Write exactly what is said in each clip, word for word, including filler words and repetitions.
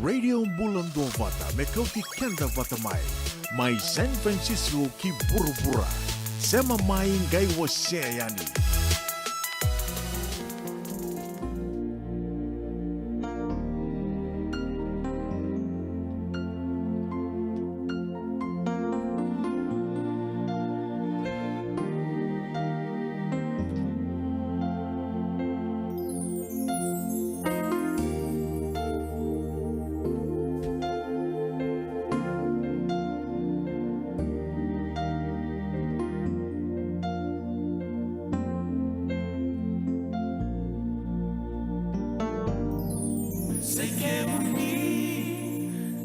Radio Bula Duavata me kauti keda vata mai, mai San Francisco ki vuravura. Sema mai, qai wasea yani. Sai kemuni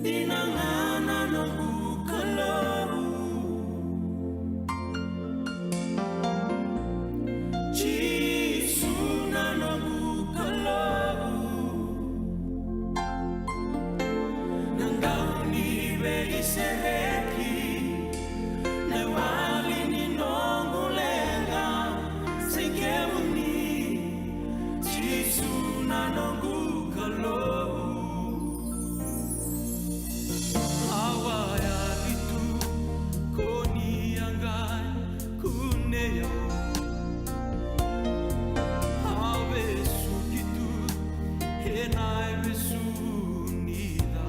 dina ga na noqu Kalou. Jisu na noqu Kalou, na dau ni veisereki, na iwali ni noqu leqa. Sai kemuni, Jisu na noqu Kalou. Au a yali tu, ko ni a qai kunei au. Au vesuki tu ena ivesu ni ca.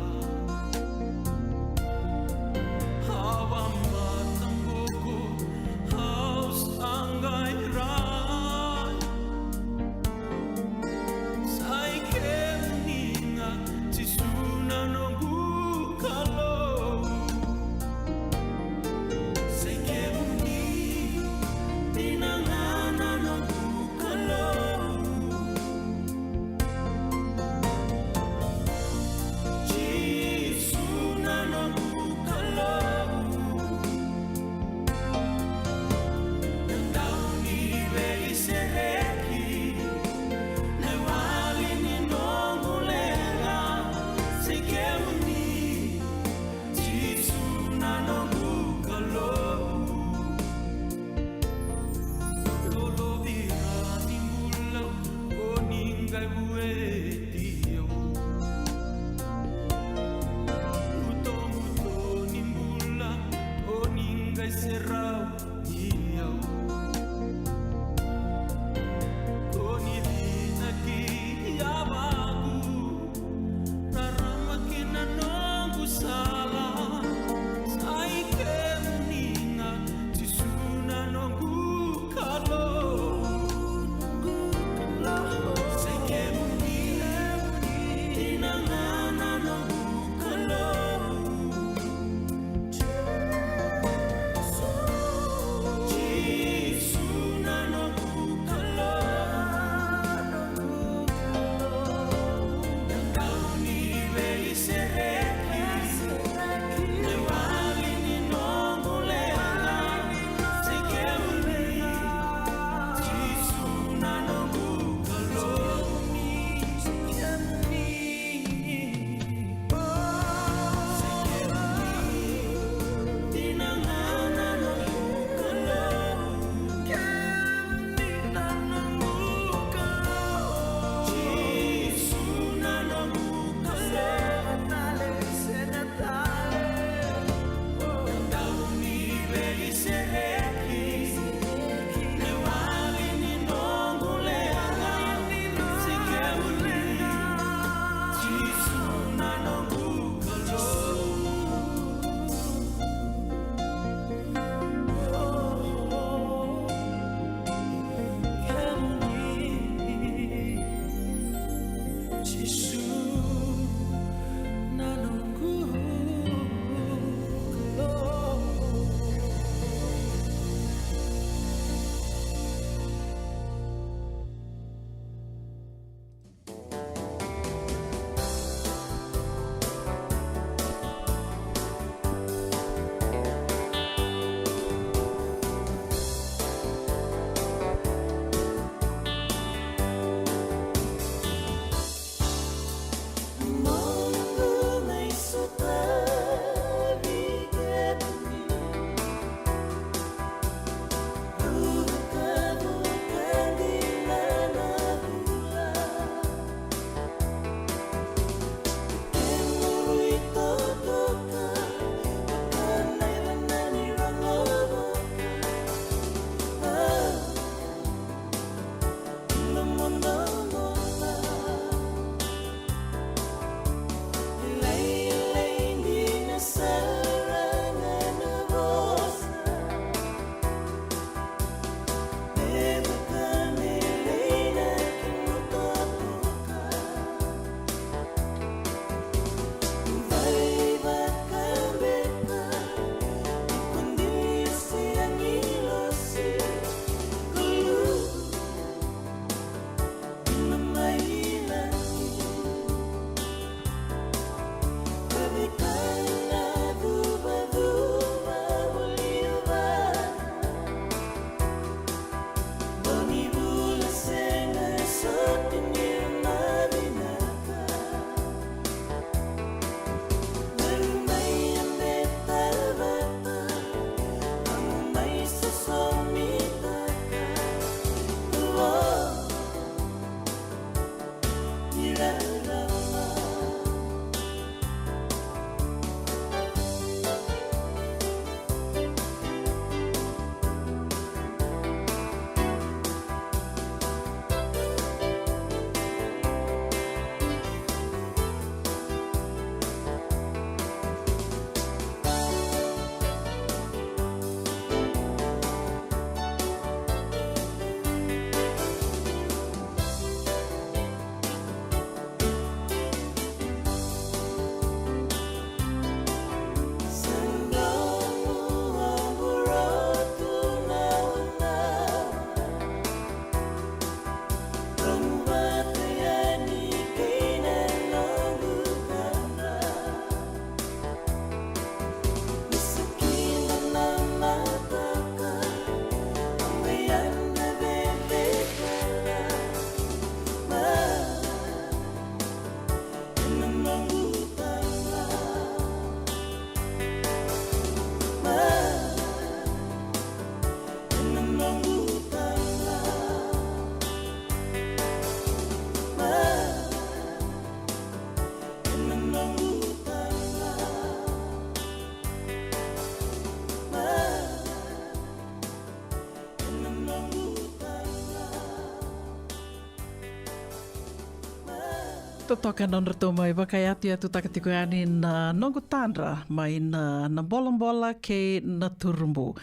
Totoka na nodratou mai vakayatuyatutaka tiko yani na Noqu Tadra mai na, na Bolabola kei na Turubu.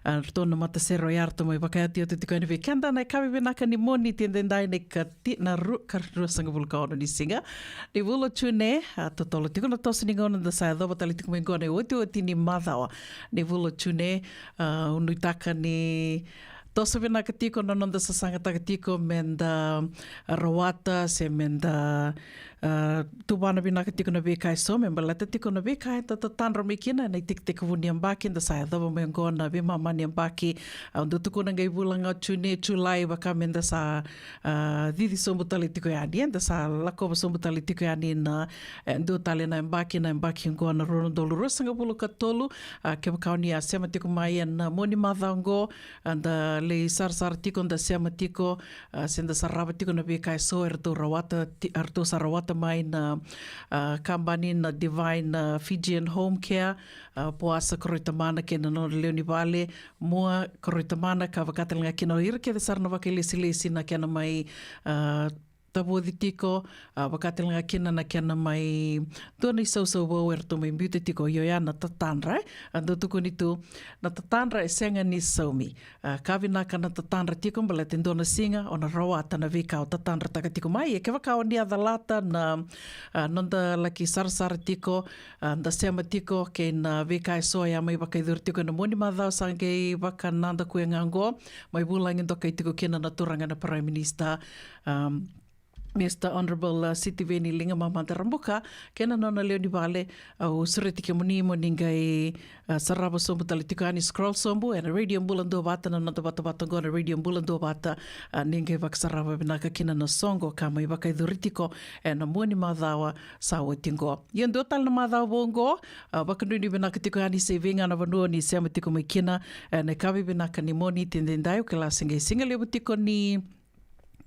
A, ratou na matasere oya ratou mai vakayatuyatu tiko yani vei keda na yakavi vinaka ni Moniti edaidai na ikati, na ru, ka ruasagavulu ka ono ni siga ni vula o June. A, totolo tiko na toso ni gauna da sa yacova tale tiko mai qo na iotioti ni macawa ni vula o June. A, au nuitaka ni toso vinaka tiko na noda sasagataka tiko meda rawata se meda, a, tuvana vinaka tiko na veika eso me baleta tiko na veika eda tatadra mai kina ena itekitekivu ni yabaki da sa yacova mai oqo, na veimama ni yabaki. Au dau tukuna qai vula ga o June, Julai, vaka meda sa, a, cici sobu tale tiko yani, eda sa lakova sobu tale tiko yani na, e, dua tale na yabaki, na yabaki oqo na rua na udolu ruasagavulu ka tolu. A, kevaka o ni a sema tiko mai ena mua ni macawa oqo, a, da lai sarasara tiko, da sema tiko, a, se da sarava tiko na veika eso eratou rawata ti, eratou sa rawata mai na, a, kabani na Divine, a, Fijian Home Care, a, Poasa Koroitamana kei na nona lewe ni vale, Mua Koroitamana, ka vaka tale ga kina o ira kece sara na vakailesilesi na kena mai, a, tavoci tiko, a, vaka tale ga kina na kena mai dua na isausau vou eratou mai biuta tiko. Io, oya na tatadra, e, a dau tukuni tu, na tatadra e sega ni saumi. A, ka vinaka na tatadra tiko baleta e dua na siga o na rawata na veika o tatadrataka tiko mai. E kevaka o ni a calata na, a, noda laki sarasara tiko, a, da sema tiko kei na veika eso e a mai vakayacori tiko ena mua ni macawa sa qai vakanadakuya ga oqo, mai vulagi dokai tiko kina na turaga na Prime Minister, a, Mister Honourable, a, Sitiveni Ligamamada Rabuka kei na nona lewe ni vale. Au sureti kemuni mo ni qai, a, sarava sobu tale tiko yani, scroll sobu ena Radio Bula Duavata, na noda vatavata oqo na Radio Bula Duavata. A, ni qai vakasarava vinaka kina na soqo ka mai vakayacori tiko ena mua ni macawa sa oti oqo. Ia dua tale na macawa vou oqo, a, vakanuinui vinaka tiko yani se i vei ga na vanua o ni sema tiko mai kina ena yakavi vinaka ni Moniti edaidai. Au kila se qai siga levu tiko ni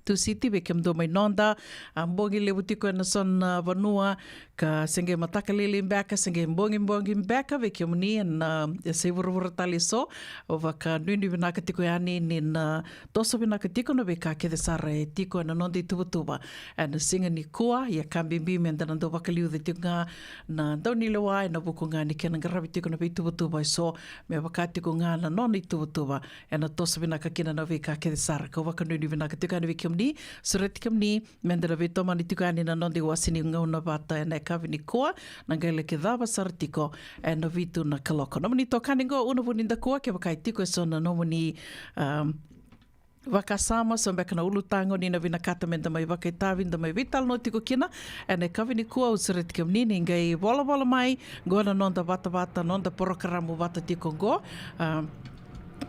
Tusiti vei kemudou mai noda, a, bogi levu tiko ena so na vanua, ka se qai mataka lailai beka, se qai bogibogi beka vei kemuni ena, a, yasai vuravura tale eso. Au vakanuinui vinaka tiko yani ni na toso vinaka tiko na veika kece sara e tiko ena noda ituvatuva ena siga nikua. Ia ka bibi meda na dau vakaliuca tiko ga na daunilewa ena vuku ga ni kena qaravi tiko na veituvatuva eso, me vaka tiko ga na nona ituvatuva ena toso vinaka kina na veika kece sara. Kau vakanuinui vinaka tiko yani vei kemuni, sureti kemuni meda na veitomani tiko yani na noda iwase ni gauna vata ena yakavi nikua, na qai laki cava sara tiko ena vitu na kaloko. Nomuni itokani oqo Una Vunidakua, kevaka e tiko eso na nomuni, a, vakasama, so beka na ulutaga o ni na vinakata meda mai vakaitavi, da mai veitalanoa tiko kina ena yakavi nikua, au sureti kemuni ni qai volavola mai. Oqo na noda vatavata, noda porokaramu vata tiko oqo. A,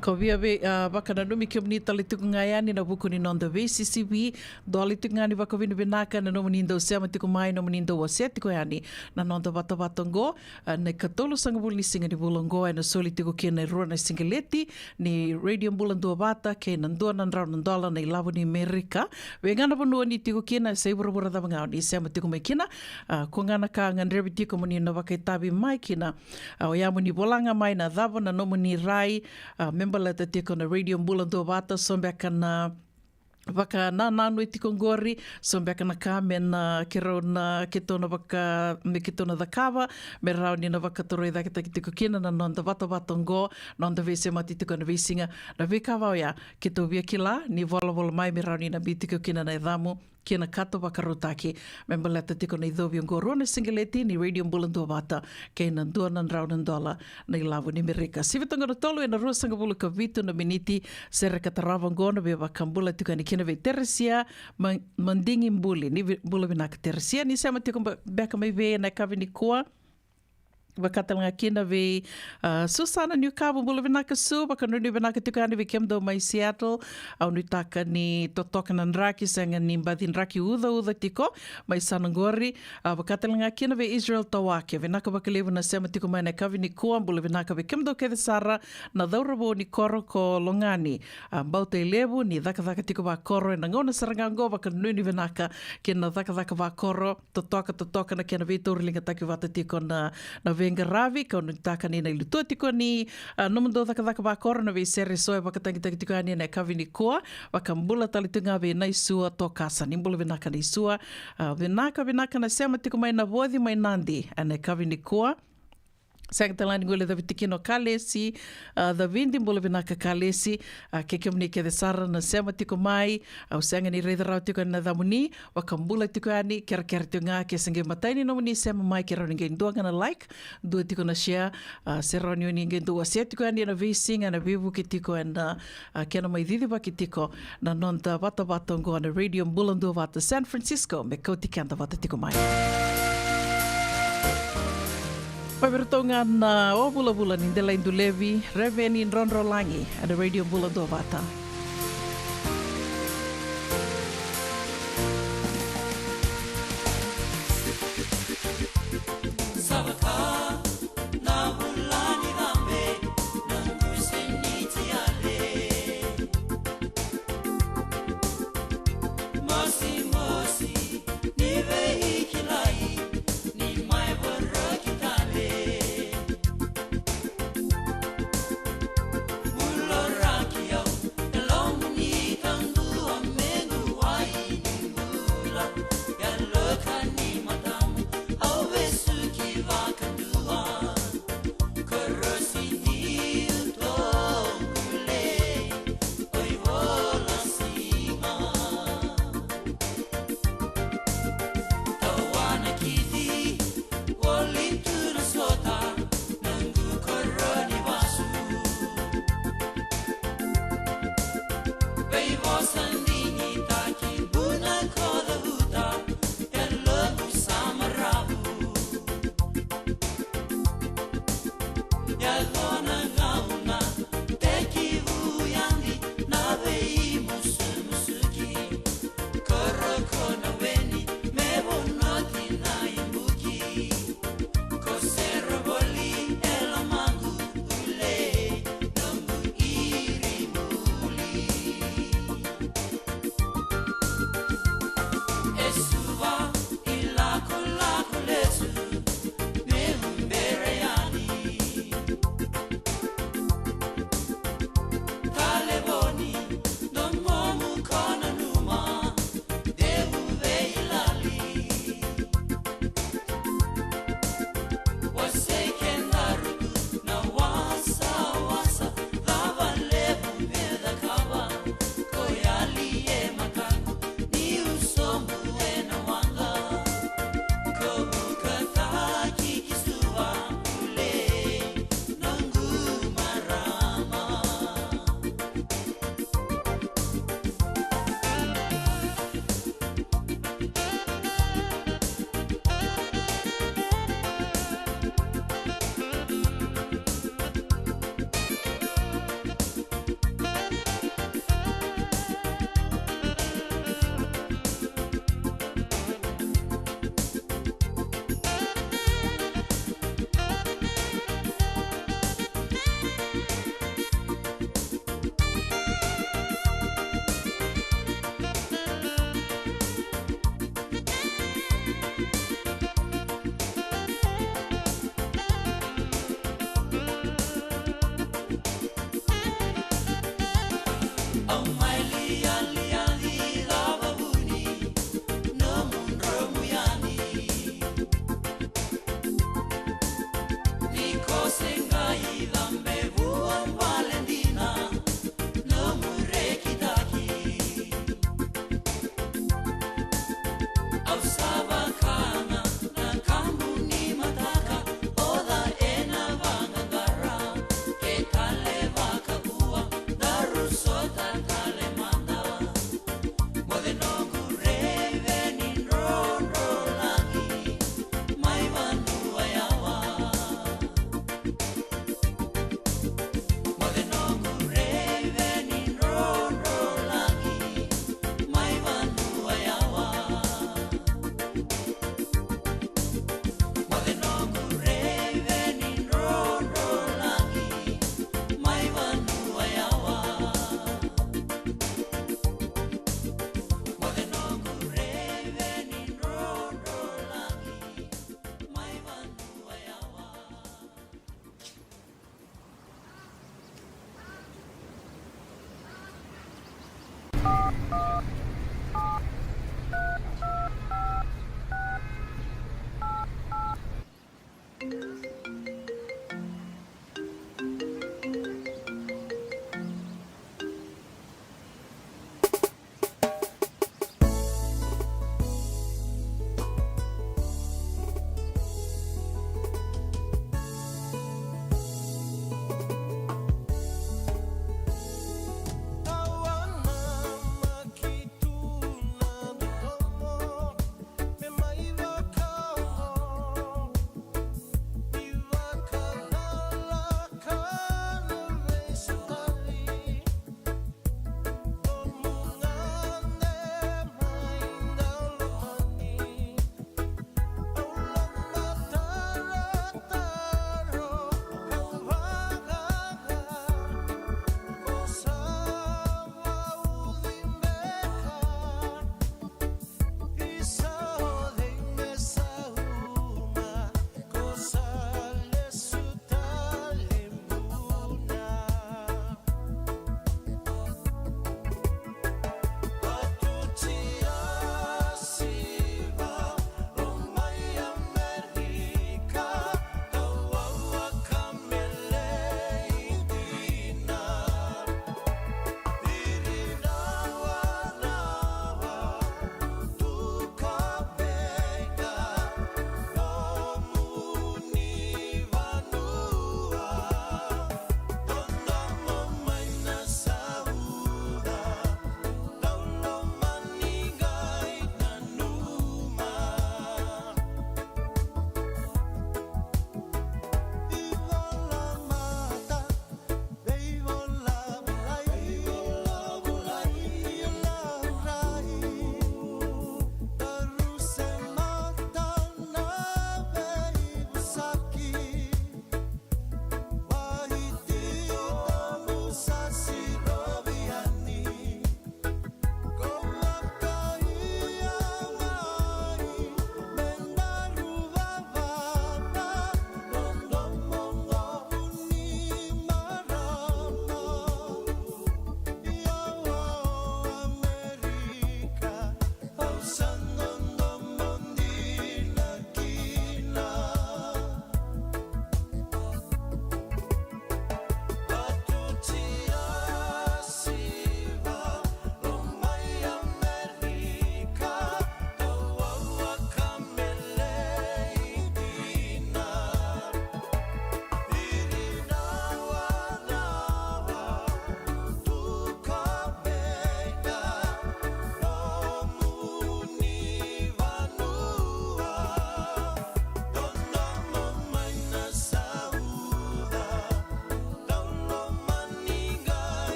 kau via vei, a, vakananumi kemuni tale tiko ga yani ena vuku ni noda veisisivi. Dola tiko ga ni vakavinavinaka na nomuni dau sema tiko mai, nomuni dau wasea tiko yani na noda vatavata oqo, a, na ikatolusagavulu ni siga ni vula oqo, ena soli tiko kina e rua na sigaleti ni Radio Bula Duavata kei na dua na drau na dola na ilavo ni Merika. Vei ga na vanua ni tiko kina, se i vuravura cava ga o ni sema tiko mai kina, a, ko ga na ka gadrevi tiko mo ni na vakaitavi mai kina, a, oya mo ni vola ga mai na cava na nomuni rai, a, me baleta tiko na Radio Bula Duavata, so beka na vakanananu e tiko oqori, so beka na ka me na keirau na keitou na vaka, me keitou na cakava me rawa ni na vakatorocaketaki tiko kina na noda vatavata oqo, noda veisemati tiko ena veisiga. Na veika va oya keitou via kila ni volavola mai me rawa ni na biu tiko kina na yacamu kei na kato vakarautaki me baleta tiko na icovi oqo, rua na sigaleti ni Radio Bula Duavata kei na dua na drau na dola na ilavo ni Merika. Sivi toka na tolu ena ruasagavulu ka vitu na miniti. Sereka tarava oqo na veivakabula tiko yani kina vei Teresia Ma, Madigi Buli. Ni vi, bula vinaka Teresia, ni sema tiko ba, beka mai vei ena yakavi nikua. Vaka tale ga kina vei, a, Susana Niukavu, bula vinaka Su, vakanuinui vinaka tiko yani vei kemudou mai Seattle. Au nuitaka ni totoka na draki, sega ni baci draki ucauca tiko mai sana oqori. A, vaka tale ga kina vei Israel Tawake, vinaka vakalevu na sema tiko mai na yakavi nikua, bula vinaka vei kemudou kece sara na cauravou ni koro ko Logani. A, Bautailevu, ni cakacaka tiko vakoro ena gauna sara ga oqo, vakanuinui vinaka kina cakacaka vakoro, totoka, totoka na kena veitauriligataki vata tiko na, na veiqaravi, kau nuitaka ni na ilutua tiko ni, a, nomudou cakacaka vakoro na veisere eso e vakatagitaki tiko yani ena yakavi nikua. Vakabula tale tu ga vei Naisua Tokasa. Ni bula vinaka Naisua. A, vinaka, vinaka na sema tiko mai na Voci mai Nadi ena yakavi nikua. Sega tale ga ni guilecavi tiko kina o Kalesi, a, Cavidi, bula vinaka Kalesi. A, kei kemuni kece sara na sema tiko mai, au sega ni raica rawa tiko yani na yacamuni, vakabula tiko yani, kerekere tiko ga ke se qai matai ni nomuni sema mai, ke rawa ni qai dua ga na like, dua tiko na share, a, se rawa ni oni qai dua wasea tiko yani ena veisiga, ena veivuke tiko ena, a, kena mai cicivaki tiko na noda vatavata oqo na Radio Bula Duavata San Francisco, me kauti keda vata tiko mai. Vaviratou ga na o vulavula ni delai dulevi, Reveni Drodrolagi, ena Radio Bula Duavata.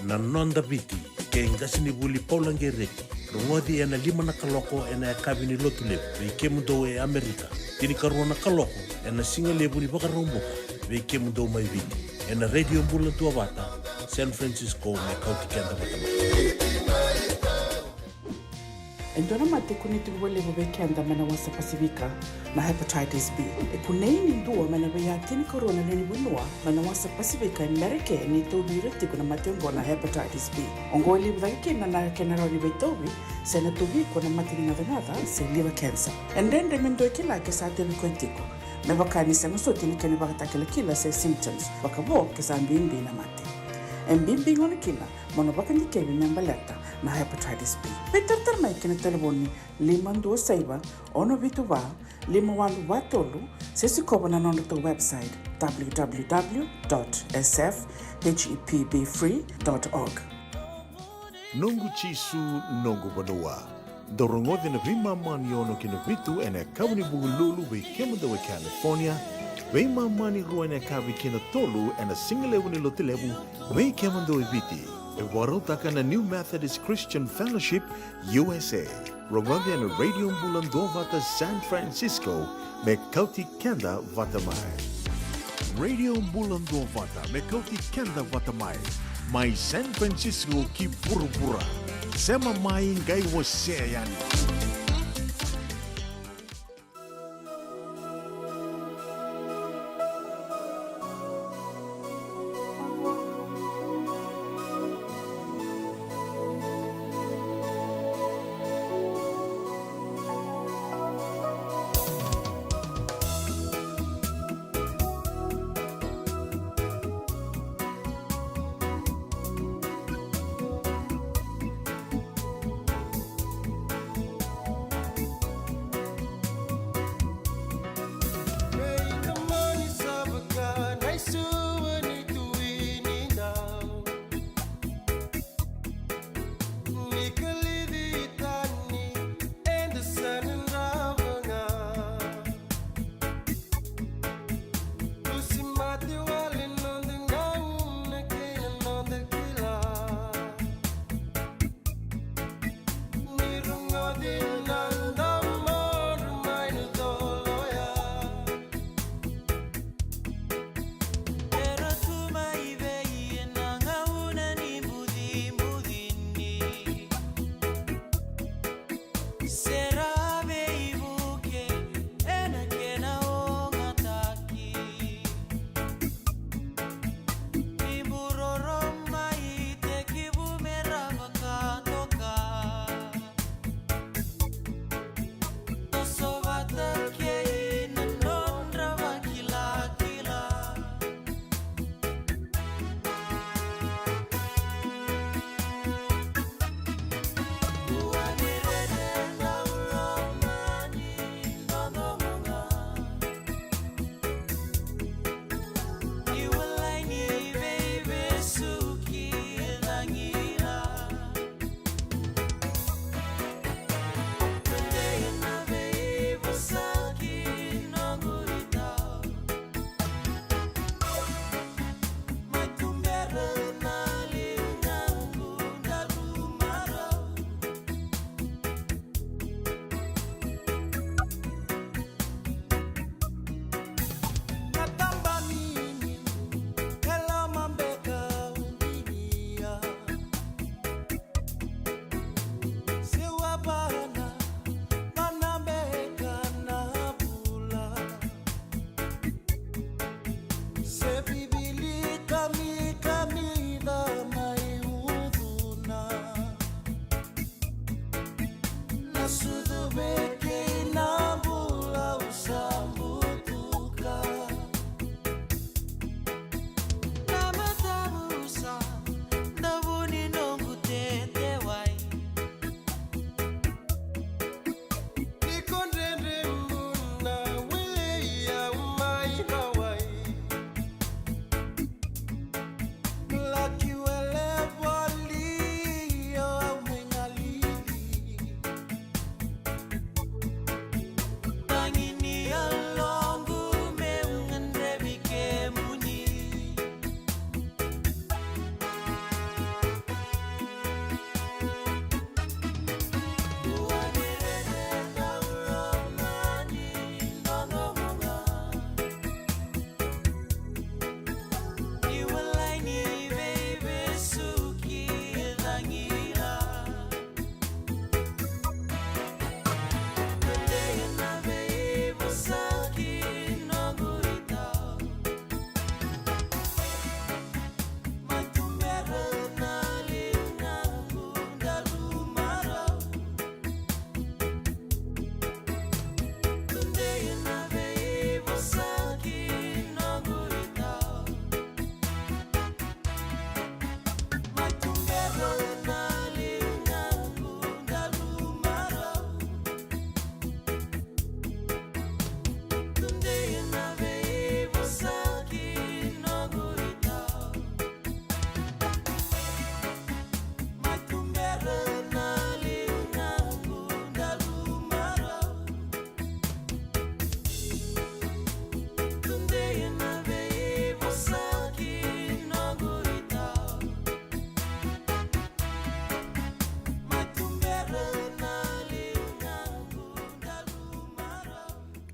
Na Noda Viti, kei qasenivuli Paula Qereti. Rogoci ena lima na kaloko ena yakavi ni Lotulevu vei kemudou e Amerika, tinikarua na kaloko ena sigalevu ni Vakaraubuka vei kemudou mai Viti, ena Radio Bula Duavata, San Francisco, me kauti keda vata mai. E dua na mate e kunei tiko vakalevu vei keda mai na wasa Pasifika, na hepatitis B. E kunei ni dua mai na veiya tinikarua na lewe ni vanua mai na wasa Pasifika e Merika ni tauvi ira tiko na mate oqo na hepatitis B. Oqo e levu cake kina na kena rawa ni veitauvi se na tauvi iko na mate ni gacagaca se liver cancer. E dredre me dua e kila ke sa tauvi koya tiko, me vaka ni sega soti na kena ivakatakilakila se symptoms, vakavo ke sa bibi na mate. E bibi gona kina mo na vakadikevi me baleta na hepatitis B. Veitaratara mai ki na talevoni lima dua saiva, ono vitu va, lima walu va tolu, se sikova na nodratou website, w w w dot s f h e p b free dot org. Noqu Jisu, noqu vanua. Dou rogoci na veimama ni ono ki na vitu ena yakavi ni Vukelulu vei kemudou e California, veimama ni rua ena yakavi ki na tolu ena sigalevu ni Lotulevu vei kemudou e Viti. E vakarautaka na New Methodist Christian Fellowship U S A. Rogoci ena Radio Bula Duavata San Francisco, me kauti keda vata mai. Radio Bula Duavata me kauti keda vata mai, mai San Francisco ki vuravura. Sema mai, qai wasea yani.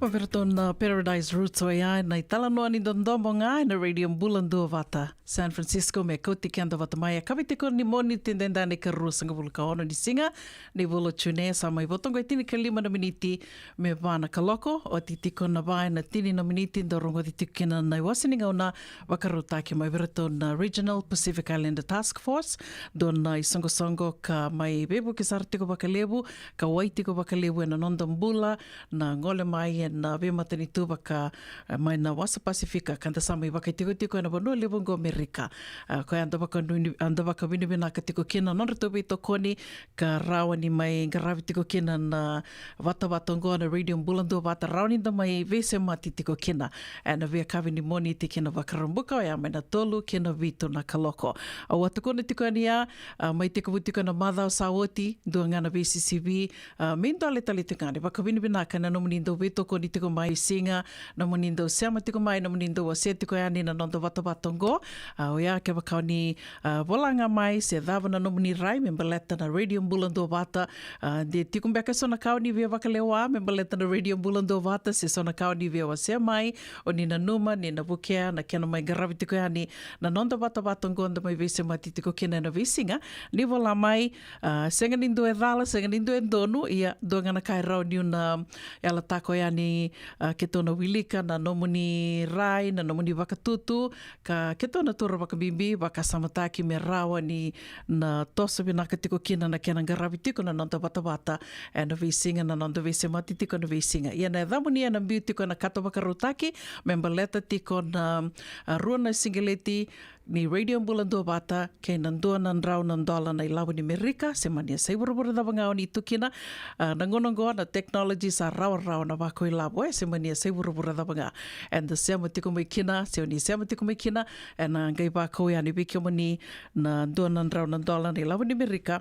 Vei iratou na Paradise Roots, oya na italanoa ni dodomo ga ena Radio Bula Duavata San Francisco, me kauti keda vata mai. Yakavi tiko ni Moniti, edaidai na ikarua sagavulu ka ono ni siga ni vula o June. Sa mai vo toka e tinikalima na miniti me va na kaloko. Oti tiko na va ena tini na miniti da rogoci tiko kina na iwase ni gauna vakarautaki mai vei iratou na Regional Pacific Islander Task Force. Dua na isoqosoqo ka mai veivuke sara tiko vakalevu, ka wai tiko vakalevu ena noda bula, na gole mai ena veimatanitu vaka, e, mai na wasa Pasifika, ka da sa mai vakaitikotiko ena vanua levu oqo Amerika. A, koya eda vakavinavinaka tiko kina na nodratou veitokoni, ka rawa ni mai qaravi tiko kina na vatavata oqo na Radio Bula Duavata, rawa ni da mai veisemati tiko kina ena veiyakavi ni Moniti kei na Vakaraubuka, oya mai na tolu kei na vitu na kaloko. Au a tukuna tiko yani ya, a, mai tekivu tiko na macawa sa oti, dua ga na veisisivi, a, me dua tale tiko ga ni vakavinavinaka na nomuni dau veitokoni tiko mai siga, nomuni dau sema tiko mai, nomuni dau wasea tiko yani na noda vatavata oqo. A, oya kevaka o ni, a, vola ga mai se cava na nomuni rai me baleta na Radio Bula Duavata. A, de tiko beka eso na ka o ni via vakalewa me baleta na Radio Bula Duavata, se so na ka o ni via wasea mai, o ni nanuma ni na vukea na kena mai qaravi tiko yani na noda vatavata oqo da mai veisemati tiko kina ena veisiga. Ni vola mai, a, sega ni dua e cala, sega ni dua e donu, ia dua ga na ka e rawa niu na yalataka yani, a, keitou na wilika na nomuni rai, na nomuni vakatutu, ka keitou na taura vakabibi, vakasamataki me rawa ni na toso vinaka tiko kina na kena qaravi tiko na noda vatavata ena veisiga, na noda veisemati tiko ena veisiga. Ia na yacamuni ena biu tiko ena kato vakarautaki me baleta tiko na, a, rua na siqeleti ni Radio Bula Duavata kei na dua na drau na dola na ilavo ni Amerika, se mani a sa i vuravura cava ga o ni tu kina. A, na gauna oqo na technology sa rawarawa na vakailavo, e, se mani a sa i vuravura cava ga eda sema tiko mai kina, se o ni sema tiko mai kina, ena qai vakau yani vei kemuni na dua na drau na dola na ilavo ni Amerika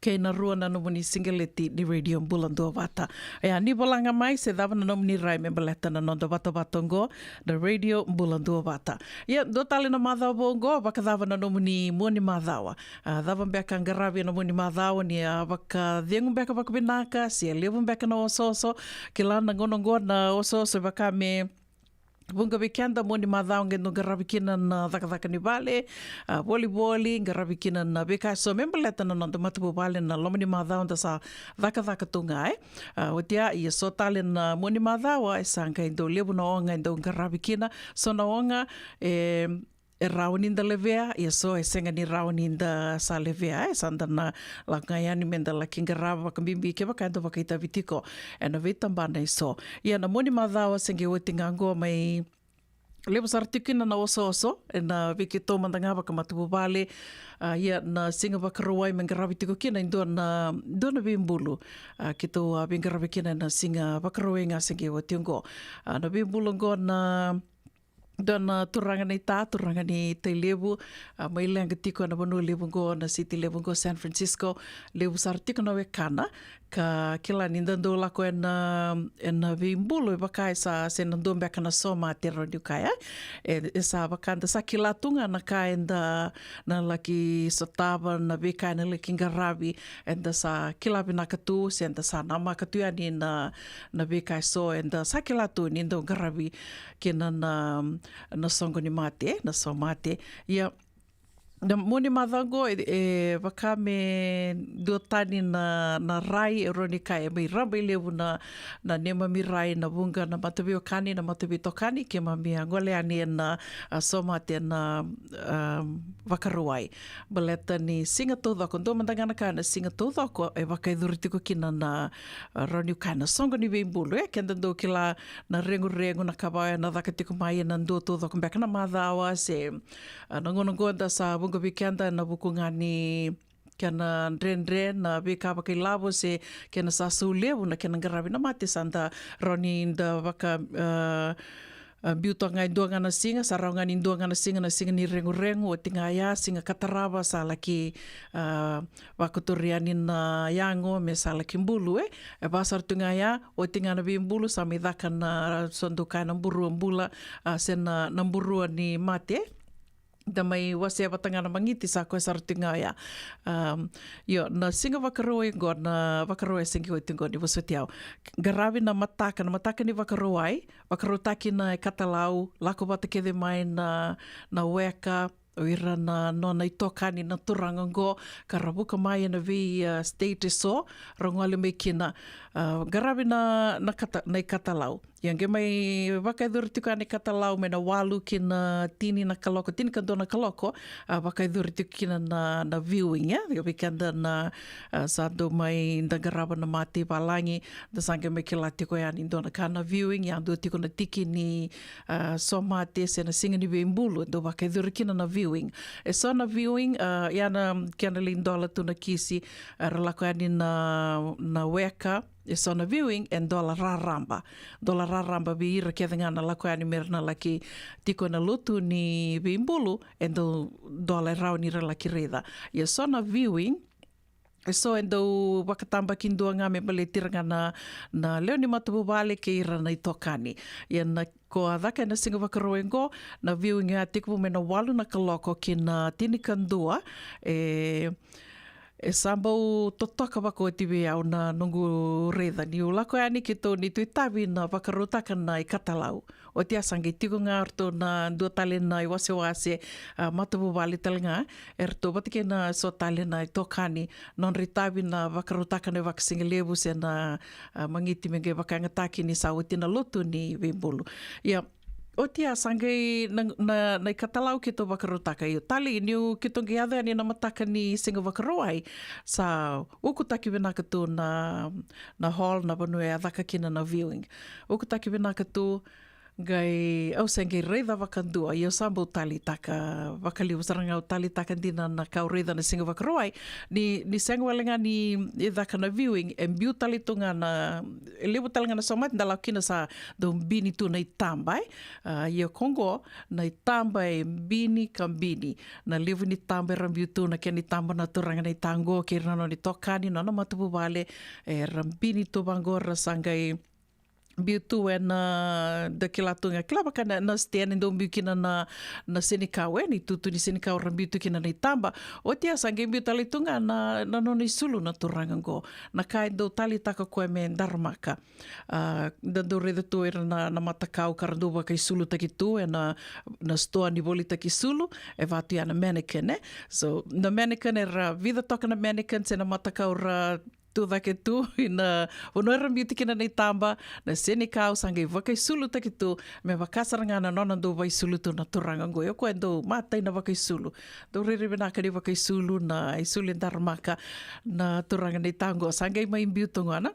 kei na rua na nomuni siqeleti ni Radio Bula Duavata. Ia, ni vola ga mai se cava na nomuni rai me baleta na noda vatavata oqo na Radio Bula Duavata. Ia, dua tale na macawa vou oqo, vakacava na nomuni mua ni macawa? A, cava beka a qaravi ena mua ni macawa, ni a vakacegu beka vakavinaka, se a levu beka na osooso? Kila na gauna oqo na osooso e vaka me vuqa vei keda mua ni macawa qai dau qaravi kina na cakacaka ni vale, a, volivoli, qaravi kina na veika eso me baleta na noda matavuvale na loma ni macawa da sa cakacaka tu ga, e. A, oti ya, ia so tale na mua ni macawa e sa qai dau levu na oga e dau qaravi kina, so na oga e, e rawa ni da levea, ia so e sega ni rawa ni da sa levea, e, sa da na lako ga yani me da laki qarava vakabibi kevaka eda vakaitavi tiko ena veitabana eso. Ia na mua ni macawa se qai oti ga oqo mai levu sara tiko kina na osooso ena vei keitou mada ga vakamatavuvale. A, ia na Siga Vakarauwai me qaravi tiko kina e dua na, dua na veibulu. A, keitou a veiqaravi kina ena Siga Vakarauwai ga se qai oti oqo. A, na veibulu oqo na dua na turaga na ita, turaga ni Tailevu, a, mai leqa tiko ena vanua levu oqo, na siti levu oqo San Francisco. Levu sara tiko na wekana ka kila ni da dau lako ena, ena veibulu e vaka e sa, se na dua beka na somate, rawa niu kaya. E, e sa vaka da sa kila tu ga na ka eda na laki sotava, na veika ena laki qaravi, eda sa kila vinaka tu, se eda sa namaka tu yani na, na veika eso eda sa kila tu ni dau qaravi kina na, na soqo ni mate, na somate. Ia, na mua ni macawa oqo, e, e vaka me duatani na, na rai, e rawa ni kaya e mai rabailevu na, na neimami rai, na vuqa na mataveiwekani, na mataveitokani, keimami a gole yani ena, a, somate ena, a, Vakarauwai. Baleta ni siga taucoko, dua mada ga na ka, na siga taucoko e vakayacori tiko kina na, a, rawa niu kaya na soqo ni veibulu, e, keda dau kila na reguregu, na ka vaya na caka tiko mai ena dua taucoko beka na macawa, se, a, na gauna oqo da sa vuqa vei keda ena vuku ga ni kena dredre na veika vakailavo, se kena sa sau levu na kena qaravi na mate, sa da rawa ni da vaka, a, a, biu toka ga e dua ga na siga, sa rawa ga ni dua ga na siga, na siga ni reguregu, oti ga ya, siga ka tarava, sa laki, a, vakotori yani na yago me sa laki bulu, e. E vaka sara tu ga ya, oti ga na veibulu, sa mai caka na, so dau kaya na burua bula, a, se na, na burua ni mate. da mai wasea vata ga na magiti sa koya sara tiko ga oya. Um, io, na siga Vakarauwai oqo, na Vakarauwai se qai oti oqo ni vosoti au. Qaravi na mataka, na mataka ni Vakarauwai, vakarautaki na ikatalau, lako vata kece mai na, na weka, o ira na nona itokani na turaga oqo, ka ra vuka mai ena vei, uh, state eso, ra gole mai kina, uh, qaravi na, na kata-, na ikatalau. Ia qai mai vakayacori tiko yani katalau mai na walu ki na tini na kaloko, tinikadua na kaloko, a, vakayacori tiko kina na, na viewing, ia. Ia vei keda na, a, sa dau mai da qarava na mataivalagi, da sa qai mai kila tiko yani dua na ka na viewing, ia dua tiko na tiki ni, a, somate se na siga ni veibulu, dau vakayacori kina na viewing. Eso na viewing, a, ia na kena lai dola tu na kisi, a, ra lako yani na, na weka, eso na viewing e dola raraba. Dola raraba vei ira kece ga na lako yani me ra na laki tiko ena lotu ni veibulu, e dau dola e rawa ni ra laki raica. Ia so na viewing, eso e dau vakatabakidua ga me baleti ira ga na, na lewe ni matavuvale kei ira na itokani. Ia na ko a caka ena siga Vakarauwai oqo, na viewing e a tekivu mai na walu na kaloko ki na tinikadua, e, e sa bau totoka vakaoti vei au na noqu raica. Niu lako yani keitou ni tu itavi na vakarautaka na ikatalau. Oti a sa qai tiko ga o ratou na dua tale na iwasewase, a, matavuvale tale ga, e ratou vata kei na so tale na itokani, nodra itavi na vakarautaka na ivakasigalevu se na, a, magiti me qai vakayagataki ni sa oti na lotu ni veibulu. Ia, oti a sa qai na, na, na ikatalau keitou vakarautaka. Io, tale niu keitou qai yaco yani na mataka ni siga Vakarauwai, sa ukutaki vinaka tu na, na hall, na vanua e a caka kina na viewing. Ukutaki vinaka tu, qai, au se qai raica vakadua, ia au sa bau taleitaka vakalevu sara ga, au taleitaka dina na ka au raica na siga Vakarauwai, ni, ni sega wale ga ni caka na viewing, e biu tale tu ga na, e levu tale ga na somate da lako kina sa dau bini tu na itaba, e. A, ia ko oqo, na itaba e bini ka bini. Na levu ni taba era biu tu, na kena itaba na turaga na itaqo kei ira na nona itokani, nona matavuvale, era bini tu vaqo, ra sa qai biu tu ena, da kila tu ga, kila vaka na, na stand e dau biu kina na, na senikau, e, na itutu ni senikau ra biu tu kina na itaba. Oti a sa qai biu tale tu ga na, na nona isulu na turaga oqo. Na ka e dau taleitaka koya me daramaka. A, da dau raica tu ira na, na matakau ka ra dau vakaisulutaki tu ena, na sitoa ni volitaki sulu, e vaka tu ya na mannequin, e. So, na mannequin era vica toka na mannequin se na matakau ra tu cake tu ina vanua era biuti kina na itaba, na senikau sa qai vakaisulutaki tu, me vaka sara ga na nona dau vakaisulu tu na turaga oqo. Ia o koya e dau matai na vakaisulu. Dau rairai vinaka ni vakaisulu, na isulu e daramaka na turaga na itaqo. Sa qai mai biu tu gona,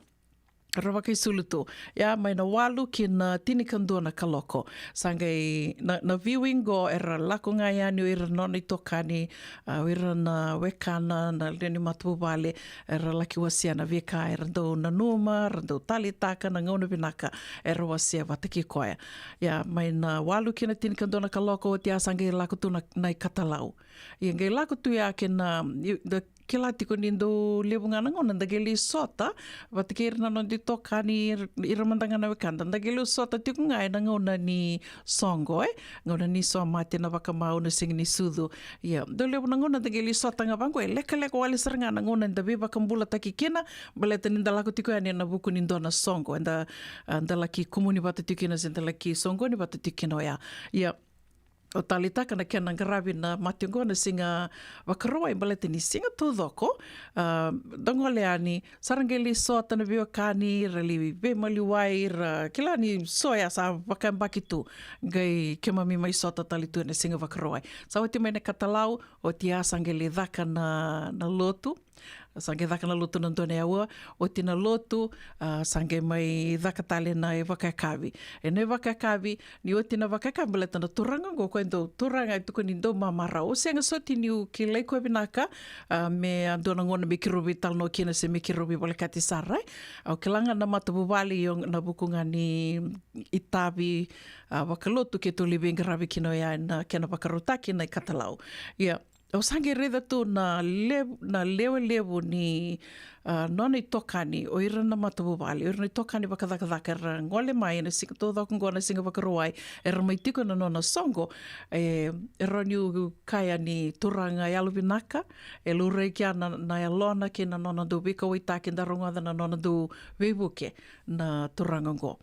ra vakaisulu tu. Ia mai na walu ki na tinikadua na kaloko. Sa qai na, na viewing qo era lako ga yani o ira na nona itokani, a, o ira na wekana, na lewe ni matavuvale, era laki wasea na veika era dau nanuma, era dau taleitaka, na gauna vinaka era wasea vata kei koya. Ia, mai na walu ki na tinikadua na kaloko, oti a sa qai lako tu na, na ikatalau. Ia qai lako tu ya kei na, i, da kila tiko ni dau levu ga na gauna da qai lai sota vata kei ira na noda itokani, ira mada ga na wekada, da qai lai sota tiko ga ena gauna ni soqo, e, gauna ni somate, na vakamau, na siga ni sucu. Ia, dau levu na gauna da qai lai sota ga vaqo, e lekaleka wale sara ga na gauna da veivakabulataki kina, baleta ni da lako tiko yani ena vuku ni dua na soqo, eda, a, da laki kumuni vata tiko kina se da laki soqoni vata tiko kina oya. Ia, au taleitaka na kena qaravi na mate oqo na siga Vakarauwai baleta ni siga taucoko, a, da gole yani, sa ra qai lai sota na veiwekani, ra lai veimaliwai, ra kila ni so ya sa vakayabaki tu, qai keimami mai sota tale tu ena siga Vakarauwai. Sa oti mai na ikatalau, oti a sa qai lai caka na, na lotu, sa qai caka na lotu na dua na aua, oti na lotu, a, sa qai mai caka tale na ivakayakavi. Ena ivakayakavi, ni oti na vakayakavi baleta na turaga oqo, koya e dau turaga e tukuni dau mamarau. Au sega soti niu kilai koya vinaka, a, me a dua na gauna me keirau veitalanoa kina se me keirau veivolekati sara, e. Au kila ga na matavuvale, io na vuku ga ni itavi, a, vakalotu keitou lai veiqaravi kina oya ena kena vakarautaki na ikatalau. Ia, au sa qai raica tu na levu, na lewe levu ni, ah, nona itokani, o ira na matavuvale, o ira na itokani vakacakacaka era gole mai ena siga taucoko qo na Siga Vakarauwai, era mai tiko na nona soqo, e, e rawa niu kaya ni turaga yalovinaka, e laurai kea na, na yalona kei na nona dau veikauwaitaki da rogoca na nona dau veivuke na turaga qo.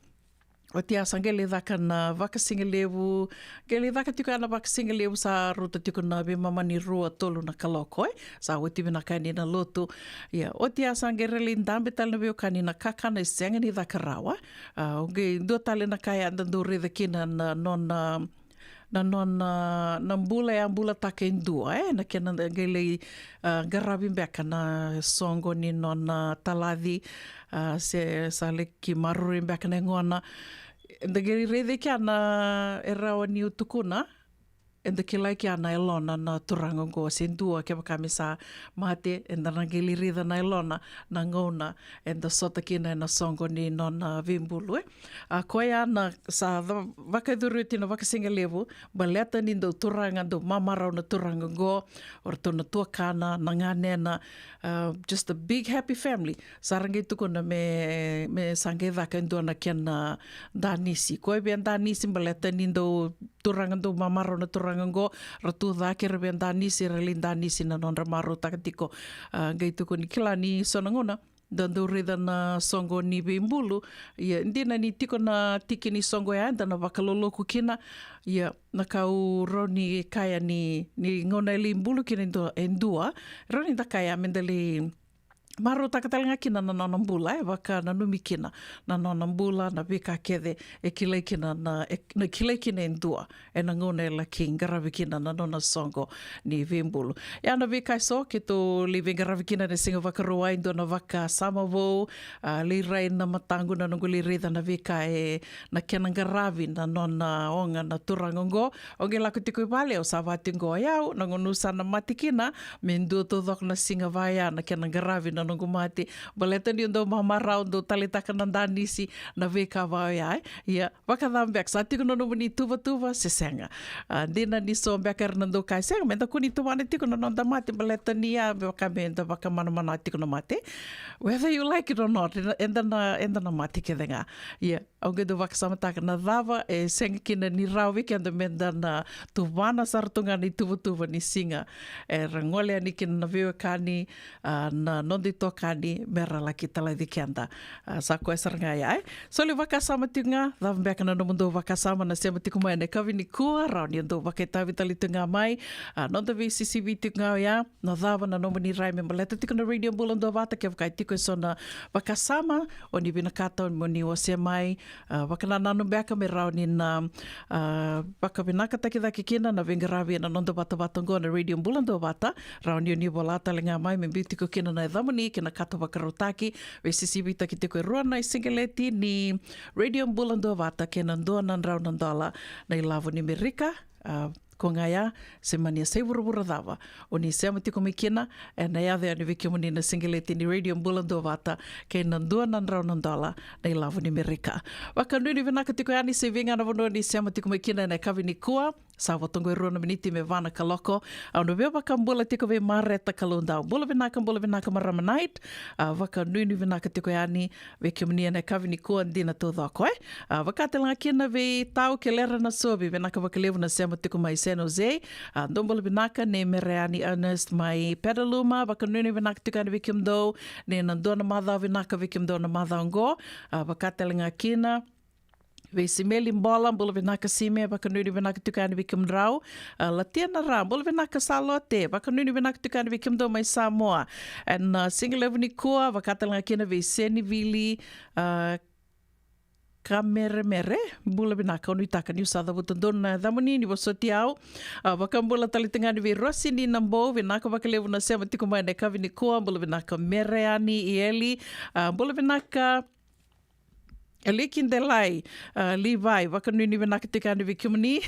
Oti ya sa qai lai caka na vakasigalevu, qai lai caka tiko ya na vakasigalevu sa rauta tiko na veimama ni rua tolu na kaloko, e. Sa oti vinaka yani na lotu. Ia, oti ya sa qai ra lai dabe tale na veiwekani na kakana e sega ni caka rawa. A, o qai dua tale na ka ya da dau raica kina na nona, na nona, na bula e a bulataka e dua, e, na kena qai lai, a, qaravi beka na soqo ni nona talaci, a, se sa lai ki maroroi beka na yagona. Eda qai raica kea na e rawa niu tukuna, eda kilai kea na yalona na turaga qo se dua kevaka me sa mate, eda na qai lai raica na yalona na gauna eda sota kina ena soqo ni nona veibulu, e. A, koya na sa ca-, vakayacori oti na vakasigalevu, baleta ni dau turaga, dau mamarau na turaga qo, o ratou na tuakana, na ganena, a, just a big happy family. Sa ra qai tukuna me, me sa qai caka e dua na kena danisi. Koya via danisi baleta ni dau turaga, dau mamarau na turaga qo, ra tu cake ra via danisi, ra lai danisi na nodra marautaka tiko. A, qai tukuni kila ni so na gauna da dau raica na soqo ni veibulu. Ia, dina ni tiko na tiki ni soqo ya, eda na vakaloloku kina. Ia, na ka au rawa ni kaya ni, ni gauna e lai bulu kina e dua, e dua, rawa ni da kaya me da lai marautaka tale ga kina na nona bula, e, vakananumi kina na nona bula, na veika kece e kilai kina na, e, na kilai kina e dua ena gauna e laki qaravi kina na nona soqo ni veibulu. Ia na veika eso keitou lai veiqaravi kina ena Siga Vakarauwai, dua na vakasama vou, a, lai rai na mataqu na noqu lai raica na veika e na kena qaravi na nona oga na turaga qo. Au qai lako tiko i vale, au sa vati qo o yau, na gauna au sa na mate kina, me dua taucoko na siga vaya na kena qaravi na noqu mate. Baleta niu dau mamarau, dau taleitaka na danisi, na veika vaya, e. Ia, vakacava beka, sa tiko na nomuni tuvatuva se sega? A, dina ni so beka era na dau kaya, sega, me da kua ni tuvana tiko na noda mate, baleta ni ya, vaka me da vakamanamana tiko na mate. Whether you like it or not, eda na, eda na mate kece ga. Ia, au qai dau vakasamataka na cava e sega kina ni rawa vei keda me da na tuvana sara tu ga na ituvatuva ni siga era gole yani kina na veiwekani, a, na noda itokani me ra laki talaci keda. A, sa koya sara ga ya, e. Soli vakasama tiko ga, cava beka na nomudou vakasama na sema tiko mai ena yakavi nikua, rawa ni o dou vakaitavi tale tiko ga mai. A, noda veisisivi tiko ga oya, na cava na nomuni rai me baleta tiko na Radio Bula Duavata, kevaka e tiko eso na vakasama o ni vinakata mo ni wasea mai, a, vakanananu beka me rawa ni na, a, vakavinakataki cake kina na veiqaravi ena noda vatavata oqo na Radio Bula Duavata. Rawa ni o ni vola tale ga mai me biu tiko kina na yacamuni ki na kato vakarautaki. Veisisivitaki tiko e rua na isegeleti ni Radio Bula Duavata kei na dua na drau na dola na ilavo ni Merika. A, ko ga ya, se mani a sai vuravura cava o ni sema tiko mai kina, ena yaco yani vei kemuni na segeleti ni Radio Bula Duavata kei na dua na drau na dola na ilavo ni Merika. Vakanuinui vinaka tiko yani, se vei ga na vanua ni sema tiko mai kina ena yakavi nikua. Sa vo toqo e rua na miniti me va na kaloko. Au na via vakabula tiko vei Mareta Kaloudau. Bula vinaka, bula vinaka marama Night. A, vakanuinui vinaka tiko yani vei kemuni ena yakavi nikua, dina taucoko, e. A, vaka tale ga kina vei Tau Kelera Nasovi, vinaka vakalevu na sema tiko mai San Jose. A, dou bula vinaka nei Mereani Ernest mai Petaluma, vakanuinui vinaka tiko yani vei kemudou, ni na dua na macawa vinaka vei kemudou na macawa oqo. A, vaka tale ga kina vei Simeli Bola, bula vinaka Sime, vakanuinui vinaka tiko yani vei kemudrau. A, Latiana Ra, bula vinaka Salote, vakanuinui vinaka tiko yani vei kemudou mai Samoa. Ena, a, siga levu nikua, vaka tale ga kina vei Senivili, a, Kameremere, bula vinaka, au nuitaka niu sa cavuta donu na yacamuni, ni vosoti au. A, vakabula tale tiko ga yani vei Rosini Nabou, vinaka vakalevu na sema tiko mai ena yakavi nikua, bula vinaka Mereani Ieli, a, bula vinaka Aliki Delai, a, Livai, vakanuinui vinaka tiko yani vei kemuni.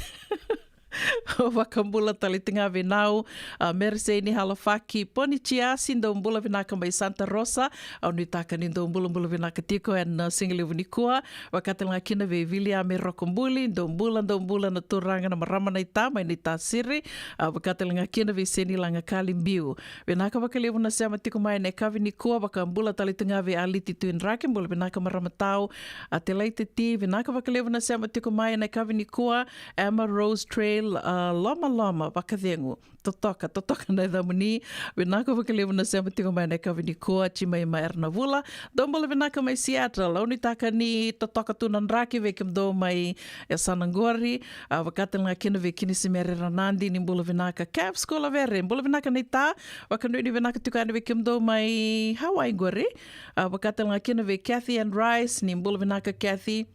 Vakabula tale tiko ga vei Nau, a, Merisei ni Halafaki, Poni Tiasi, dou bula vinaka mai Santa Rosa. Au nuitaka ni dou bulabula vinaka tiko ena, a, siga levu nikua. Vaka tale ga kina vei Viliame Rokobuli, dou bula, dou bula na turaga na marama naita mai Naitasiri. A, vaka tale ga kina vei Seni Lagakali Biu. Vinaka vakalevu na sema tiko mai ena yakavi nikua, vakabula tale tu ga vei Aliti Tuidraki, bula vinaka marama tau. A, Telaiteti, vinaka vakalevu na sema tiko mai ena yakavi nikua. Emma Rose Trail, a, Lomaloma, vakacegu. Totoka, totoka na yacamuni. Vinaka vakalevu na sema tiko mai ena yakavi nikua, Timaima Ernavula. Dou bula vinaka mai Seattle. Au nuitaka ni totoka tu na draki vei kemudou mai yasana qori. A, vaka tale ga kina vei Kinisimere Ranadi, ni bula vinaka. Caps Kulavere, bula vinaka naita. Vakanuinui vinaka tiko yani vei kemudou mai Hawaii qori. A, vaka tale ga kina vei Kathy and Rice, ni bula vinaka Kathy.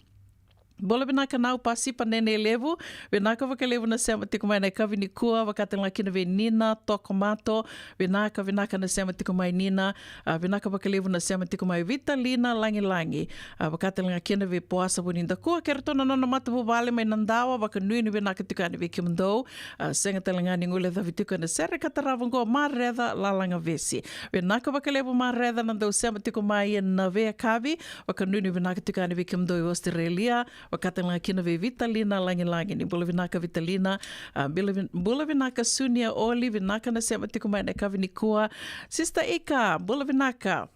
Bula vinaka Nau Pasipa Nene Levu, vinaka vakalevu na sema tiko mai ena yakavi nikua, vaka tale ga kina vei Nina Tokomato, vinaka, vinaka na sema tiko mai Nina, a, vinaka vakalevu na sema tiko mai Vitalina Lagilagi, a, vaka tale ga kina vei Poasa Vunidakua, kei ratou na nona matavuvale mai Nadawa, vakanuinui vinaka tiko yani vei kemudou, a, sega tale ga ni guilecavi tiko ena sere ka tarava oqo, Mareca Lalagavesi. Vinaka vakalevu Mareca na dau sema tiko mai ena veiyakavi, vakanuinui vinaka tiko yani vei kemudou i Australia, vaka tale ga kina vei Vitalina Lagilagi, ni bula vinaka Vitalina, a, bula vin-, bula vinaka Sunia Oli, vinaka na sema tiko mai ena yakavi nikua. Sister Ika, bula vinaka.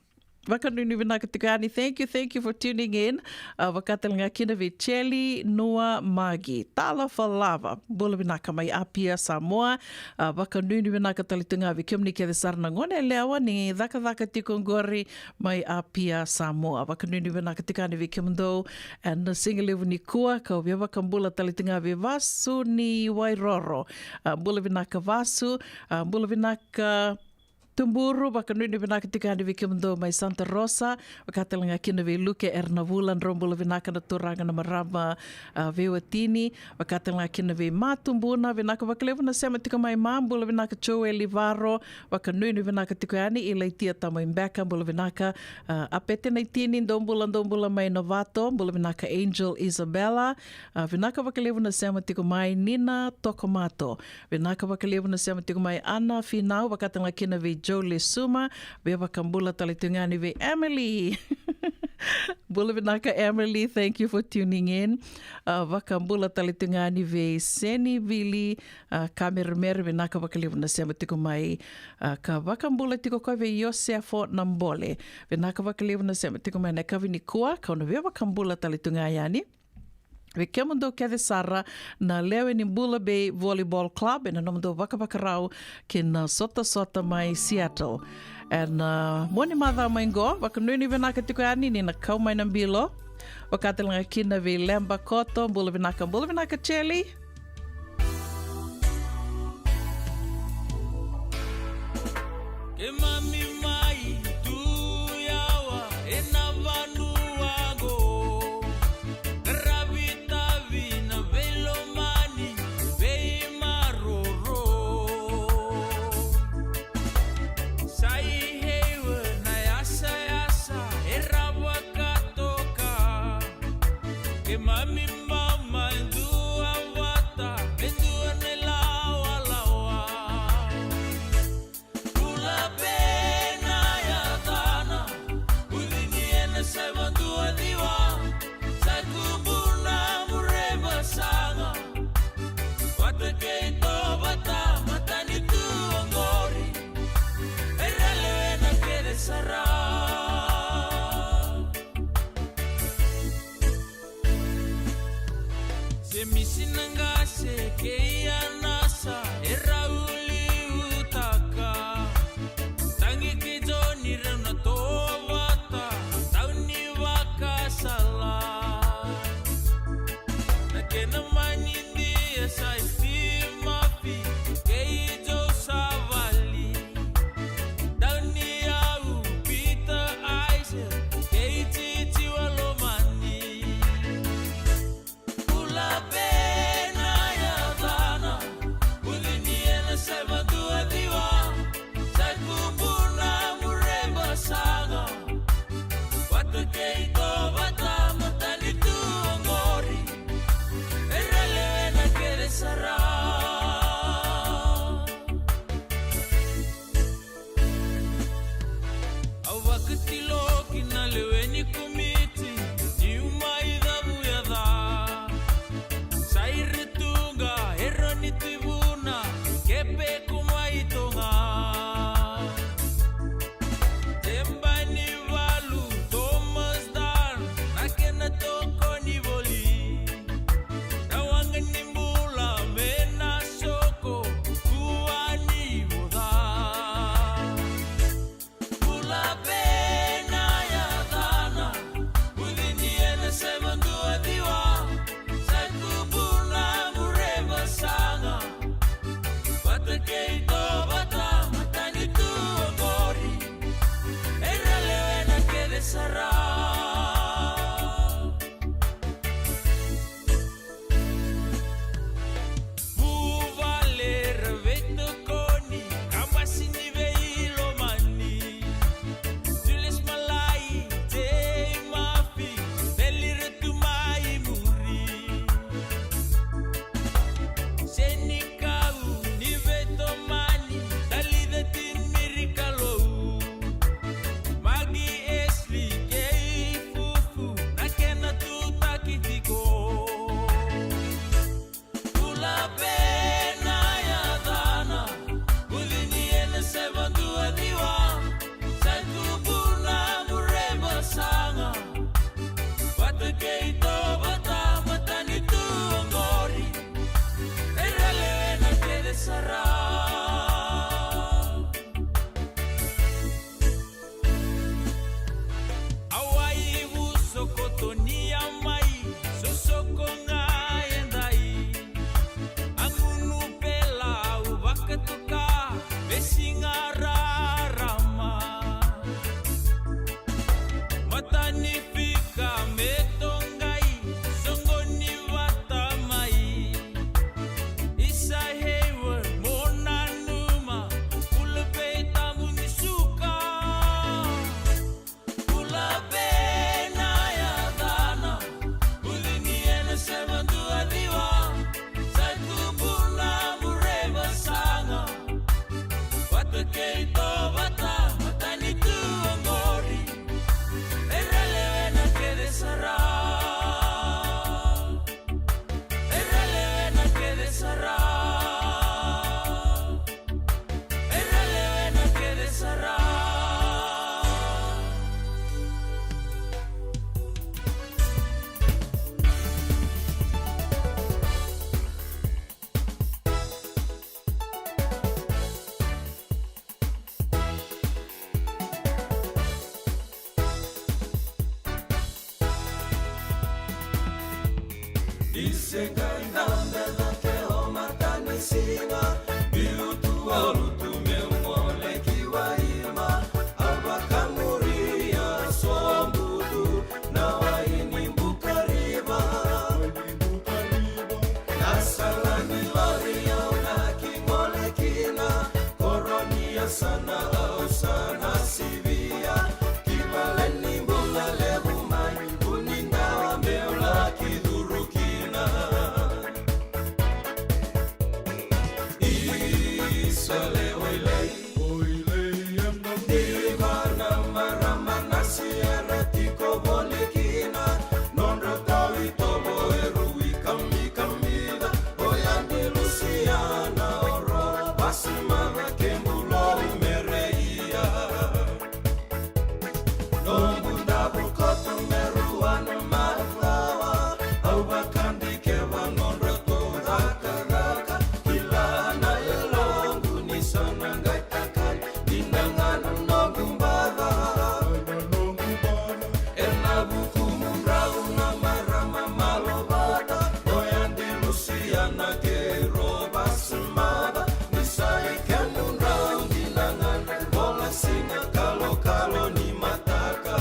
Vakanuinui vinaka tiko yani. Thank you, thank you for tuning in. A, vaka tale ga kina vei Cheli Nua Magi. Talofa Lava, bula vinaka mai Apia, Samoa. A, vakanuinui vinaka tale tu ga vei kemuni kece sara na gone yalewa ni cakacaka tiko qori mai Apia, Samoa. Vakanuinui vinaka tiko yani vei kemudou ena siga levu nikua, kau via vakabula tale tu ga vei Vasu ni Wairoro. A, bula vinaka Vasu, a, bula vinaka Tuburu, vakanuinui vinaka tiko yani vei kemudou mai Santa Rosa, vaka tale ga kina vei Luke Ernavula, drau bula vinaka na turaga na marama, a, veiwatini, vaka tale ga kina vei Matubuna, vinaka vakalevu na sema tiko mai Ma, bula vinaka Joeli Varo, vakanuinui vinaka tiko yani i Laitia Tamai Beka, bula vinaka, a, Apete Naitini, dou bula, dou bula mai Novato, bula vinaka Angel Isabella, a, vinaka vakalevu na sema tiko mai Nina Tokomato, vinaka vakalevu na sema tiko mai Ana Finau, vaka tale ga kina vei Joe Lesuma, via vakabula tale tu ga yani vei Emily. Bula vinaka Emily, thank you for tuning in. A, vakabula tale tu ga yani vei Seni Vili, a, Kameremere, vinaka vakalevu na sema tiko mai, a, ka vakabula tiko koya vei Iosefo Nabole. Vinaka vakalevu na sema tiko mai ena yakavi nikua, kau na via vakabula tale tu ga yani vei kemudou kece sara na lewe ni Bula Bay Volleyball Club ena nomudou vakavakarau kei na sotasota mai Seattle. Ena, a, mua ni macawa mai qo, vakanuinui vinaka tiko yani ni na kau mai na bilo. Vaka tale ga kina vei Leba Koto, bula vinaka, bula vinaka Cheli. Keimami mai tu yawa ena vanua qo. Qaravi tavi na veilomani, veimaroroi. Sa i heiwa na yasayasa e rawa ka toka. Keimami mai dua vata me dua na ilawalawa. Bula Bay na yacana, ucini ena saiva dua ciwa. Sa tubu na mure vasaga, vata kei tovata, matanitu oqori. Era lewena kece sara. Se misi na qase kei yanasa e rau liutaka. Tagi kei Joni rau na tovata, tau ni vakasala. Na kena manidia sa i Fimafi kei Jousavali. Tau ni au Peter Isaac kei Titi Walomani. Bula Bay na yacana, Qai cabe cake o matanisiga, biu tu o lutu meu gole ki Waima. Au vakamuria sobutu na wai ni Bukariva. Na sala ni lori au na ki gole kina, koro ni yasana au sa na sivia. Ki vale ni bula levu mai, vu ni dawa meu laki curu kina. Isa lewa i lai. Diva na marama na siera tiko voli kina. Nodra tau itovo e rui kamikamica. O ya ni Lusiana o ro vasimava ke bulou mereia. Noqu davu koto me rua na macawa, au vakadikeva nodratou cakacaka. Kila na yaloqu ni sa na qai takali, dina ga na noqu baca. Ena vukumudrau na marama malovata, o ya ni Lusiana kei ro vasimava, ni sa i kemudrau dina ga na vola siga kalokalo ni mataka.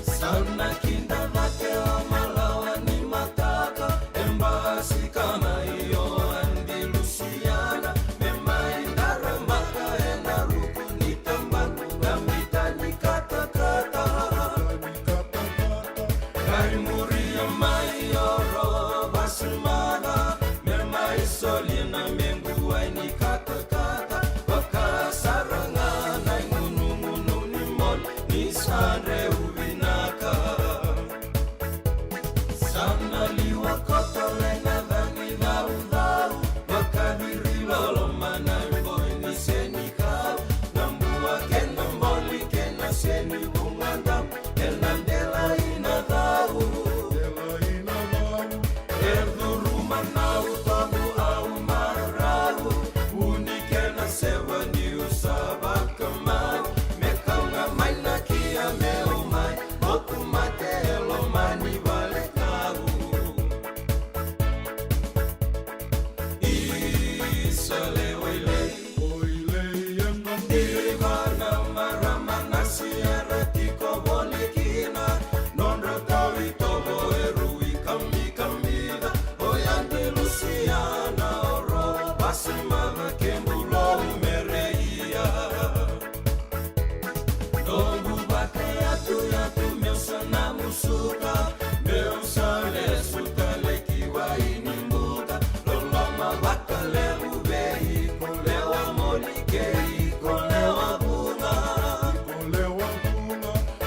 Sa na kida cake o malawa ni mataka, e basika mai o ya ni Lusiana, me mai daramaka ena ruku ni tabana, na mita ni katakata. Qai muria mai o ro vasimava, me mai soli na mequ wai ni katakata. Vakasara ga na igunugunu ni moli, ni sa dreu vinaka. Sa na liwa koto lai na cagi caucau, vakaciri loloma na iboi ni senikau. Na bua kei na moli kei na seni vuqa damu, ena delai na cau. E curu manau tobu au marau, vuni kei na seva niu sa vakamau. Me kau ga mai na kia meu mai, moku mate e loma ni vale kau. Isa lewa i lai. Diva na marama na siera tiko voli kina. Nodra tau itovo e rui kamikamica. O ya ni Lusiana o ro vasimava ke bulou mereia. Noqu vakayatuyatu meu sa na musuka, meu sa lesu tale ki wai ni buka. Loloma vakalevu vei iko lewa moli kei iko lewa vuqa.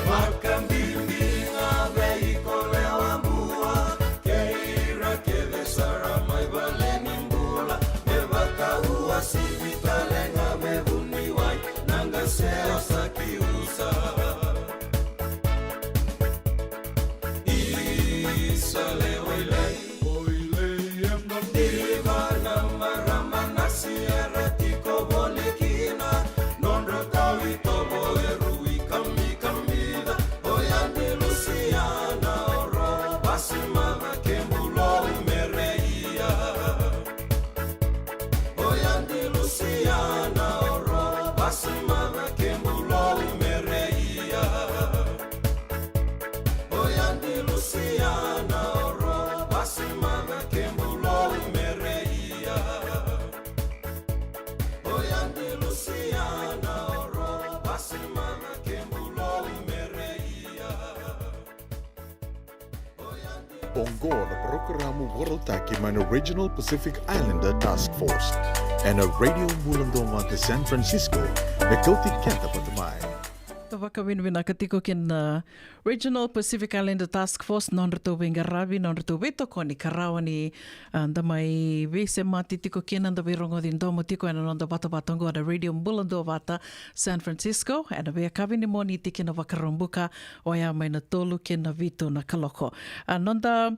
Vakabibi ga vei iko lewa bua, kei ira kece sara mai vale ni bula. Me vakauasivi tale ga me vuniwai, na qase o sa kiusa. Isa lewa i lai. Diva na marama na siera tiko voli kina. Nodra tau itovo e rui kamikamica. O ya ni Lusiana o ro vasimava ke bulou mereia. O ya ni Lusiana o ro vasimava ke bulou mereia. O ya ni Lusiana o ro vasimava ke bulou mereia. O ya ni Lusiana o ro vasimava ke bulou mereia. Oqo na parokaramu vakarautaki mai na Regional Pacific Islander Task Force ena Radio Bula Duavata San Francisco, me kauti keda vata mai. Sa vakavinavinaka tiko kina na Regional Pacific Islander Task Force, nodratou veiqaravi, nodratou veitokoni ka rawa ni, a, da mai veisemati tiko kina, da veirogoci domo tiko ena noda vatavata oqo na Radio Bula Duavata San Francisco, ena veiyakavi ni Moniti ki na Vakaraubuka, oya mai na tolu ki na vitu na kaloko. A, noda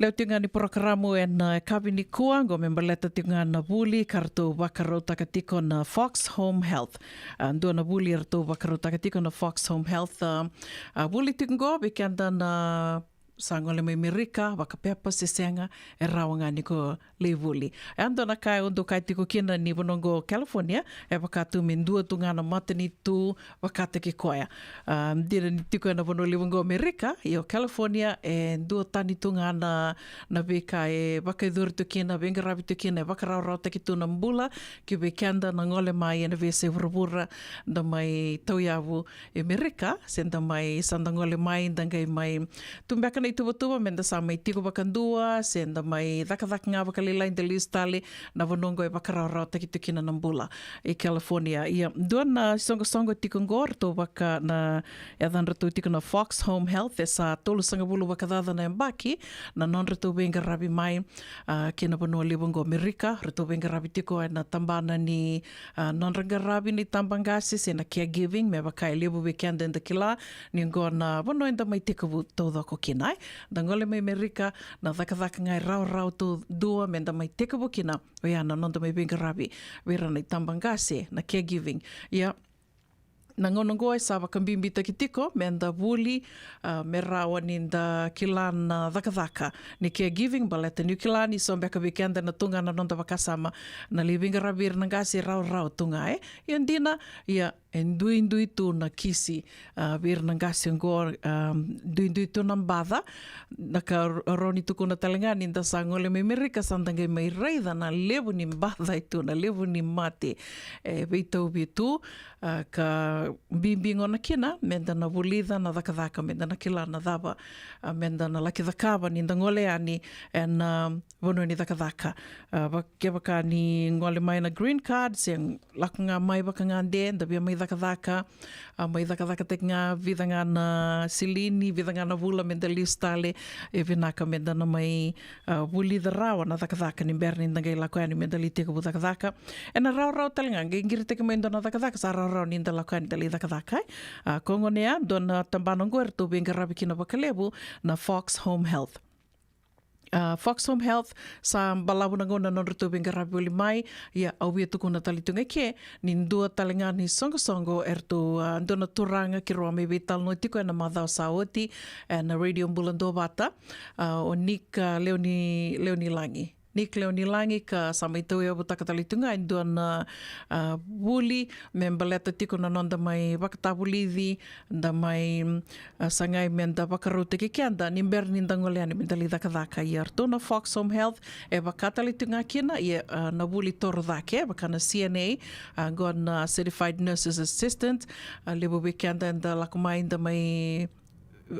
lewe tiko ga ni parokaramu ena, e, yakavi nikua, oqo me baleta tiko ga na vuli ka ratou vakarautaka tiko na Fox Home Health. A, dua na vuli e ratou vakarautaka tiko na Fox Home Health, a, a, vuli tiko oqo vei keda na sa gole mai Merika, vakapepa se sega, e rawa ga ni ko lai vuli. E a dua na ka e udo kaya tiko kina ni vanua oqo California, e vaka tu me dua tu ga na matanitu vakataki koya. A, dina ni tiko ena vanua levu oqo Merika, io California, e dua tani tu ga na, na veika e vakayacori tu kina, veiqaravi tu kina, e vakarawarawataki tu na bula, ki vei keda na gole mai ena veiyasai vuravura, da mai tauyavu e Merika, se da mai sa da gole mai, da qai mai tu beka na ituvatuva, me da sa mai tiko vakadua, se da mai cakacaka ga vakalailai da lesu tale, na vanua oqo e vakarawarawataki tu kina na bula. E California, ia, dua na soqosoqo tiko oqo, ratou vaka na, yacadratou tiko na Fox Home Health, e sa tolusagavulu vakacaca na yabaki, na nodratou veiqaravi mai, a, kei na vanua levu oqo Merika, ratou veiqaravi tiko ena tabana ni, a, nodra qaravi ni tabaqase, se na caregiving, me vaka e levu vei keda eda kila, ni oqo na vanua eda mai tekivu taucoko kina, e. Da gole mai Merika, na cakacaka ga e rawarawa tu dua, me da mai tekivu kina, oya na noda mai veiqaravi, vei ira na itabaqase, na caregiving. Ia, na gauna oqo e sa vakabibitaki tiko, me da vuli, a, me rawa ni da kila na cakacaka ni caregiving, baleta niu kila ni so beka vei keda na tu ga na noda vakasama, na lai veiqaravi ira na qase e rawarawa tu ga, e. Ia dina, ia, e duidui tu na kisi, a, vei ira na qase oqo, a, duidui tu na baca, na ka r-, rawa ni tukuna tale ga ni da sa gole mai Merika sa da qai mai raica na levu ni baca e tu, na levu ni mate, e veitauvi tu, a, ka bibi gona kina, me da na vulica na cakacaka, me da na kila na cava, a, me da na laki cakava ni da gole yani, ena, a, vanua ni cakacaka. A, va-, kevaka ni gole mai na green card, se lako ga mai vakagade, da via mai cakacaka, a, mai cakacakataki ga, vica ga na silini, vica ga na vula me da lesu tale, e vinaka me da na mai, a, vulica rawa na cakacaka ni bera ni da qai lako yani me da lai tekivu cakacaka. Ena rawarawa tale ga, qai qiritaki mai dua na cakacaka, sa rawarawa ni da lako yani da lai cakacaka, e. A, ko gona ya, dua na tabana oqo eratou veiqaravi kina vakalevu, na Fox Home Health. A, Fox Home Health, sa balavu na gauna na nodratou veiqaravi voli mai, ia au via tukuna tale tu ga ke, ni dua tale ga ni soqosoqo, eratou, a, dua na turaga keirau a mai veitalanoa tiko ena macawa sa oti, ena Radio Bula Duavata, a, o Nick, a, Leoni, Leonilagi. Nick Leonilagi ka sa mai tauyavutaka tale tu ga e dua na, a, vuli, me baleta tiko na noda mai vakatavulici, da mai, a, sagai me da vakarautaki keda, ni bera ni da gole yani me da lai cakacaka. Ia ratou na Fox Home Health, e vaka tale tu ga kina, ia, a, na vuli toro cake, vaka na C N A, a, oqo na Certified Nurses Assistant, a, levu vei keda eda lako mai, da mai,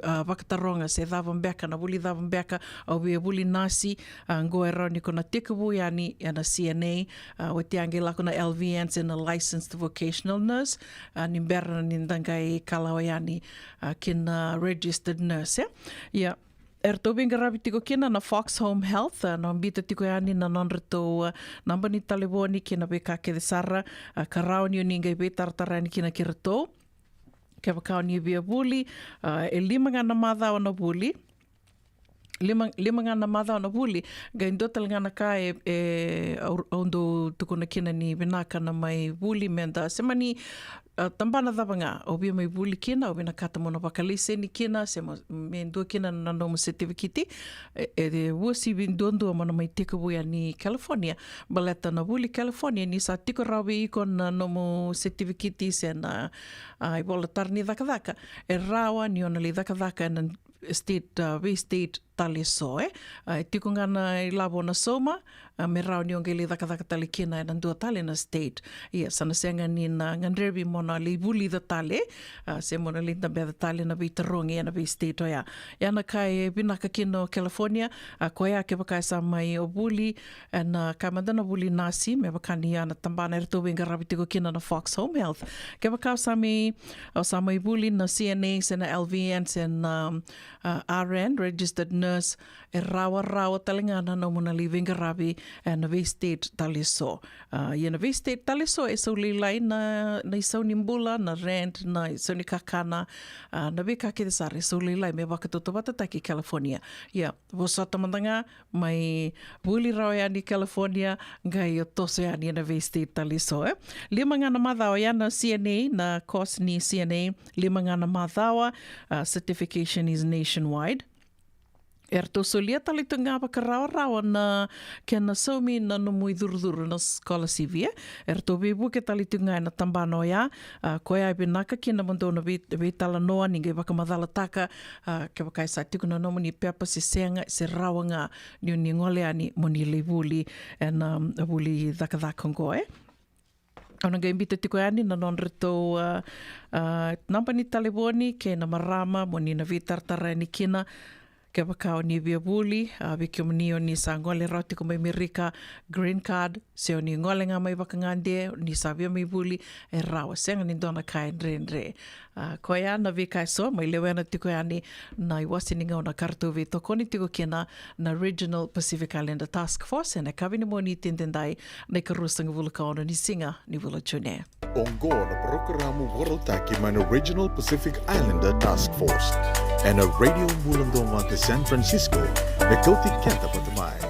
a, vakataroga se cava beka, na vuli cava beka, au via vuli nasi, a, oqo e rawa ni ko na tekivu yani ena C N A, a, oti a qai lako na L V N se na Licensed Vocational Nurse, a, ni bera ni da qai kalawa yani, a, kina Registered Nurse, e. Ia, eratou veiqaravi tiko kina na Fox Home Health, a, na biuta tiko yani na nodratou, a, naba ni talevoni kei na veika kece sara, a, ka rawa ni o ni qai veitaratara yani kina kei ratou. Kevaka o ni via vuli, a, e lima ga na macawa na vuli. Lima, lima ga na macawa na vuli. Qai dua tale ga na ka e, e, au, au dau tukuna kina ni vinaka na mai vuli me da, se mani, a, tabana cava ga, au via mai vuli kina, au vinakata mo na vakalaiseni kina, se mo, me dua kina na nomu setivikiti, e, e, e uasivi duadua mo na mai tekivu yani California. Baleta na vuli California, ni sa tiko rawa vei iko na nomu setivikiti se na, a, ivola tara ni cakacaka, e rawa ni o na lai cakacaka ena state, a, vei state tale so, e. A, e tiko ga na ilavo na sauma, a, me rawa ni o qai lai cakacaka tale kina ena dua tale na state. Ia, sa na sega ni na gadrevi mo na lai vulica tale, a, se mo na lai dabeca tale na veitarogi ena vei state oya. Ia na ka e vinaka kina o California, a, koya kevaka e sa mai o vuli, ena ka mada na vuli nasi, me vaka ni a na tabana eratou veiqaravi tiko kina na Fox Home Health. Kevaka o sa mai, o sa mai vuli na C N A, se na L V N, se na, um, a, R N, registered nurse, e rawarawa tale ga na nomu na lai veiqaravi, e, na vei state tale so. A, ia na vei state tale so, e sau lailai na, na isau ni bula, na rent, na isau ni kakana, a, na veika kece sara, e sau lailai me vakatautauvatataki California. Ia, vosota mada ga, mai vuli rawa yani California, qai o toso yani ena vei state tale so, e. Lima ga na macawa ya na C N A, na course ni C N A, lima ga na macawa, a, certification is nationwide. eratou solia tale tu ga vakarawarawa na kena saumi na nomu icurucuru na scholarship, e. Eratou veivuke tale tu ga ena tabana oya. A, koya e vinaka kina mo dou na vei-, veitalanoa ni qai vakamacalataka, a, kevaka e sa tiko na nomuni pepa se sega, se rawa ga ni o ni gole yani mo ni lai vuli ena, um, vuli cakacaka oqo, e. Au na qai biuta tiko yani na nodratou, a, a, naba ni talevoni kei na marama mo ni na veitaratara yani kina. Kevaka o ni via vuli, a, vei kemuni o ni sa gole rawa tiko mai Merika, green card, se o ni gole ga mai vakagade, o ni sa via mai vuli, e rawa, sega ni dua na ka e dredre. A, koya na veika eso mai lewena tiko yani na iwase ni gauna ka ratou veitokoni tiko kina na Regional Pacific Islander Task Force ena yakavi ni Moniti edaidai, na ikaruasagavulu ka ono ni siga ni vula June. Oqo na parokaramu vakarautaki mai na Regional Pacific Islander Task Force ena Radio Bula Duavata San Francisco, me kauti keda vata mai.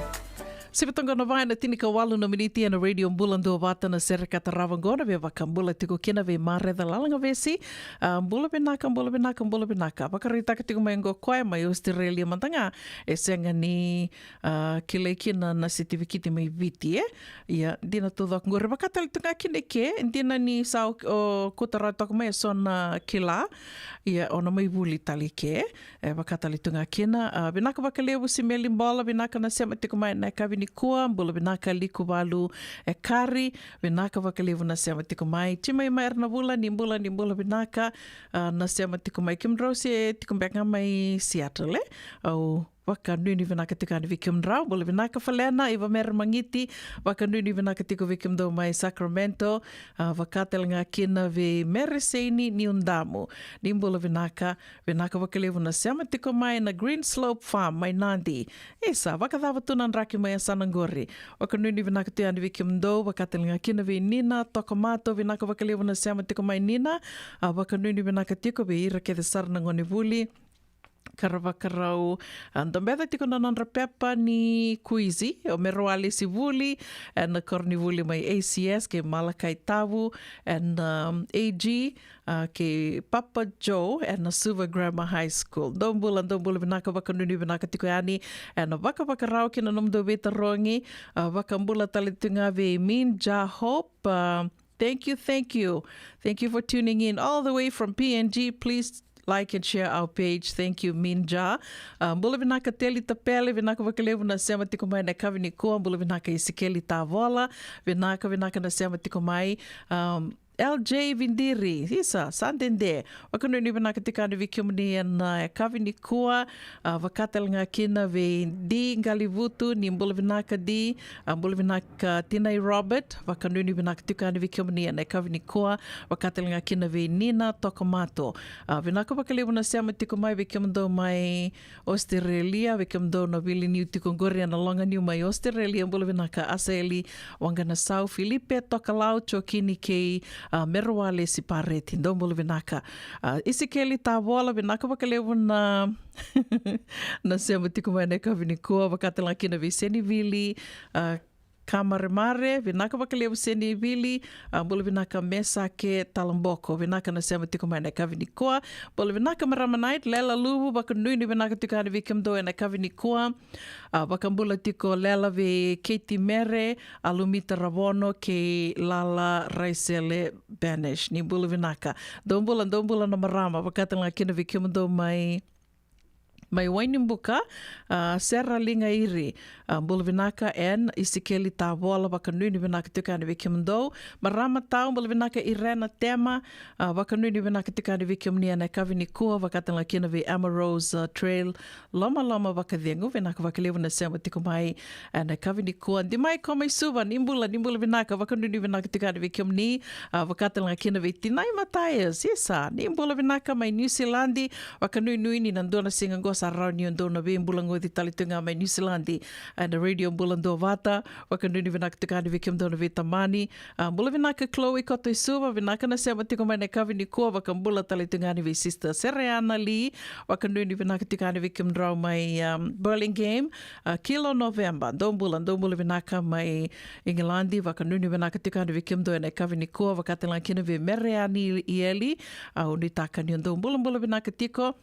Sivi toka qo na va ena tinikawalu na miniti ena Radio Bula Duavata na sere ka tarava qo, na via vakabula tiko kina vei Mareca Lalagavesi. A, bula vinaka, bula vinaka, bula vinaka. Vakaraitaka tiko mai qo koya mai Australia mada ga, e sega ni, a, kilai kina na setivikiti mai Viti, e. Ia, dina taucoko qori, vaka tale tu ga kina i ke, dina ni sa o, o kauta rawa toka mai eso na kila. Ia, o na mai vuli tale i ke. E vaka tale tu ga kina, a, vinaka vakalevu Simeli Bola, vinaka na sema tiko mai na yakavi nikua, bula vinaka Likuvalu Ekari, vinaka vakalevu na sema tiko mai. Timai mai era na vula, ni bula, ni bula vinaka, a, na sema tiko mai. Kemudrau se tiko beka ga mai Seattle, e? Au vakanuinui vinaka tiko yani vei kemudrau, bula vinaka Falena, Iva Mere Magiti, vakanuinui vinaka tiko vei kemudou mai Sacramento, a, vaka tale ga kina vei Mere Seini Niudamu, ni bula vinaka, vinaka vakalevu na sema tiko mai na Green Slope Farm mai Nadi. Isa, vakacava tu na draki mai yasana qori? Vakanuinui vinaka tu yani vei kemudou, vaka tale ga kina vei Nina Tokomato, vinaka vakalevu na sema tiko mai Nina, a, vakanuinui vinaka tiko vei ira kece sara na gonevuli. Ka ra vakarau, a, dobeca tiko na nodra pepa ni kuizi, o Merewalesi Vuli, ena koronivuli mai A C S, kei Malakai Tavu, ena, um, A G, a, kei Papa Joe, ena Suva Grammar High School. Dou bula, dou bula vinaka, vakanuinui vinaka tiko yani, ena vakavakarau kina nomudou veitarogi, a, vakabula tale tu ga vei Min Ja Hope, a, thank you, thank you. Thank you for tuning in all the way from P N G. Please like and share our page. Thank you, Minja. A, bula vinaka Teli Tapele, vinaka vakalevu na sema tiko mai na yakavi nikua. Bula vinaka Isikeli Tavola, vinaka, vinaka na sema tiko mai. Um, L J Vidiri, isa, sa dede. Vakanuinui vinaka tiko yani vei kemuni ena, a, yakavi nikua. A, vaka tale ga kina vei Di Qalivutu, ni bula vinaka Di. A, bula vinaka Tinai Robert, vakanuinui vinaka tiko yani vei kemuni ena yakavi nikua, vaka tale ga kina vei Nina Tokomato. A, vinaka vakalevu na sema tiko mai vei kemudou mai Australia, vei kemudou na veiliu tiko qori ena loganiu mai Australia, bula vinaka Asaeli Waqanasau, Filipe Tokalau, Jokini kei, a, Merewalesi Pareti, dou bula vinaka. A, Isikeli Tavola, vinaka vakalevu na na sema tiko mai na yakavi nikua, vaka tale ga kina vei Senivili, a, Kamaremare, vinaka vakalevu Senivili, a, bula vinaka Mesake Talaboko, vinaka na sema tiko mai na yakavi nikua, bula vinaka Marama Night, Lela Luvu, vakanuinui vinaka tiko yani vei kemudou ena yakavi nikua, a, vakabula tiko Lela vei Keiti Mere, a, Lumita Ravono, kei Lala Raisele Banish, ni bula vinaka. Dou bula, dou bula na marama, vaka tale ga kina vei kemudou mai mai Wainibuka, a, Sera Ligairi, a, bula vinaka, N Isikeli Tavola, vakanuinui vinaka tiko yani vei kemudou. Marama Tau, bula vinaka Irena Tema, a, vakanuinui vinaka tiko yani vei kemuni ena yakavi nikua, vaka tale ga kina vei Emma Rose, a, Trail, Lomaloma Vakacegu, vinaka vakalevu na sema tiko mai ena yakavi nikua. Dimai ko mai Suva, ni bula, ni bula vinaka, vakanuinui vinaka tiko yani vei kemuni, a, vaka tale ga kina vei Tinai Mataias, isa, ni bula vinaka mai Niusiladi, vakanuinui ni na dua na siga qo sa rawa ni o dou na veibulagoci tale tu ga mai Niusiladi ena Radio Bula Duavata, vakanuinui vinaka tiko yani vei kemudou na veitamani. A, bula vinaka Chloe Kotoisuva, vinaka na sema tiko mai na yakavi nikua, vakabula tale tu ga yani vei Sister Sereana Lee, vakanuinui vinaka tiko yani vei kemudrau mai, um, Burlingame, a, Kilo November, dou bula, dou bula vinaka mai Igiladi, vakanuinui vinaka tiko yani vei kemudou ena yakavi nikua, vaka tale ga kina vei Mereani Ieli, a, au nuitaka ni o dou bulabula vinaka tiko.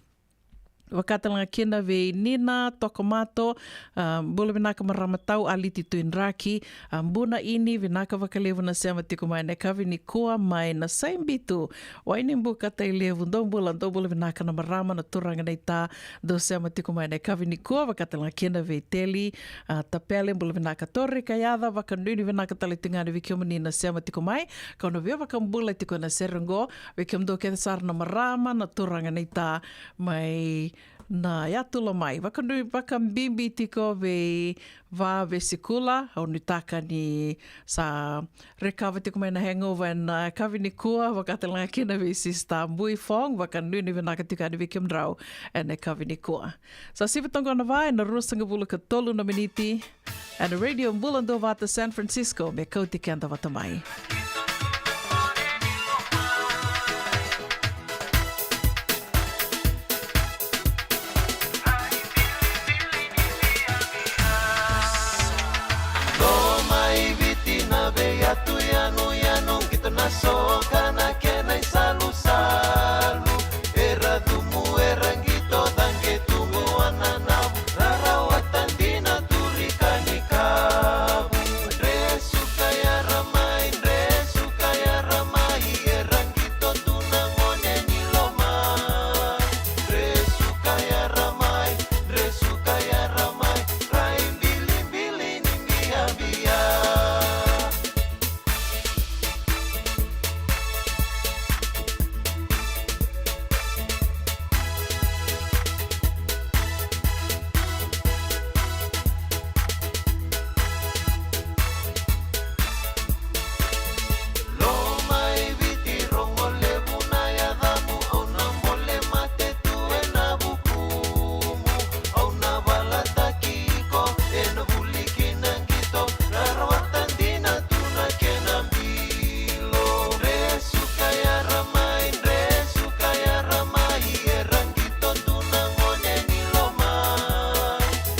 Vakatalega kina vei Nina Tokomato, a, bula vinaka marama tau, Aliti Tuidraki, a, Buna Ini, vinaka vakalevu na sema tiko mai na yakavi nikua mai na Saibitu, Wainibuka, Tailevu, dou bula, dou bula vinaka na marama, na turaga, na ita, dou sema tiko mai na yakavi nikua, vakatalega kina vei Teli, a, Tapele, bula vinaka Tori Kayaca, vakanuinui vinaka tale tiko ga yani vei kemuni na sema tiko mai, kau na via vakabula tiko na sere oqo, vei kemudou kece sara na marama, na turaga, na ita, mai na yatu Lomai. Vakanui, vakabibi tiko vei Va Vesikula, au nuitaka ni sa recover tiko mai na hangover ena yakavi nikua, vakatalega kina vei Sister Bui Fong, vakanuinui vinaka tiko yani vei kemudrau ena yakavi nikua. Sa sivi toka na va ena ruasagavulu ka tolu na miniti. Ena Radio Bula Duavata San Francisco, me kauti keda vata mai. Loma i Viti na veiyatu yanuyanu, qito na soka na kena isalusalu. Era cumu, era qito, caqe tu qo Ananavu, rarawata dina, turi ka ni kavu. Dresu ka yara mai, dresu ka yara mai, era qito tu na gone ni loma. Dresu ka yara mai, dresu ka yara mai, rai bilibili ni biabia. Loma i Viti, rogo levu na yacamu, au na mole mate tu ena vukumu. Au na valataki iko ena vuli kina qito, rarawata dina tu na kena bilo. Dresu ka yara mai, dresu ka yara mai, era qito tu na gone ni loma.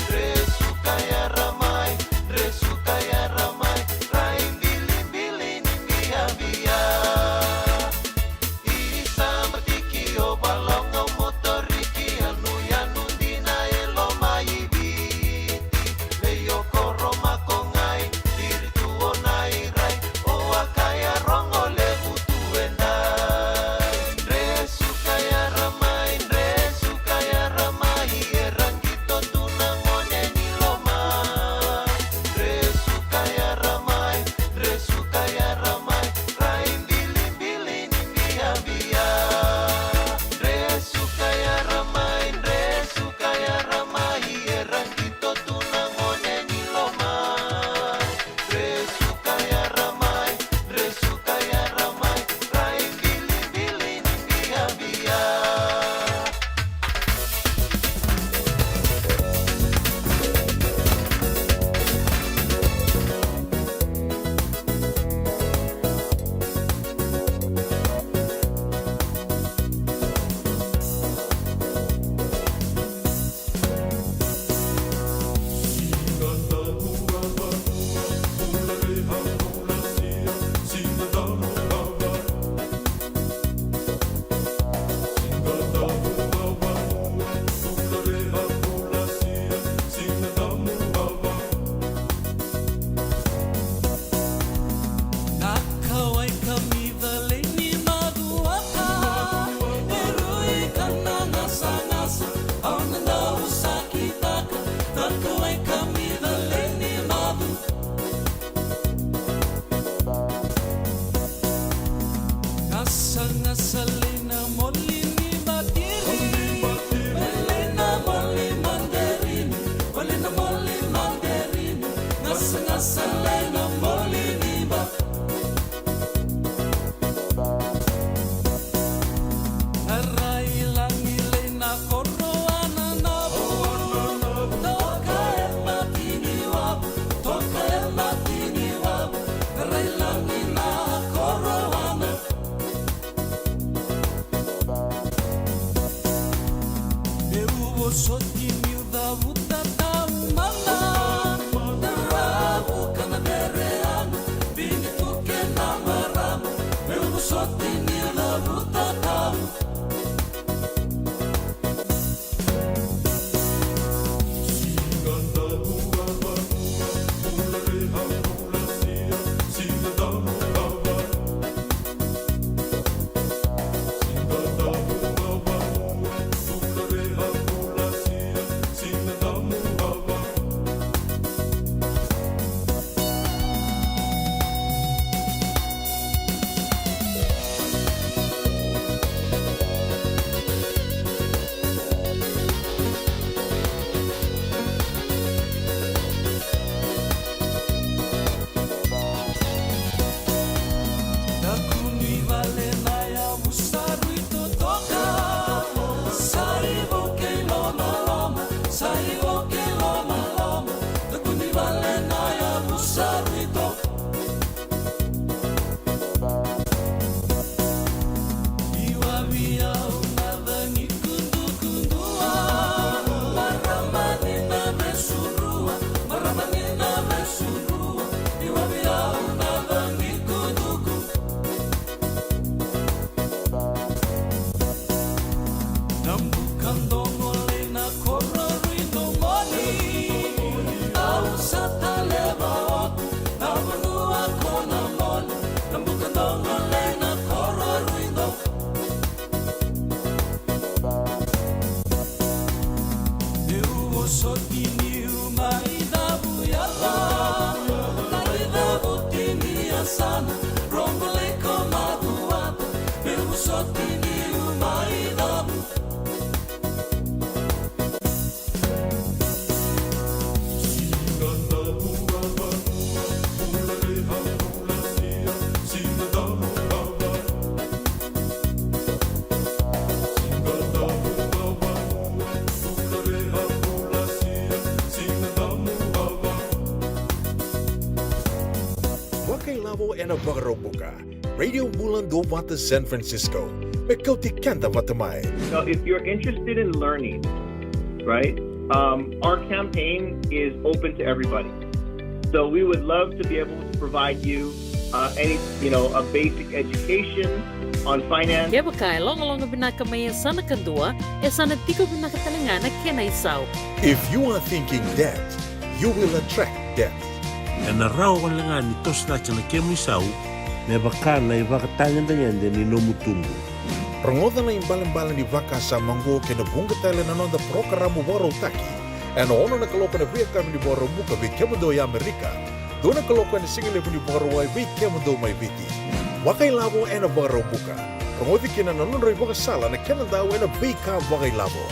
Dresu ka yara mai, dresu ka yara mai, rai bilibili ni biabia. I Sabatiki o Valauga, o Motoriki, yanuyanu dina e loma i Viti. Vei o Koro, Makogai, Viritu, o Nairai, o Wakaia, rogo levu tu edai. Dresu ka yara mai, dresu ka yara mai, era qito tu na gone ni loma. Dresu ka yara mai, dresu ka yara mai, rai bilibili ni biabia. Dresu ka yara mai, dresu ka yara mai, era qito tu na gone ni loma. Dresu ka yara mai, dresu ka yara mai, rai bilibili ni biabia. Na kauwai ka mica lei ni macuata, e rui ka na gasagasa, au na dau sakitaka. Na kauwai ka mica lei ni macu. Gasagasa lei na moli ni batiri, lei na moli maderini, lei na moli maderini. Gasagasa lei na moli ni ba. Rai lagi lei na koro Ananavu. Toka e mati ni wavu, toka e mati ni wavu. Rai lagi na koro Ana. Meu vosoti niu cavuta taumada, ravu ka na Vakailavo ena Vakaraubuka. Radio Bula Duavata San Francisco. Me kauti keda vata mai. So if you're interested in learning, right, um, our campaign is open to everybody. So we would love to be able to provide you uh, any, you know, a basic education on finance. Kevaka e logaloga vinaka mai e yasana kadua, e sa na tiko vinaka tale ga na kena isau. If you are thinking debt, you will attract debt. Ena rawa wale ga ni toso cake na kemu isau me vaka na ivakatagedegede ni nomu tubu. Rogoca na ibalebale ni vakasama oqo kei na vuqa tale na noda parokaramu vakarautaki ena ono na kaloko ena veiyakavi ni Vakaraubuka vei kemudou e Amerika, dua na kaloko ena sigalevu ni Vakarauwai vei kemudou mai Viti. Vakailavo ena Vakaraubuka. Rogoci kina na nodrau ivakasala na kena dau ena veika vakailavo.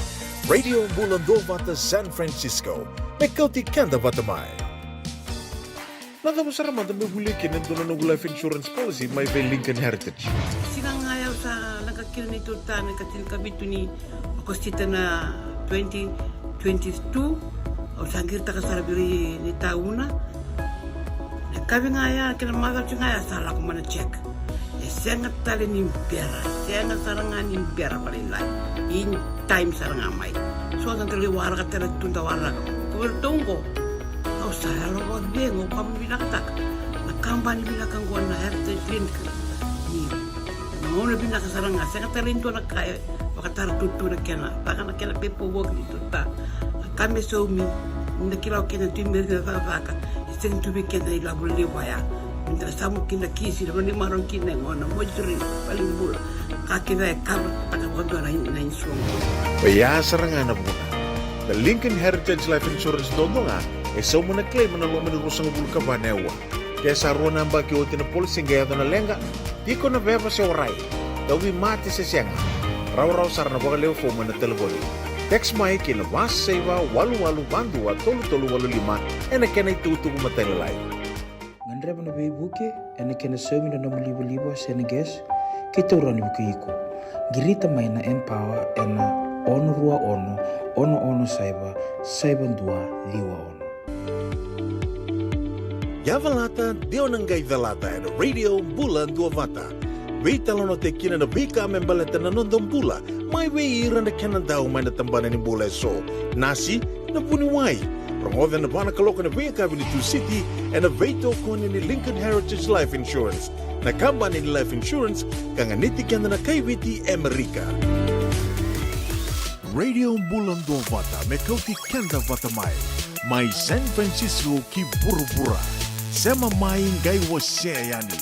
Radio Bula Duavata San Francisco. Me kauti keda vata mai. Na cava sara mada meu volia kina e dua na noqu life insurance policy mai vei Lincoln Heritage? Siga ga ya au sa leqa kina neitou ta na ikatinikavitu ni Okosita na twenty twenty-two. Au sa qiritaka sara vei ira ni tauna. Na kavi ga ya kei na macawa ga ya sa lako mai na check. E sega tale ni bera, sega sara ga ni bera vakalailai. In time sara ga mai. So da lai waraka tale tu da waraka. Ko vei ratou oqo. Au sa yalo vakacegu, au vakavinavinakataka na kabani vinaka oqo na Heritage Clinic. Ni na gauna vinaka sara ga, sega tale ni dua na ka e vakatara tutu na kena, caka na kena paperwork ni tuta. Na ka me saumi, ni na kila o kena tu i meri na cakacaka, e sega tu vei keda na ilavo levu vaya. Ni da samu kina kisi, na vanimaro kina e gona, moituri, valenibula. Ka kece e cover taka vakadua na, na insurance. Oya sara ga na vuna. Na Lincoln Heritage Life Insurance dodonu ga e sauma na claim ena loma ni ruasagavulu ka va na aua. Ke sa rua na yabaki oti na policy qai yaco na leqa, tiko na veva se warai, tauvimate se sega. Rawarawa sara na vakalewe fomu ena talevoni. Text mai ki na va saiva walu walu va dua tolu tolu walu lima ena kena itukutuku matailalai. Gadreva na veivuke ena kena saumi na nomu livaliva se na gas, keitou rawa ni vukei iko. Qirita mai na Empower ena ono rua ono, ono ono saiva, saiva dua ciwa ono. Yavalata, dewa na qai calata ena Radio Bula Duavata. Veitalanoataki kina na veika me baleta na noda bula, mai vei ira na kena dau mai na tabana ni bula eso. Nasi, na vuniwai. Rogoca ena va na kaloko ena veiyakavi ni Tusiti ena veitokoni ni Lincoln Heritage Life Insurance, na kabani ni life insurance ka ganiti keda na kai Viti e Amerika. Radio Bula Duavata me kauti keda vata mai, mai San Francisco ki vuravura. Sema mai qai wasea yani.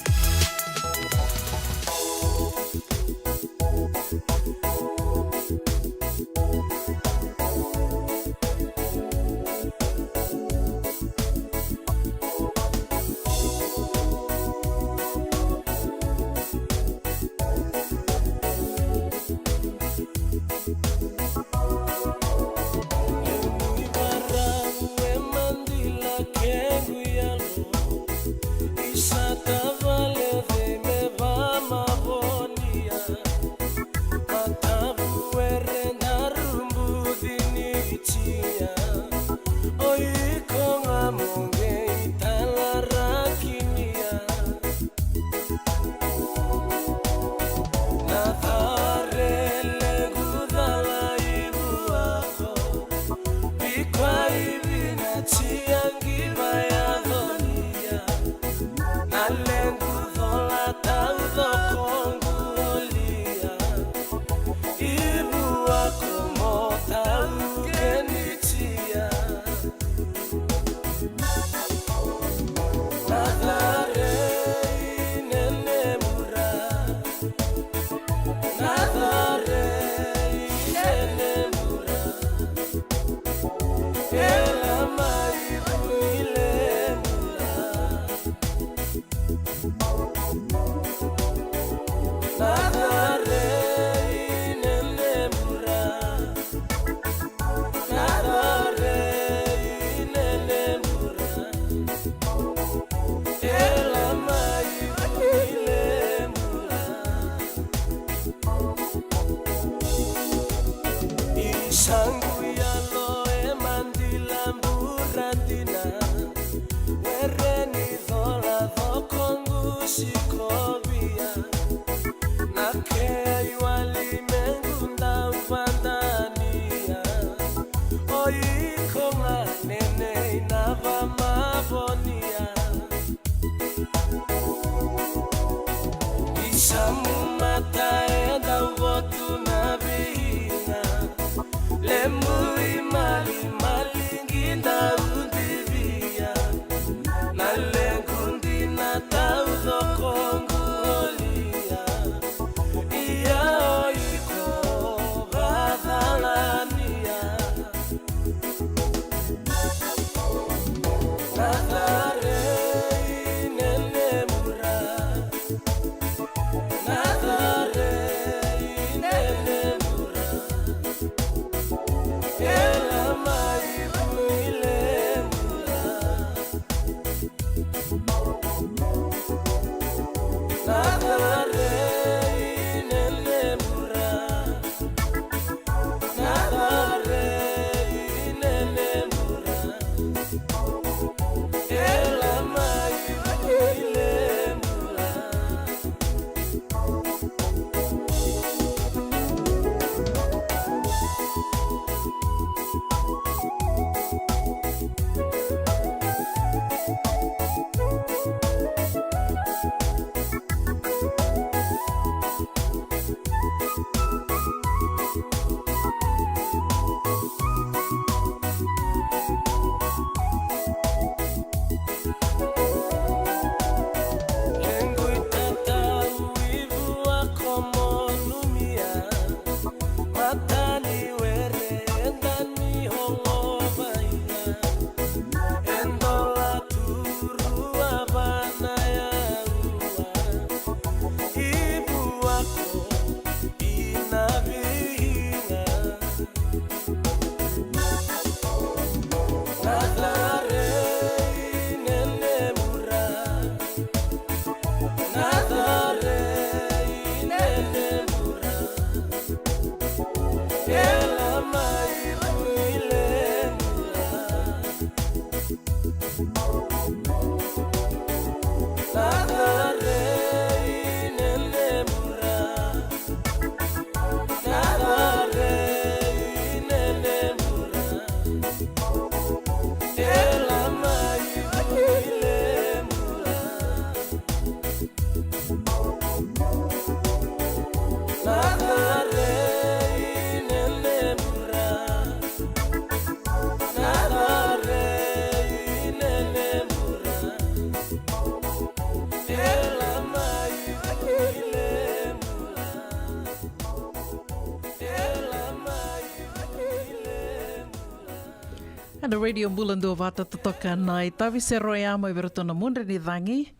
Na Radio Bula Duavata, totoka na itavi sero ya mai vei iratou na mudre ni cagi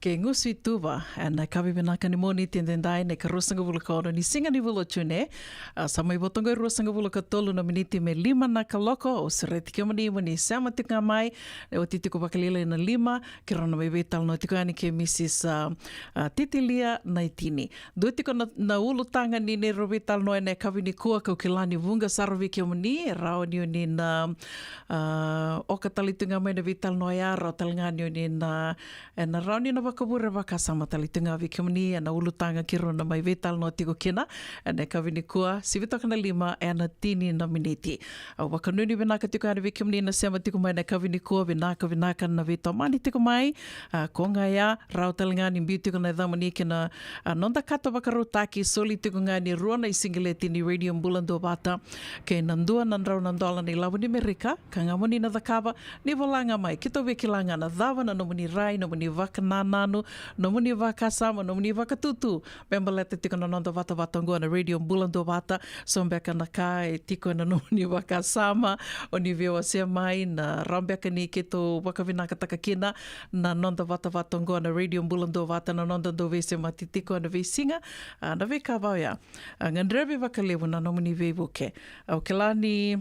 kei Gusu i Tuva. Ena yakavi vinaka ni Moniti edaidai, na ikaruasagavulu ka ono ni siga ni vula o June. A, sa mai vo toka qo e ruasagavulu ka tolu na miniti me lima na kaloko. Au sureti kemuni mo ni sema tiko ga mai. E oti tiko vakalailai na lima, keirau na mai veitalanoa tiko yani kei Mrs, a, a, Titilia Naitini. Dua tiko na, na ulutaga ni neirau veitalanoa ena yakavi nikua, kau kila ni vuqa sara vei kemuni e rawa ni o ni na, a, oka tale tu ga mai na veitalanoa ya, rawa tale ga ni o ni na, ena rawa ni na vakavure vakasama tale tu ga vei kemuni ena ulutaga keirau na mai veitalanoa tiko kina ena yakavi nikua, sivi toka na lima ena tini na miniti. Au vakanuinui vinaka tiko yani vei kemuni na sema tiko mai na yakavi nikua, vinaka, vinaka na veitomani tiko mai. A, ko ga ya, rawa tale ga ni biu tiko na yacamuni kina, a, noda kato vakarautaki, soli tiko ga ni rua na isigileti ni Radio Bula Duavata kei na dua na drau na dola na ilavo ni Merika, ka ga mo ni na cakava, ni vola ga mai, keitou via kila ga na cava na nomuni rai, nomuni vakanananu, nomuni vakasama, nomuni vakatutu me baleta tiko na noda vatavata oqo na Radio Bula Duavata. So beka na ka e tiko ena nomuni vakasama, o ni via wasea mai, na rawa beka ni keitou vakavinakataka kina na noda vatavata oqo na Radio Bula Duavata, na noda dau veisemati tiko ena veisiga, a, na veika va oya. A, gadrevi vakalevu na nomuni veivuke. Au kila ni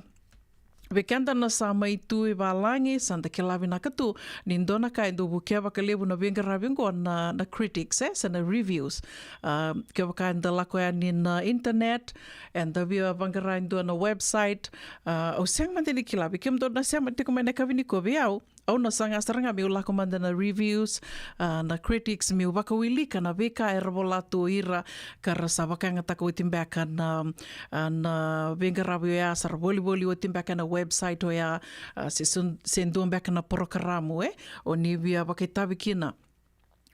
vei keda na sa mai tu i valagi, sa da kila vinaka tu ni dua na ka e dau vukea vakalevu na veiqaravi oqo na, na critics, e, se na reviews. A, kevaka eda lako yani na internet, eda via vaqara e dua na website, a, au sega mada ni kila, vei kemudou na sema tiko mai na yakavi nikua, vei au, au na saga sara ga meu lako mada na reviews, a, na critics, meu vakawilika na veika era vola tu o ira ka ra sa vakayagataka oti beka na, a, na veiqaravi oya, sa ra volivoli oti beka na website oya, a, se, se, se dua beka na porokaramu, e, o ni via vakaitavi kina.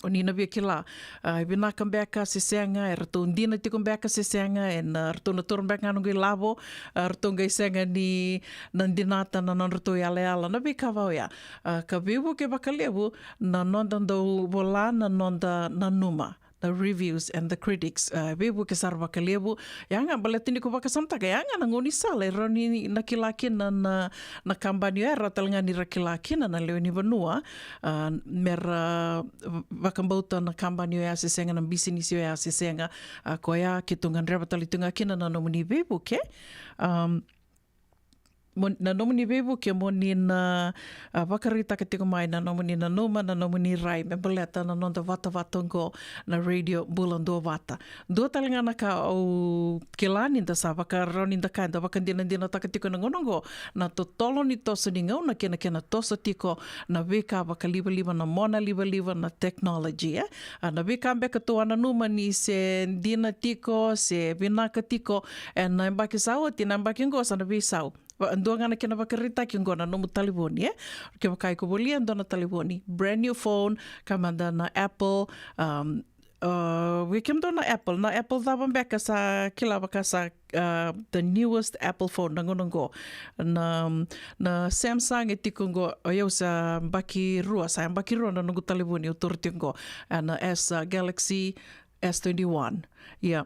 O ni na via kila, a, e vinaka beka se sega, e ratou dina tiko beka se sega, e na ratou na taura beka ga noqu ilavo, a, ratou qai sega ni na dinata na nodratou yalayala, na veika va oya. A, ka veivuke vakalevu na noda dau vola, na noda nanuma, na reviews and the critics. A, veivuke sara vakalevu. Ya ga baleta ni ko vakasamataka, ya ga na gaunisala e rawa ni na kila kina na, na kabani oya, e rawa tale ga ni ra kila kina na lewe ni vanua, a, me ra vakabauta na kabani oya se sega, na bisinisi oya se sega. A, koya keitou gadreva tale tu ga kina na nomuni veivuke. Am, mo, na nomuni veivuke mo ni na, a, vakaraitaka tiko mai na nomuni nanuma, na nomuni rai me baleta na noda vatavata oqo na Radio Bula Duavata. Dua tale ga na ka au kila ni da sa vakarau ni da ka, da vakadinadinataka tiko na gauna oqo, na totolo ni toso ni gauna kei na kena toso tiko na veika vakalivaliva, na mona livaliva, na technology, e. A, na veika beka tou a nanuma ni se dina tiko, se vinaka tiko ena yabaki sa oti, na yabaki oqo sa na veisau. Va, dua ga na kena vakaraitaki oqo na nomu talevoni, e. Kevaka iko volia e dua na talevoni, brand new phone, ka mada na Apple, um, a, vei kemudou na Apple, na Apple cava beka sa kila vaka sa, a, the newest Apple phone na gauna oqo? Na, na Samsung e tiko oqo, o yau sa yabaki rua, sa yabaki rua na noqu talevoni au taura tiko oqo, a, na S, a, Galaxy S twenty-one. Ia.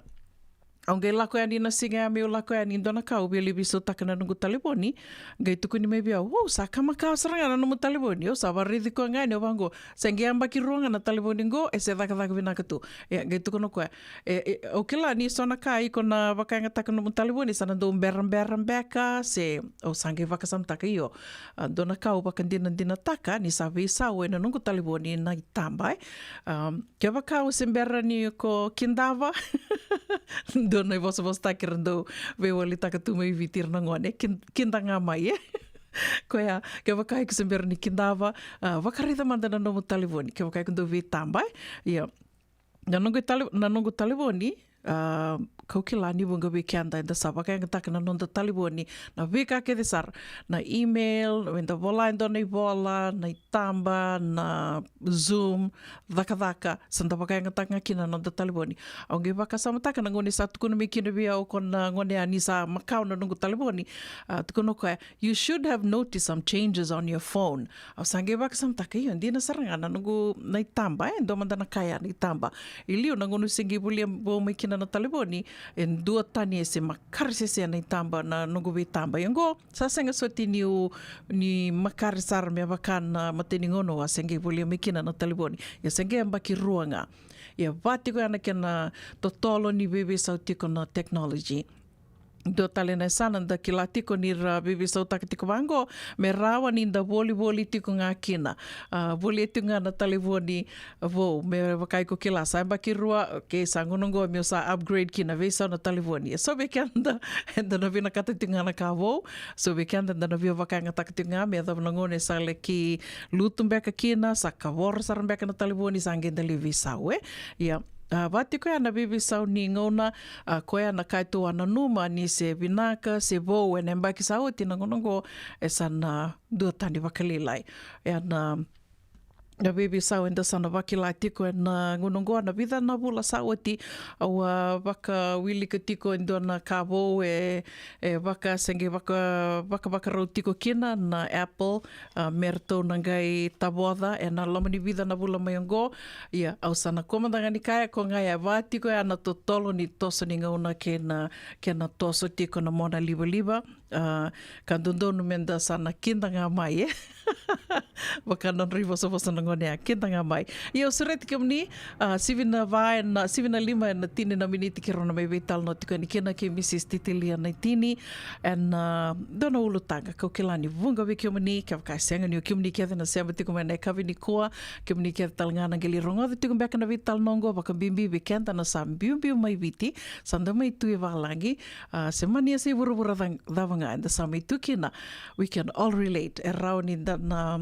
Au qai lako yani na siga ya meu lako yani, dua na ka au via lai veisautaka na noqu talevoni, qai tukuni mai vei au, "Wow, sa ka makawa sara ga na nomu talevoni." Au sa vakaraici koya ga yani, au vaqo, "Sa qai yabaki rua ga na talevoni qo, e se cakacaka vinaka tu." Ia, qai tukuna o koya, "E, e, au kila ni so na ka iko na vakayagataka na nomu talevoni sa na dau berabera beka, se." Au sa qai vakasamataka, io, a, dua na ka au vakadinadinataka ni sa veisau ena noqu talevoni na itaba, e. Am, kevaka o se bera ni ko kidava, dua na ivosavosataki era dau veiwalitaka tu mai Viti ira na gone, kin-, kida ga mai, e. Koya, kevaka iko se bera ni kidava, a, vakaraica mada na nomu talevoni, kevaka iko dau veitaba, e. Ia. Na noqu tale-, na noqu talevoni, a, kau kila ni vuqa vei keda eda sa vakayagataka na noda talevoni na veika kece sara, na email, eda vola e dua na ivola, na itaba, na Zoom, cakacaka, sa da vakayagataka ga kina na noda talevoni. Au qai vakasamataka na gauna sa tukuna mai kina vei au ko na gone ya ni sa makawa na noqu talevoni, a, tukuna o koya, "You should have noticed some changes on your phone." Au sa qai vakasamataka, io, dina sara ga na noqu na itaba, e, dua mada na ka ya na itaba. I liu na gauna au se qai volia vou mai kina na talevoni, E dua tani e se makare sese na itaba na noqu veitaba. Ia oqo, sa sega soti niu, ni makare sara me vaka na matai ni gauna au a se qai volia mai kina na talevoni. Ia se qai yabaki rua ga. Ia va tiko ya na kena totolo ni veiveisau tiko na technology. Dua tale na yasana da kila tiko ni ra veiveisautaka tiko vaqo, me rawa ni da volivoli tiko ga kina. A, volia tiko ga na talevoni vou, me vaka iko kila sa yabaki rua, okay, sa gauna oqo meu sa upgrade kina, veisau na talevoni. E so vei keda, eda na vinakata tiko ga na ka vou, so vei keda da na via vakayagataka tiko ga, me yacova na gauna e sa laki lutu beka kina, sa kavoro sara beka na talevoni, sa qai da lai veisau, e? Ia, a, va tiko ya na veiveisau ni gauna, a, koya na ka e tou a nanuma ni se vinaka, se vou, ena yabaki sa oti na gauna oqo, e sa na dua tani vakalailai. Ia na, na veiveisau eda sa na vakila tiko ena gauna oqo, na vica na vula sa oti, au a vakawilika tiko e dua na ka vou e, e vaka, se qai vaka, vakavakarau tiko kina na Apple, a, me ratou na qai tavoca ena loma ni vica na vula mai oqo. Ia, au sa na kua mada ga ni kaya, ko ga ya va tiko ya na totolo ni toso ni gauna kei na, kei na toso tiko na mona livaliva. A, ka dodonu meda sa na kida ga mai, e? Vaka na nodra ivosavosa na gone ya, kida ga mai. Ia au sureti kemuni, a, sivi na va ena, sivi na lima ena tini na miniti keirau na mai veitalanoa tiko yani kina kei Mrs Titilia Naitini. Ena, a, dua na ulutaga kau kila ni vuqa vei kemuni, kevaka e sega ni o kemuni kece na sema tiko mai ena yakavi nikua, kemuni kece tale ga na qai lai rogoca tiko beka na veitalanoa oqo, vakabibi vei keda na sa biubiu mai Viti, sa da mai tu i valagi, a, se mani yasa i vuravura ca-, cava ga eda sa mai tu kina. We can all relate. E rawa ni da na,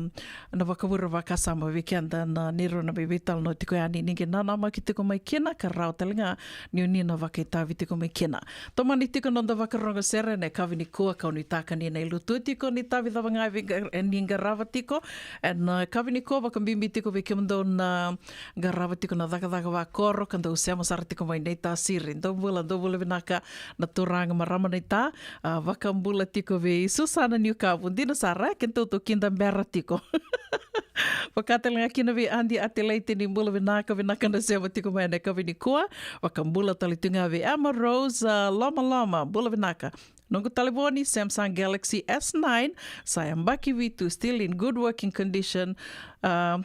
na vakavure vakasama vei keda na neirau na mai veitalanoa tiko yani, ni qai nanamaki tiko mai kina, ka rawa tale ga ni o ni na vakaitavi tiko mai kina. Tomani tiko na noda vakarogo sere ena yakavi nikua, kau nuitaka ni na ilutu tiko ni tavi cava ga e vei qa-, e ni qarava tiko. Ena, a, yakavi nikua, vakabibi tiko vei kemudou na qarava tiko na cakacaka vakoro, ka dou sema sara tiko mai Naitasiri. Dou bula, dou bula vinaka na turaga marama naita. A, vakabula tiko vei Susana Niukavu, dina sara, e, keitou tou kida bera tiko. Vaka tale ga kina vei Adi Atelaite, ni bula vinaka, vinaka na sema tiko mai ena yakavi nikua. Vakabula tale tu ga vei Emma Rose, a, Lomaloma, bula vinaka. Noqu talevoni Samsung Galaxy S nine, sa yabaki vitu, still in good working condition. A,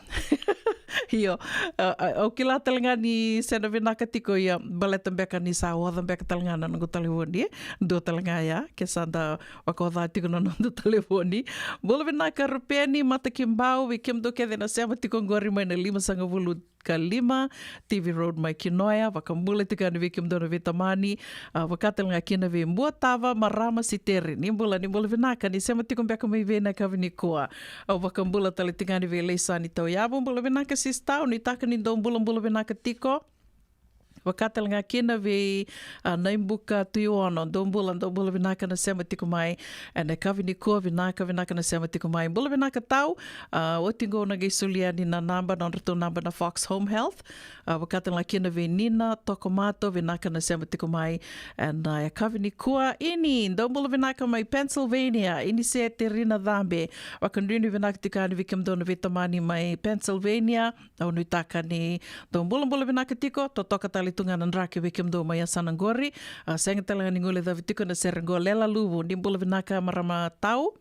io, a, a, au kila tale ga ni se na vinaka tiko, ia, baleta beka ni sa oca beka tale ga na noqu talevoni, e? Dua tale ga ya, ke sa da vakaoca tiko na noda talevoni. Bula vinaka Rupeni Matakibau, vei kemudou kece na sema tiko oqori mai na limasagavulu ka lima Tivi Road mai Kinoya, vakabula tiko yani vei kemudou na veitamani, a, vaka tale ga kina vei Buatava, marama Siteri. Ni bula, ni bula vinaka, ni sema tiko beka mai vei na yakavi nikua. Au vakabula tale tiko yani vei Leisani Tauyavu, bula vinaka sister, au nuitaka ni dou bulabula vinaka tiko. Vaka tale ga kina vei, a, Naibuka Tuiono, dou bula, dou bula vinaka na sema tiko mai ena yakavi nikua, vinaka, vinaka na sema tiko mai. Bula vinaka Tau, a, oti qo au na qai solia yani na naba, nodratou naba na Fox Home Health. A, vaka tale ga kina vei Nina Tokomato, vinaka na sema tiko mai ena, a, yakavi nikua. Ini, dou bula vinaka mai Pennsylvania, Ini Sete Rina Cabe. Vakanuinui vinaka tiko yani vei kemudou na veitamani mai Pennsylvania. Au nuitaka ni dou bulabula vinaka tiko, totoka tale tu ga na draki vei kemudou mai yasana qori. A, sega tale ga ni guilecavi tiko na sere qo, Lela Luvu, ni bula vinaka marama Tau.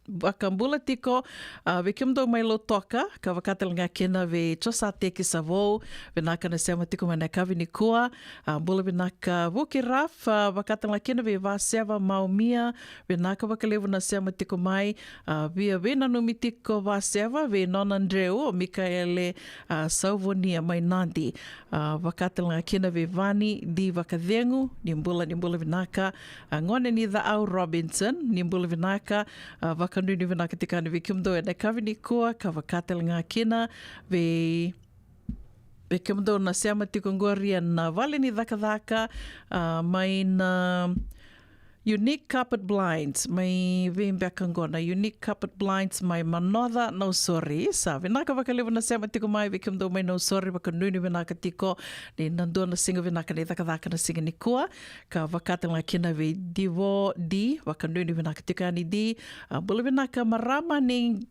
Vakabula tiko, a, vei kemudou mai Lautoka, ka vaka tale ga kina vei Josateki Savou, vinaka na sema tiko mai na yakavi nikua. A, bula vinaka Vuki Raf, a, vaka tale ga kina vei Vaseva Maumia, vinaka vakalevu na sema tiko mai. A, via veinanumi tiko Vaseva vei nona dreu o Mikaele, a, Sauvonia mai Nadi. A, vaka tale ga kina vei Vani Di Vakacegu, ni bula, ni bula vinaka. A, gone ni Caau Robinson, ni bula vinaka. A, vakanuinui vinaka tiko yani vei kemudou ena yakavi nikua, ka vaka tale ga kina vei, vei kemudou na sema tiko qori ena vale ni cakacaka, a, mai na Unique Carpet Blinds, mai vei beka qo na Unique Carpet Blinds mai Manoca, Nausori. Sa vinaka vakalevu na sema tiko mai vei kemudou mai Nausori, vakanuinui vinaka tiko ni na dua na siga vinaka ni cakacaka na siga nikua. Ka vaka tale ga kina vei Divo Di, vakanuinui vinaka tiko yani Di. A, bula vinaka marama ni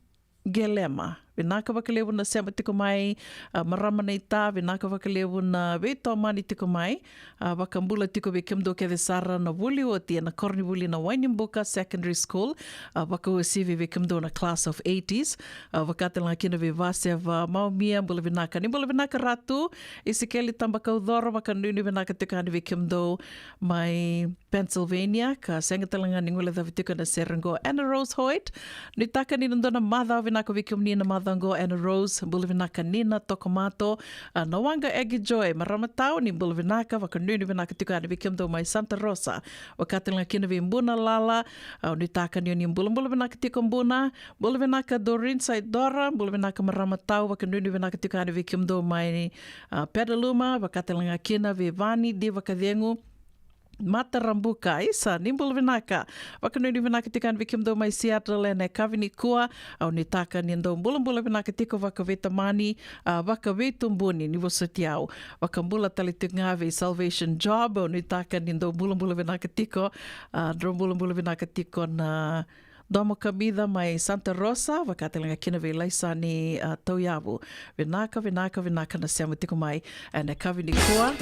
Gelema, Vinaka vakalevu na sema tiko mai, a, marama naita, vinaka vakalevu na veitomani tiko mai. A, vakabula tiko vei kemudou kece sara na vuli oti ena koronivuli na Wainibuka Secondary School. A, vakauasivi vei kemudou na class of eighties. A, vakatalega kina vei Vaseva Maumia, bula vinaka. Ni bula vinaka Ratu Isikeli Tabakaucoro, vakanuinui vinaka tiko yani vei kemudou mai Pennsylvania, ka sega talega ni guilecavi tiko na sere qo. Anna Rose Hoyt, nuitaka ni na dua na macawa vinaka vei kemuni na macawa qo, Anna Rose, bula vinaka Nina Tokomato, a, na waqa Egi Joy, marama tau ni bula vinaka, vakanuinui vinaka tiko yani vei kemudou mai Santa Rosa, vakatalega kina vei Buna Lala, a, nuitaka ni o ni bulabula vinaka tiko Buna, bula vinaka Doreen Saidora, bula vinaka marama tau, vakanuinui vinaka tiko yani vei kemudou mai, a, Pedaluma, vakatalega kina vei Vani Divakacegu, Matarabuka, isa, ni bula vinaka. Vakanuinui vinaka tiko yani vei kemudou mai Seattle ena yakavi nikua. Au nuitaka ni dou bulabula vinaka tiko vakaveitamani, a, vakaveitubuni ni vosoti au. Vakabula tale tiko ga vei Salvation Job, au nuitaka ni dou bulabula vinaka tiko, a, drau bulabula vinaka tiko na Domo Kamica mai Santa Rosa, vakatalega kina vei Laisani, a, Tauyavu. Vinaka, vinaka, vinaka na sema tiko mai ena yakavi nikua.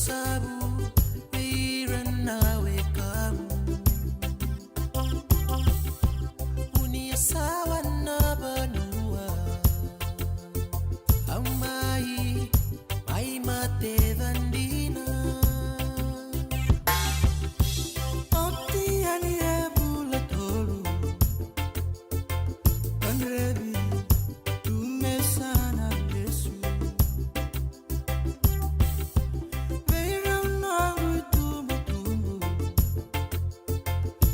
Tabu vei ira na wekamu. Vunia sara na vanua. Au mai, mai mate vadina. Oti yani e vula tolu. Kadrevi tu me sa na lesu. Vei rau noqu itubutubu,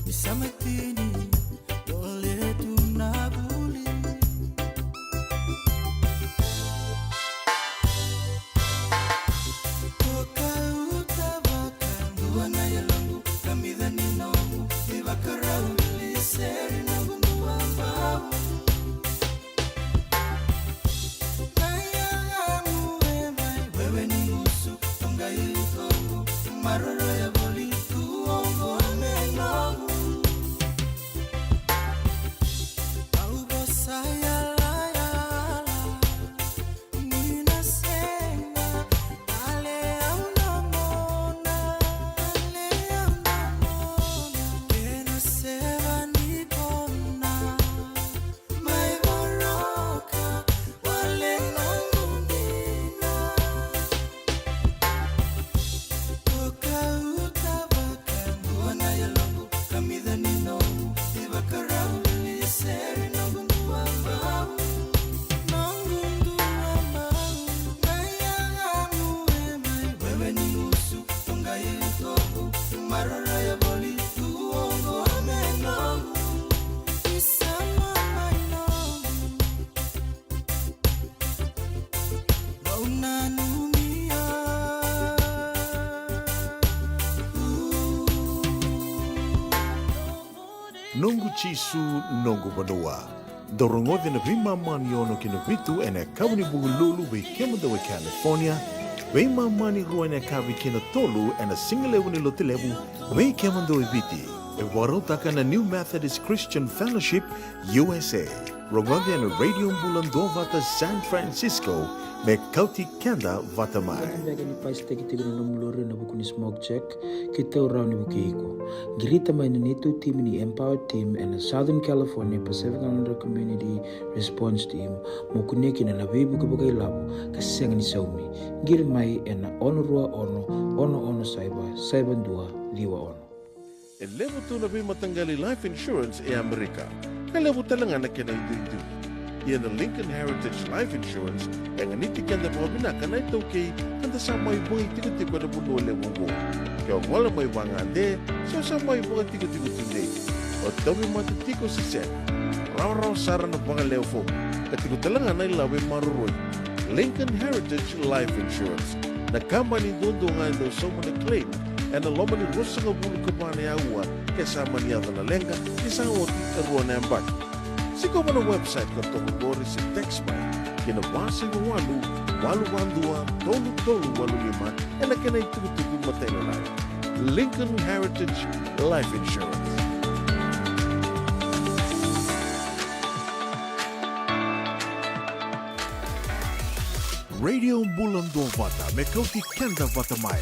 ni sa mai tini, dole tu na vuli. Ko kauta vakadua na yaloqu, kamica ni noqu ivakarau, vili sere noqu duabau. Mai voroka wale noqu dina. Ko kauta vakadua na yaloqu, kamica ni noqu ivakarau, vili sere noqu duabau. Noqu duabau. Na yagamu e mai wewe ni gusu, toqai utoku, maroroya voli tu oqo me noqu. Isama mai noqu. Vau nanumi au. Noqu Jisu, noqu vanua. Dau rogoci na veimama ni ono ki na vitu ena yakavi ni Vukelulu vei kemudou e California, veimama ni rua ena yakavi ki na tolu ena sigalevu ni Lotulevu vei kemudou e Viti. E vakarautaka na New Methodist Christian Fellowship, U S A. Rogoci ena Radio Bula Duavata San Francisco, me kauti keda vata mai. Vakabeka ni pasitaki tiko na nomu lori ena vuku ni smoke check, keitou rawa ni vukei iko. Qirita mai na neitou timi ni Empower Team ena Southern California Pacific Islander Community Response Team, mo kunea kina na veivuke vakailavo ka sega ni saumi. Qiri mai ena ono rua ono, ono ono saiva, saiva dua, ciwa ono. E levu tu na veimataqali life insurance e Amerika, ka levu tale ga na kena iduidui. Ia na Lincoln Heritage Life Insurance e ganiti keda vakavinaka na iTaukei, ka da sa mai vakaitikotiko ena vanua levu oqo. Ke o gole mai vagade, se o sa mai vakatikotiko tudei, o tauvimate tiko se sega, rawarawa sara na vagalewe fomu, ka tiko tale ga na ilavo e maroroi. Lincoln Heritage Life Insurance, na kabani duadua ga e dau sauma na claim ena loma ni ruasagavulu ka va na aua, ke sa mani yaco na leqa, ke sa oti e rua na yabaki. Sikova na website ka toka qori se text mai ki na va saiva walu, walu va dua, tolu tolu walu lima, ena kena itukutuku matailalai. Lincoln Heritage Life Insurance. Radio Bula Duavata, me kauti keda vata mai,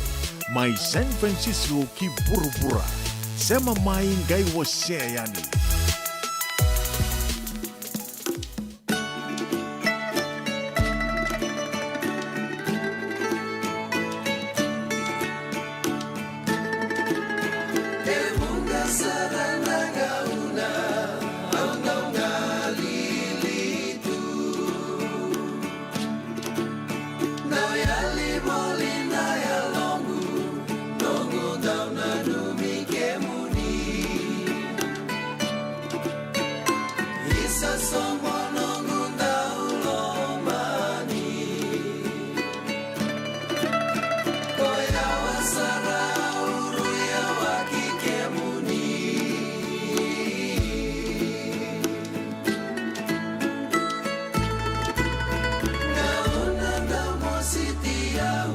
mai San Francisco ki vuravura. Sema mai, qai wasea yani. Dau yali voli na yaloqu, noqu dau nanumi kemuni. Isa soqo noqu dau lomani. Ko yawa sara au rui yawaki kemuni. Gauna dau mositi au,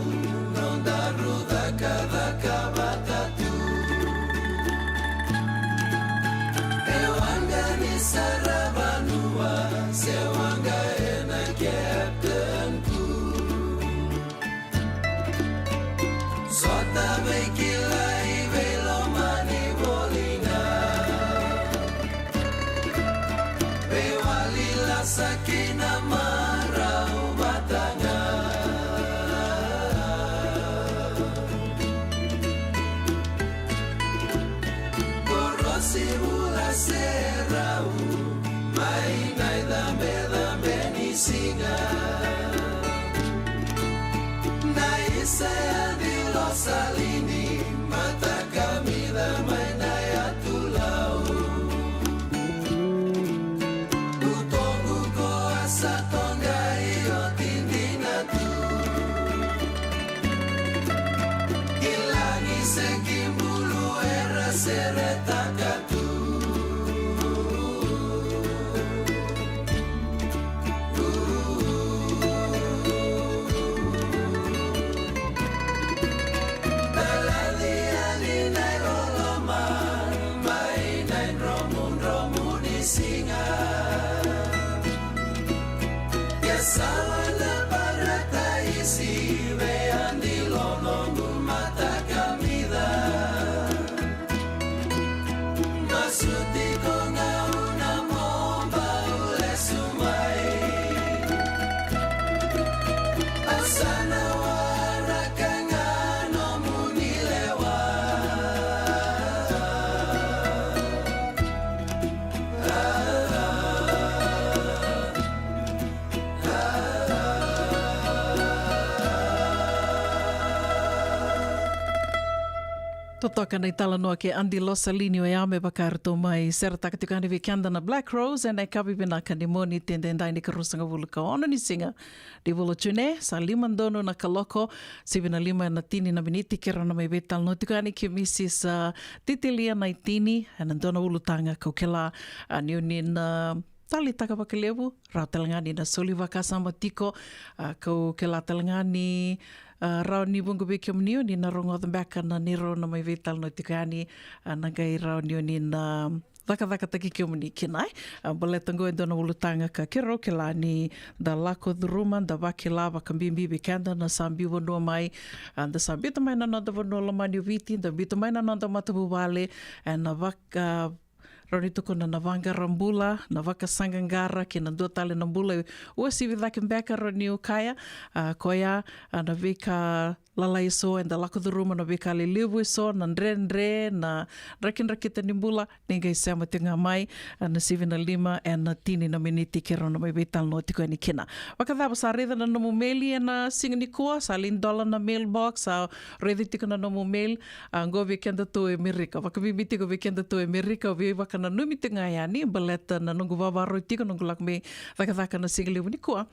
nodaru cakacaka vata tu. E waqa ni saravanua, se waqa ena captain tu. So Veikilai, veilomani voli ga. Veiwali lasa kina marau vata ga. Korosi vula se rau mai na icabecebe ni siga. Na isa ya Dilosalini, matakamica mai na yatu lau. Utoqu ko a sa toqai oti dina tu. Ki lagi se ki bulu era seretaka tu. Talaci yani na iloloma mai na idromudromu ni siga. Ke sala na parataisi vei Adilo noqu matakamica. Masu tiko ga au na mo bau lesu mai. Au sa na waraka ga nomuni lewa. Totoka na italanoa kei Adilo Salini, oya me vaka eratou mai seretaka tiko yani vei keda na Black Rose ena yakavi vinaka ni Moniti edaidai, ni ikaruasagavulu ka ono ni siga ni vula o June. Sa lima donu na kaloko, sivi na lima ena tini na miniti, keirau na mai veitalanoa tiko yani kei Misis, ah, Titilia Naitini ena dua na ulutaga kau kila, ah, ni oni na, ah, taleitaka vakalevu, rawa tale ga ni na soli vakasama tiko, ah, kau kila tale ga ni, ah, rawa ni vuqa vei kemuni oni na rogoca beka na neirau na mai veitalanoa tiko yani, ah, na qai rawa ni oni na cakacakataki kemuni kina, e. Ah, baleta oqo e dua na ulutaga ka keirau kila ni da lako curuma, da vakila vakabibi vei keda na sa biu vanua mai, ah, da sa biuta mai na noda vanua lomani o Viti, da biuta mai na noda matavuvale, ena vaka rawa ni tukuna na vaqara bula, na vakasaqaqara kei na dua tale na bula e uasivi cake beka, rawa niu kaya, ah, koya, ah, na veika lalai eso eda lako curuma, na veika lelevu eso, na dredre, na drakidrakita ni bula, ni qai sema tiko ga mai, ah, na sivi na lima ena tini na miniti keirau na mai veitalanoa tiko yani kina. Vakacava, sa raica na nomu meli ena siga nikua? Sa lai dola na mailbox, sa raica tiko na nomu mail, ah, oqo vei kedatou e Amerika. Vakabibi tiko vei kedatou e Amerika, au veivakananumi tiko ga yani, baleta na noqu vavarau tiko, noqu lako mai cakacaka na siga levu nikua.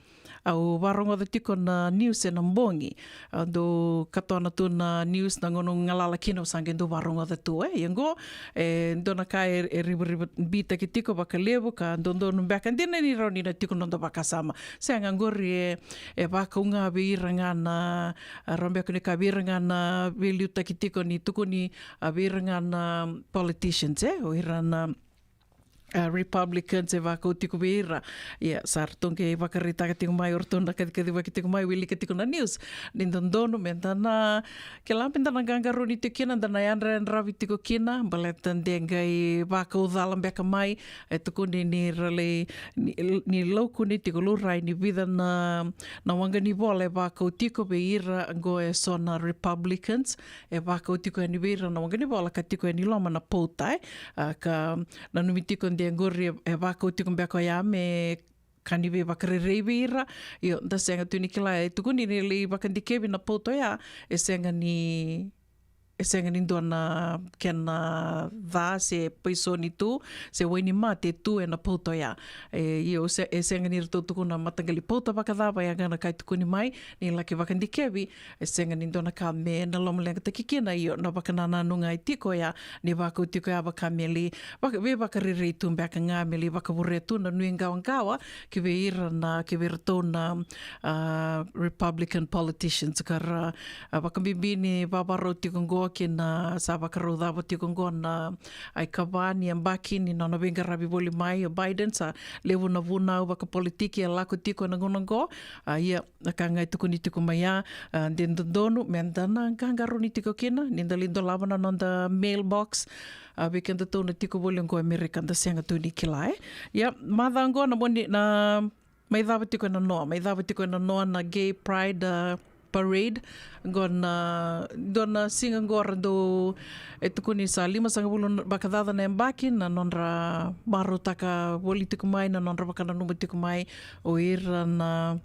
Au varogoca tiko na news ena bogi. Au dau katona tu na news na gauna au galala kina, au sa qai dau varogoca tu, e. Ia oqo, e dua na ka e, e rivarivabitaki tiko vakalevu ka dodonu beka, dina ni rawa ni na tiko na noda vakasama. Sega, oqori e, e vakau ga vei ira ga na, a, rawa beka ni kaya vei ira ga na veiliutaki tiko ni tukuni, a, vei ira ga na politicians, e, o ira na, a, Republicans e vakau tiko vei ira. Ia, sa ratou qai vakaraitaka tiko mai, o ratou na kacikacivaki tiko mai, wilika tiko na news, ni dodonu meda na kila, meda na qaqarauni tiko kina, da na yadrayadravi tiko kina, baleta de qai vakau cala beka mai. E tukuni ni ra lai, ni, ni laukuni tiko, laurai ni vica na, na waqa ni vola e vakau tiko vei ira oqo e so na Republicans, e vakau tiko yani vei ira na waqa ni vola ka tiko yani loma na pauta, e. A, ka nanumi tiko de oqori e, e vakau tiko beka oya me ka ni veivakarerei vei ira. Io, da sega tu ni kila, e tukuni ni lai vakadikevi na pauta oya, e sega ni, e sega ni dua na kena ca se paisoni tu, se wainimate tu ena pauta oya. E, io, se, e sega ni ratou tukuna mataqali pauta vakacava, ya ga na ka e tukuni mai, ni laki vakadikevi, e sega ni dua na ka me na lomaleqataki kina. Io, na vakanananu ga e tiko oya, ni vakau tiko ya vaka me lai vaka, veivakarerei tu beka ga, me lai vakavurea tu na nuiqawaqawa ki vei ira na, ki vei iratou na, a, Republican politicians ka ra, a, vakabibi ni vavarau tiko oqo kina sa vakarau cava tiko oqo na, a, ikava ni yabaki ni nona veiqaravi voli mai o Biden. Sa levu na vunau vakapolitiki e lako tiko ena gauna oqo. A, ia, na ka ga e tukuni tiko mai ya, a, de dodonu meda na qaqarauni tiko kina ni da lai dolava na noda mailbox. A, vei kedatou na tiko voli oqo Amerika, da sega tu ni kila, e. Ia, macawa oqo na moni na mai cava tiko ena noa, mai cava tiko ena noa na Gay Pride, a, Parade. Oqo na dua na siga oqo ra dau, e tukuni sa limasagavulu vakacaca na yabaki na nodra marautaka voli tiko mai, na nodra vakananuma tiko mai o ira na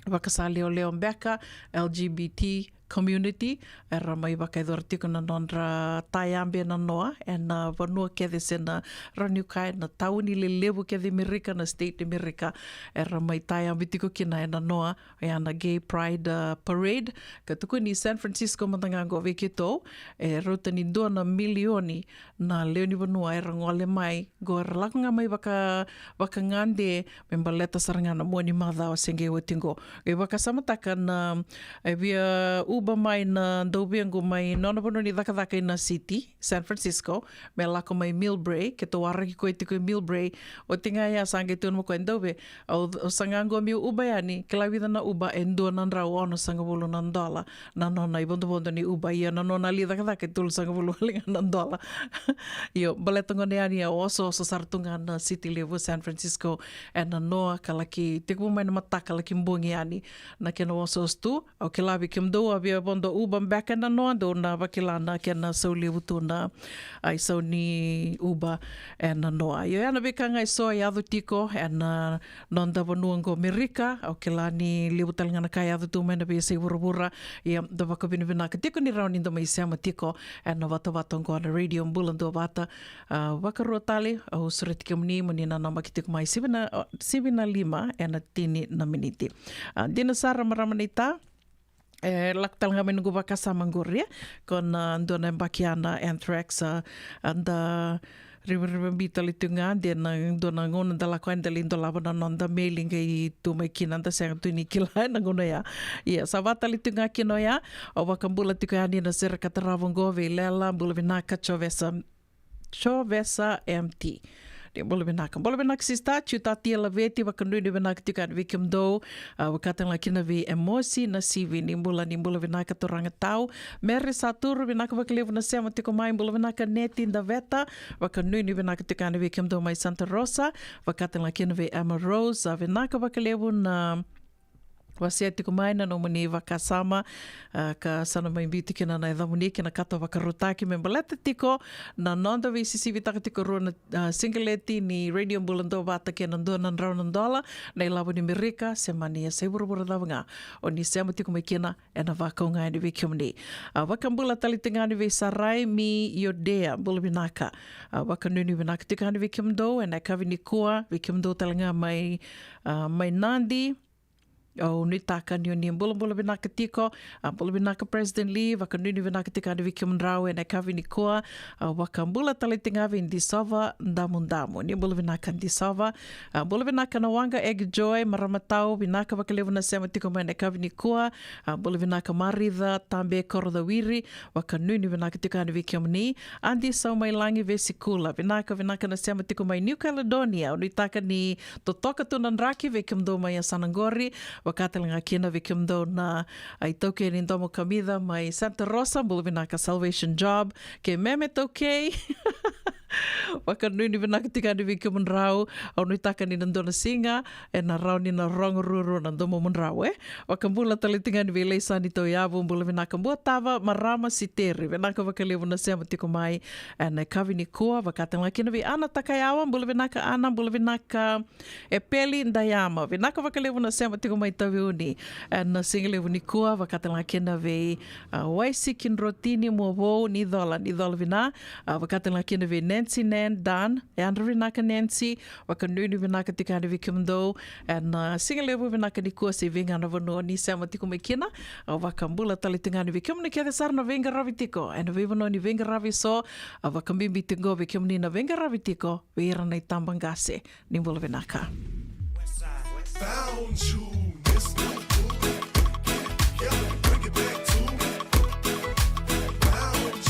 vakasaleoleo beka, L G B T community, era mai vakayacora tiko na nodra tayabe na noa ena vanua kece se na rawa niu kaya na tauni lelevu kece Amerika, na state Amerika, era mai tayabe tiko kina ena noa, oya na Gay Pride, a, Parade. Ka tukuni San Francisco mada ga oqo vei keitou, e rauta ni dua na milioni na lewe ni vanua era gole mai oqo, era lako ga mai vaka, vakagade me baleta sara ga na mua ni macawa se qai oti oqo. Qai vakasamataka na, e via Uber mai na dauvequ mai nona vanua ni cakacaka ina city San Francisco, me lako mai Millbrae, keitou waraki koya tiko i Millbrae. Oti ga ya sa qai tukuna mai o koya, dauve, au, au saga oqo meu Uber yani, kila vica na Uber, e dua na drau onosagavulu na dola na nona ivodovodo ni Uber, ia na nona lai cakacaka e tolusagavulu wale ga na dola. Io, baleta gona yani a osooso sara tu ga na city levu o San Francisco ena noa, ka laki tekivu mai na mataka laki bogi yani na kena osooso tu. Au kila vei kemudou a via vodo Uber beka ena noa, dou na vakila na kena sau levu tu na, a, isau ni Uber ena noa. Io, ya na veika ga eso e yaco tiko ena noda vanua oqo Amerika. Au kila ni levu tale ga na ka e yaco tu mai na veiyasai vuravura. Ia, da vakavinavinaka tiko ni rawa ni da mai sema tiko ena vatavata oqo na Radio Bula Duavata. A, vakarua tale, au sureti kemuni mo ni nanamaki tiko mai sivi na, a, sivi na lima ena tini na miniti. A, dina sara marama naita, e lako tale ga mai noqu vakasama qori, e. Ko na dua na yabaki ya na Anthrax, a, a da rivarivabi tale tu ga, de na dua na gauna da lako yani da lai dolava na noda meli qai tu mai kina, da sega tu ni kila ena gauna ya. Ia, sa va tale tu ga kina oya, au vakabula tiko yani na sere ka tarava oqo vei Lela, bula vinaka, Chovesa, Chovesa M T. Ni bula vinaka. Bula vinaka sista, Ciutati e Laveti, vakanuinui vinaka tiko yani vei kemudou. A, vakatalega kina vei Emosi Nasivi, ni bula, ni bula vinaka turaga tau. Mary Saturu, vinaka vakalevu na sema tiko mai, bula vinaka Neti Daveta, vakanuinui vinaka tiko yani vei kemudou mai Santa Rosa, vakatalega kina vei Emma Rose, a, vinaka vakalevu na wasea tiko mai na nomuni vakasama, a, ka sa na mai biuti kina na yacamuni kei na ka tou vakarautaki me baleta tiko na noda veisisivitaka tiko rua na, a, siqeleti ni Radio Bula Duavata kei na dua na drau na dola na ilavo ni Amerika, se mani yasai vuravura cava ga o ni sema tiko mai kina, ena vakau ga yani vei kemuni. A, vakabula tale tiko ga yani vei Sarai mi Yodea, bula vinaka. A, vakanuinui vinaka tiko ga yani vei kemudou ena yakavi nikua, vei kemudou tale ga mai, a, mai Nadi. Au nuitaka ni o ni bulabula vinaka tiko. A, bula vinaka President Lee, vakanuinui vinaka tiko yani vei kemudrau ena yakavi nikua. A, vakabula tale tiko ga vei Disova Damudamu, ni bula vinaka Disova. A, bula vinaka na waqa Egi Joy, marama tau, vinaka vakalevu na sema tiko mai ena yakavi nikua. A, bula vinaka Marica Tabe Korocawiri, vakanuinui vinaka tiko yani vei kemuni. Adi Saumailagi Vesikula, vinaka, vinaka na sema tiko mai New Caledonia. Au nuitaka ni totoka tu na draki vei kemudou mai yasana qori. Vakatalega kina vei kemudou na, a, itaukei ni domo kamica mai Santa Rosa, bula vinaka Salvation Job. Kei Meme Taukei. Vakanuinui vinaka tiko yani vei kemudrau. Au nuitaka ni na dua na siga ena rawa ni na rogo ruarua na domomudrau, e. Vakabula tale tiko yani vei Leisani Tauyavu, bula vinaka Buatava, marama Siteri, vinaka vakalevu na sema tiko mai ena yakavi nikua. Vakatalega kina vei Ana Takayawa, bula vinaka Ana, bula vinaka Epeli Dayama, vinaka vakalevu na sema tiko mai Taveuni ena sigalevu nikua. Vakatalega kina vei, a, Waisi Kidrotini Muavou, ni cola, ni cola vina. A, vakatalega kina vei Nancy Nan Dan, yadra vinaka Nancy, vakanuinui vinaka tiko yani vei kemudou ena, a, sigalevu vinaka nikua se vei ga na vanua ni sema tiko mai kina. A, vakabula tale tiko yani vei kemuni kece sara na veiqaravi tiko ena veivanua ni veiqaravi eso. A, vakabibi tiko vei kemuni na veiqaravi tiko vei ira na itabaqase. Ni bula vinaka. Found you, mister. Yeah, bring it back to me. Found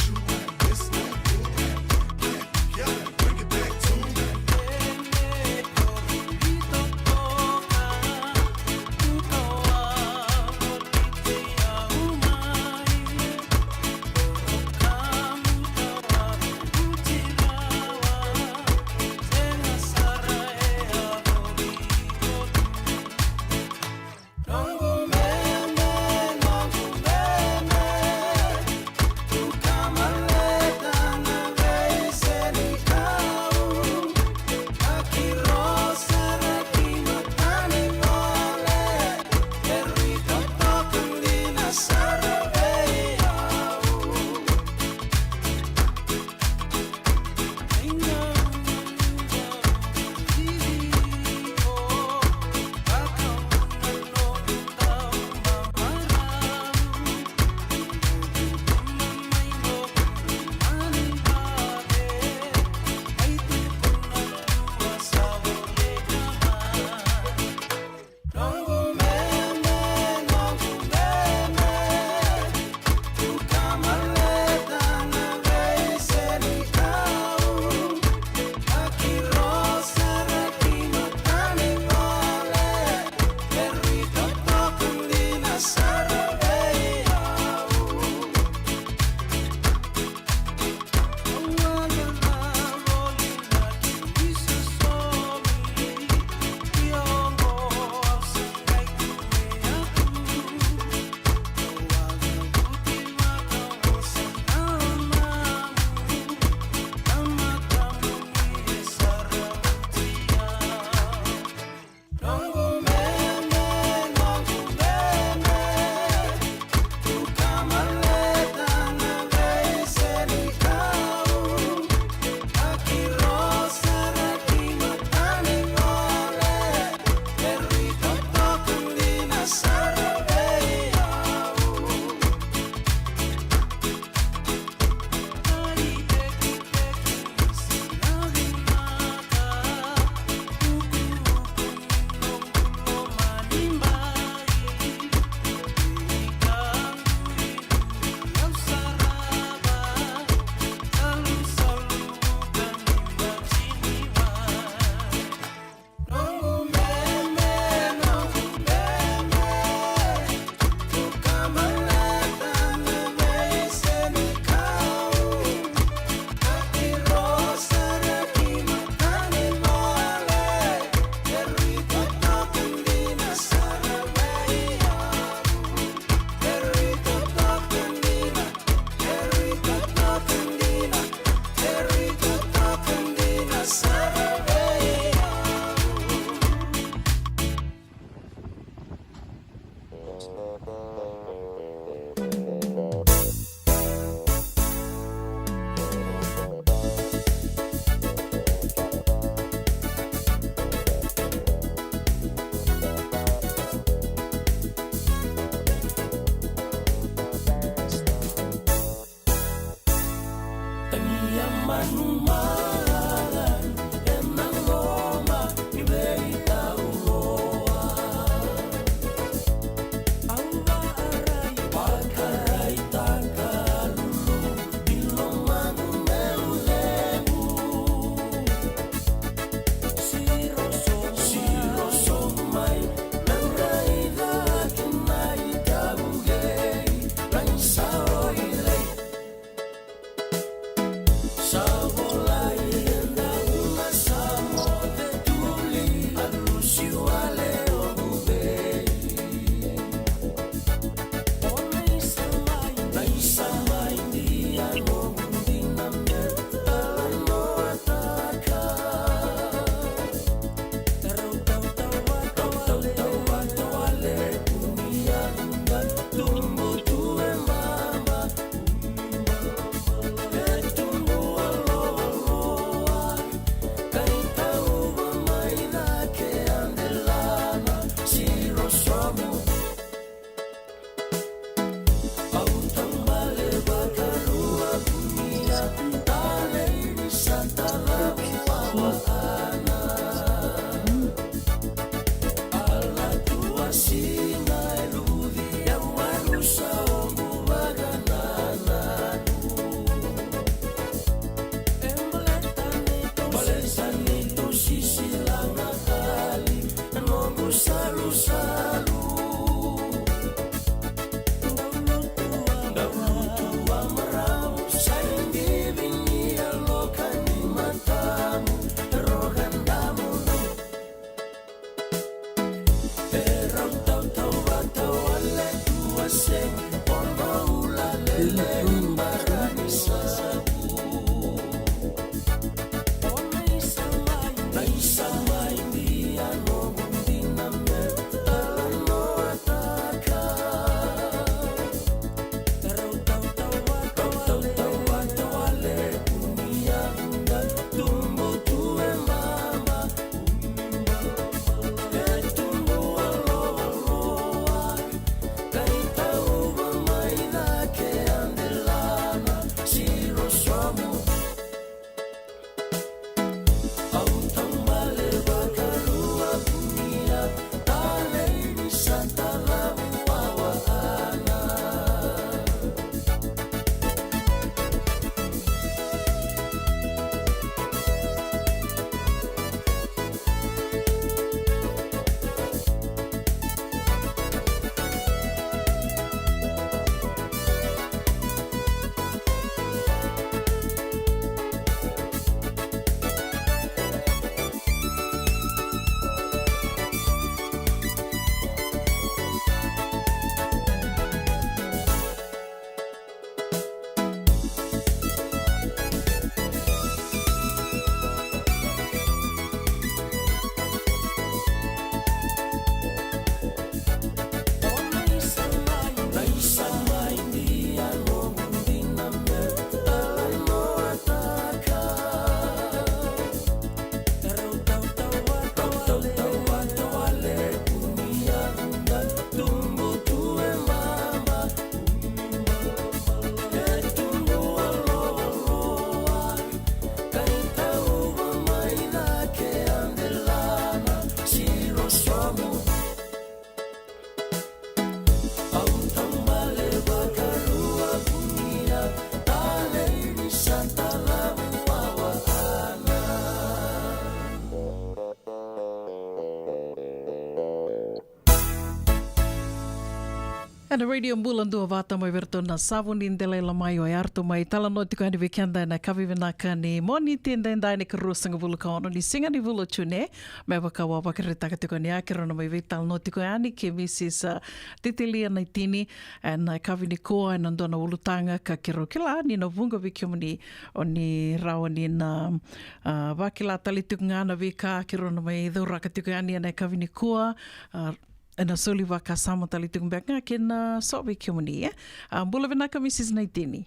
Na Radio Bula Duavata mai vei iratou na Savu ni Delaila Mai, o Arto mai talanoa tiko yani vei keda ena yakavi vinaka ni Moniti edaidai, na ikaruasagavulu ka ono ni siga ni vula o June. Me vaka au a vakaraitaka tiko ni a keirau na mai veitalanoa tiko yani kei Mrs, a, Titilia Naitini ena yakavi nikua ena dua na ulutaga ka keirau kila ni na vuqa vei kemuni, o ni rawa ni na, a, vakila tale tiko ga na veika keirau na mai cauraka tiko yani ena yakavi nikua, a, ena soli vakasama tale tiko beka ga kei na so vei kemuni, e? A, bula vinaka Mrs Naitini.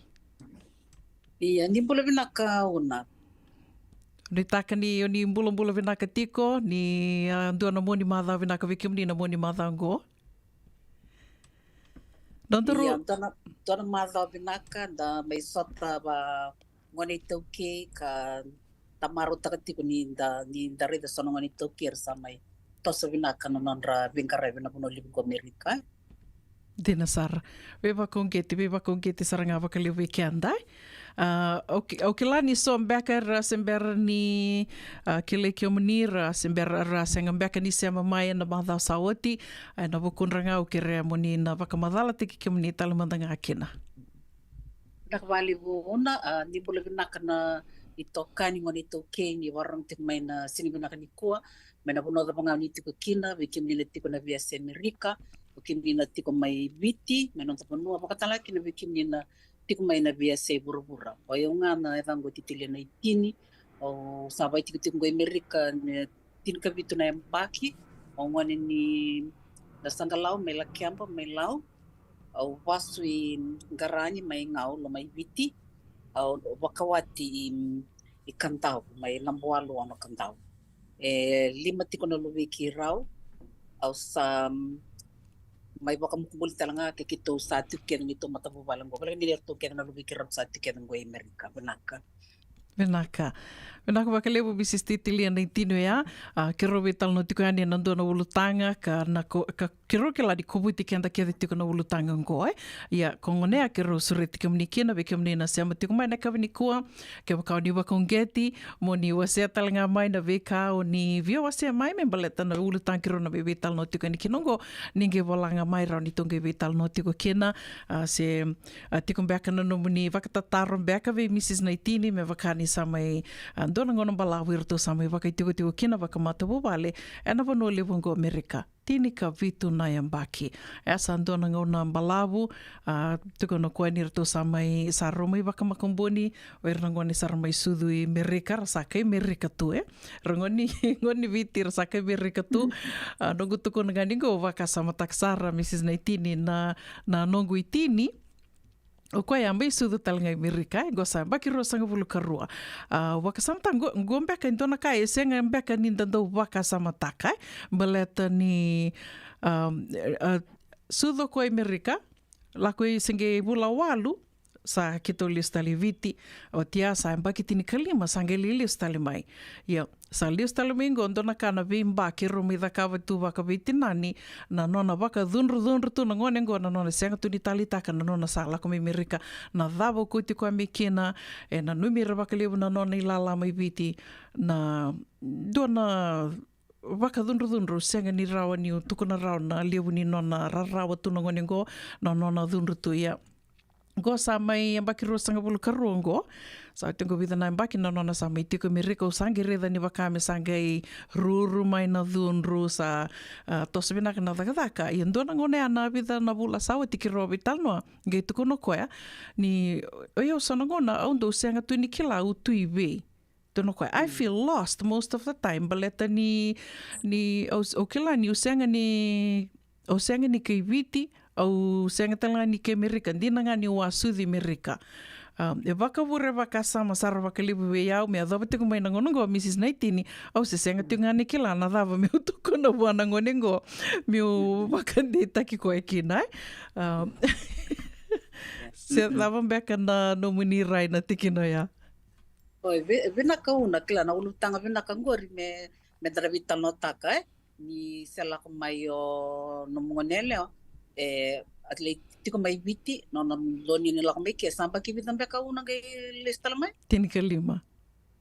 Ia, ni bula vinaka Una. Nuitaka ni o ni bulabula vinaka tiko, ni, a, dua na mua ni macawa vinaka vei kemuni na mua ni macawa oqo. Nodaru Ia, dua na, dua na macawa vinaka, da mai sota va gone iTaukei ka da marautaka tiko ni da, ni da raica so na gone iTaukei era sa mai toso vinaka na nodra veiqaravi ena vanua levu qo Amerika. Dina sara. Veivakauqeti, veivakauqeti sara ga vakalevu vei keda. A, au ki-, au kila ni so beka era se bera ni, a, kilai kemuni, ra se bera, ra sega beka ni sema mai ena macawa sa oti. A, ena vukudra ga au kerea mo ni na vakamacalataki kemuni tale mada ga kina. Vinaka vakalevu Una, a, ni bula vinaka na itokani gone iTaukei ni vakarorogo tiko mai na siga vinaka nikua, mai na vanua cava ga o ni tiko kina, vei kemuni na tiko na veiyasai Amerika, o kemuni na tiko mai Viti, mai noda vanua, vakatalega kina vei kemuni na tiko mai na veiyasai vuravura. O yau ga na yacaqu o Titilia Naitini, au sa vakaitikotiko qo i Amerika, ne tinikavitu na yabaki, au gone ni Nasaqalau mai Lakeba mai Lau, au vasu i Qarani mai Gau, Lomaiviti, au vakawati i, i Kadavu, mai Labualu, Ono Kadavu. E lima tiko na luvei keirau, au sa, mm, mai vakamukubuli tale ga ke keitou sa tiko kece ni tou matavuvale qo. Vale ni ratou kece na luvei keirau sa tiko kece qo i Amerika, vinaka. Vinaka. Vinaka vakalevu Mrs Titilia Naitini oya. A, keirau veitalanoa tiko yani ena dua na ulutaga ka na ko-, ka keirau kila ni kovuti keda kece tiko na ulutaga oqo, e. Ia, ko gona ya keirau sureti kemuni kina, vei kemuni na sema tiko mai na yakavi nikua, kevaka o ni vakauqeti, mo ni wasea tale ga mai na veika o ni via wasea mai me baleta na ulutaga keirau na vei, veitalanoa tiko yani kina oqo, ni qai vola ga mai rawa ni tou qai veitalanoa tiko kina, a, se A, tiko beka na nomuni vakatataro beka vei Mrs Naitini, me vaka ni sa mai, a, dua na gauna balavu iratou sa mai vakaitikotiko kina vakamatavuvale ena vanua levu oqo Amerika. Tinikavitu na yabaki. E sa dua na gauna balavu, a, tukuna o koya ni ratou sa mai, sa rau mai vakamakubuni, o ira na gone sa ra mai sucu i Amerika, ra sa kai Amerika tu, e. Ra gone, gone ni Viti, ra sa kai Amerika tu. A, noqu tukuna ga ni qo, vakasamataka sara Mrs Naitini na, na noqu itini. O koya a mai sucu tale ga i Amerika, e, qo sa yabaki ruasagavulu ka rua. A, vakasamataka, qo, qo beka e dua na ka e sega beka ni da dau vakasamataka, e, baleta ni, a, a, sucu o koya i Amerika, lako i se qai vula walu, sa keitou lesu tale i Viti, oti ya sa yabaki tinikalima, sa qai lai lesu tale mai. Ia, sa lesu tale mai qo, dua na ka na veiyabaki keirau mai cakava tu vakaveitinani, na nona vakacudrucudru tu na gone qo, na nona sega tu ni taleitaka na nona sa lako mai Amerika, na cava o kauti koya mai kina, e nanumi ira vakalevu na nona ilala mai Viti, na dua na vakacudrucudru, sega ni rawa niu tukuna rawa na levu ni nona rarawa tu na gone qo, na nona cudru tu, ia. Qo sa mai yabaki ruasagavulu ka rua qo. Sa oti qo vica na yabaki na nona sa mai tiko i Amerika, au sa qai raica ni vaka me sa qai ruru mai na cudru, sa, a, toso vinaka na cakacaka. Ia dua na gauna ya na vica na vula sa oti keirau veitalanoa, qai tukuna o koya ni, o yau so na gauna au dau sega tu ni kila au tu i vei. Tukuna o koya, I feel lost most of the time, baleta ni, ni au, au kila niu sega ni, au sega ni kai Viti, au sega tale ga ni kai Amerika, dina ga niu a sucu i Amerika. A, e vakavure vakasama sara vakalevu vei au me yacova tiko mai na gauna qo, Mrs Naitini, au se sega tiko ga ni kila na cava meu tukuna vua na gone qo, meu vakadeitaki koya kina, e. A, se cava beka na nomuni rai na tikina oya? Oi, vi-, vinaka Una, kila na ulutaga vinaka qori me, me da na veitalanoataka, e? Ni se lako mai o nomu gone yalewa, e, a lai tiko mai Viti, nona dodonu ni lako mai ke, sa yabaki vica beka Una qai lesu tale mai? Tinikalima.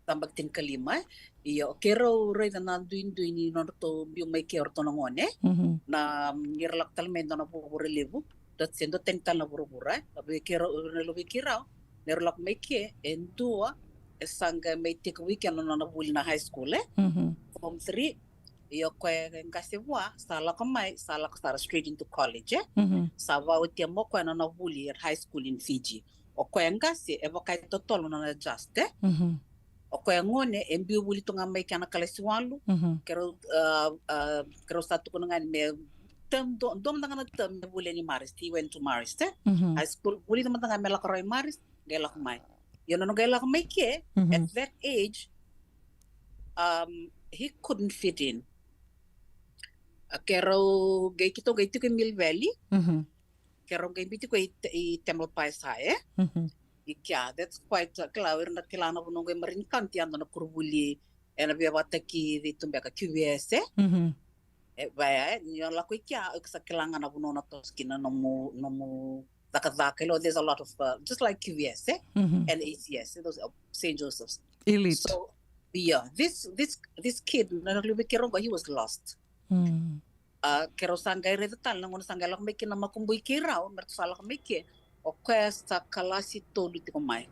Sa yabaki tinikalima, e? Io, keirau raica na duidui ni nodratou biu mai ke o ratou na gone, e? Mhm. Na, mm, ni ra lako tale mai dua na vuravura levu. dua se dua tani tale na vuravura, e. A vei keirau, na luve keirau, na rau lako mai ke, e dua, e sa qai mai tekivu i ke na nona vuli na high school, e. Form three, io koya e qase vua, sa lako mai, sa lako sara straight into college, e. Sa vaotia mo koya na nona vuli at high school in Fiji. O koya e qase, e vaka e totolo na nona adjust, e. O koya gone, e biu vuli tu ga mai kea na kalasi walu, keirau, a, a, keirau sa tukuna ga ni me term, dua, dua mada ga na term me vuli ni Marist, he went to Marist, e. High school, vuli mada ga me lako rawa i Marist, qai lako mai. Io na nona qai lako mai ke, at that age, um, he couldn't fit in. A, keirau qai, keitou qai tiko i Mill Valley, keirau qai biuti koya i, i Tamalpais High, e? I kea, that's quite, uh, kila, o ira na kila na vanua qo i Marin County, yadua na koronivuli, e na via vakataki cei tu beka, Q V S, e? E, vaya, e, ni o lako i kea, o iko sa kila ga na vanua na toso kina nomu, nomu cakacaka, you know, there's a lot of, uh, just like Q V S, e? And A C S, e, those, uh, Saint Joseph's. Elite. So, yeah, this, this, this kid, na luve keirau qo, he was lost. A, keirau sa qai raica tale na gauna sa qai lako mai kina na makubui keirau, me ratou sa lako mai ke. O koya sa kalasi tolu tiko mai.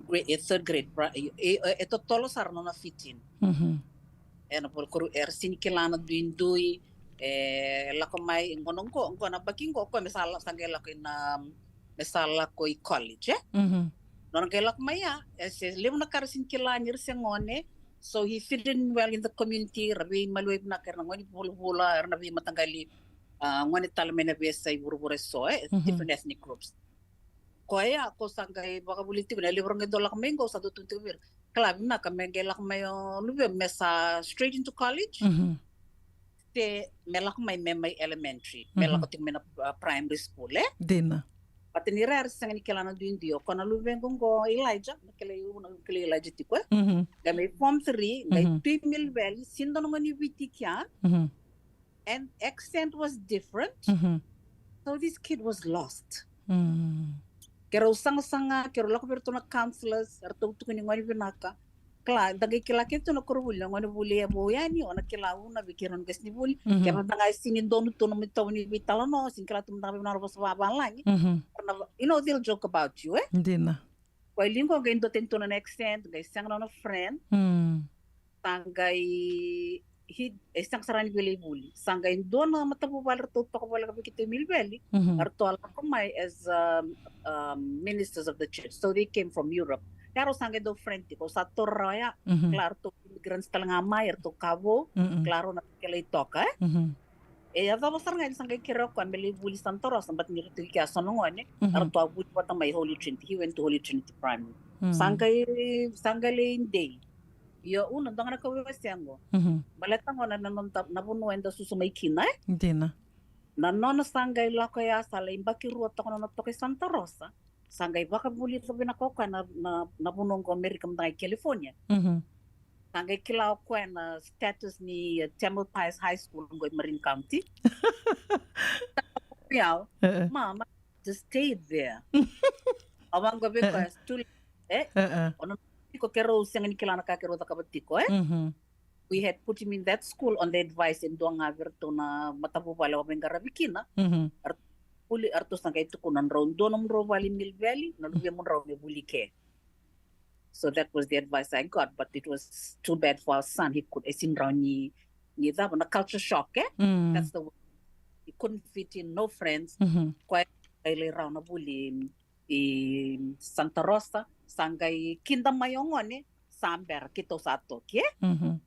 Grade, e, third grade, pra-, e, e, e totolo sara na nona fit in. E na vuli koru, era sini kila na duidui, e lako mai, qo na qo, qo na baki qo, o koya me sa la-, sa qai lako i na, me sa lako i college, e? Nona qai lako mai ya, e se levu na ka ra sini kila ni ra se gone, so he fit in well in the community, ra veimaliwai vinaka, era na gone vulavula, era na veimataqali, a, gone tale mai na veiyasai vuravura eso, e, different ethnic groups. Koya, ko sa qai vakavuli tiko, na levu ra qai dau lako mai qo, sa dau tukuna tiko vei ira. Kila vinaka, me qai lako mai o luve, me sa straight into college. Se me lako mai me mai elementary, me lako tiko mai na, uh, primary school, e? Dina. But ni ra era sega ni kila na duidui, o koya na luve qo, qo Elijah, na kila, na kila Elijah tiko, e? Qai mai form three, qai tu i Mill Valley, sini dua na gone ni Viti kea. And accent was different. So this kid was lost. Keirau sagasaga, keirau lako vei iratou na counselors, eratou tukuni gone vinaka. Kila, da qai kila kece tu na koronivuli, na gone vuli e vou yani, o na kila una vei keirau na qasenivuli. Kevaka da qai sini donu tu na nomu itovo ni veitalanoa, sini kila tu mada ga vei na vosa vavalagi. Era na, you know, they'll joke about you, e? Dina. Koya e liu qo qai dua tani tu na accent, qai sega na nona friend. Sa qai, he, e sega sara ni via lai vuli. Sa qai dua na matavuvale ratou toka voleka vei keitou i Mill Valley. Eratou a lako mai as, um, um, ministers of the church. So they came from Europe. Ia rau sa qai dau friend tiko, sa taura rawa ya. Kila, ratou immigrants tale ga mai, eratou ka vou. Kila, rau na kila i toka, e? E yacova sara ga ni sa qai kerea o koya me lai vuli Santa Rosa, but ni ratou i kea so na gone, eratou a vuli vata mai Holy Trinity. He went to Holy Trinity Primary. Sa qai, sa qai lai dei. Io, una, dua ga na ka au via wasea qo. Baleta qo na, na noda, na vanua eda susu mai kina, e? Dina. Na nona sa qai lako ya, sa lai yabaki rua toka na nona toka i Santa Rosa. Sa qai vakavulica vinaka o koya na, na, na vanua qo Amerika mada ga i California. Sa qai kila o koya na status ni, uh, Tamalpais High School qo i Marin County. Ia, mama, just stay there. Au vaqo vei koya, it's too late, e? O na tiko, keirau sega ni kila na ka keirau cakava tiko, e? We had put him in that school on the advice e dua ga vei iratou na matavuvale au a veiqaravi kina. Eratou vuli, eratou sa qai tukuna, drau dua nomudrau vale i Mill Valley, na luvemudrau me vuli ke. So that was the advice I got, but it was too bad for our son. He could, e sini rawa ni, ni cava, na culture shock, e? That's the word. He couldn't fit in, no friends. Koya e lai rawa na vuli i Santa Rosa, sa qai kida mai o gone, sa bera, keitou sa toki, e?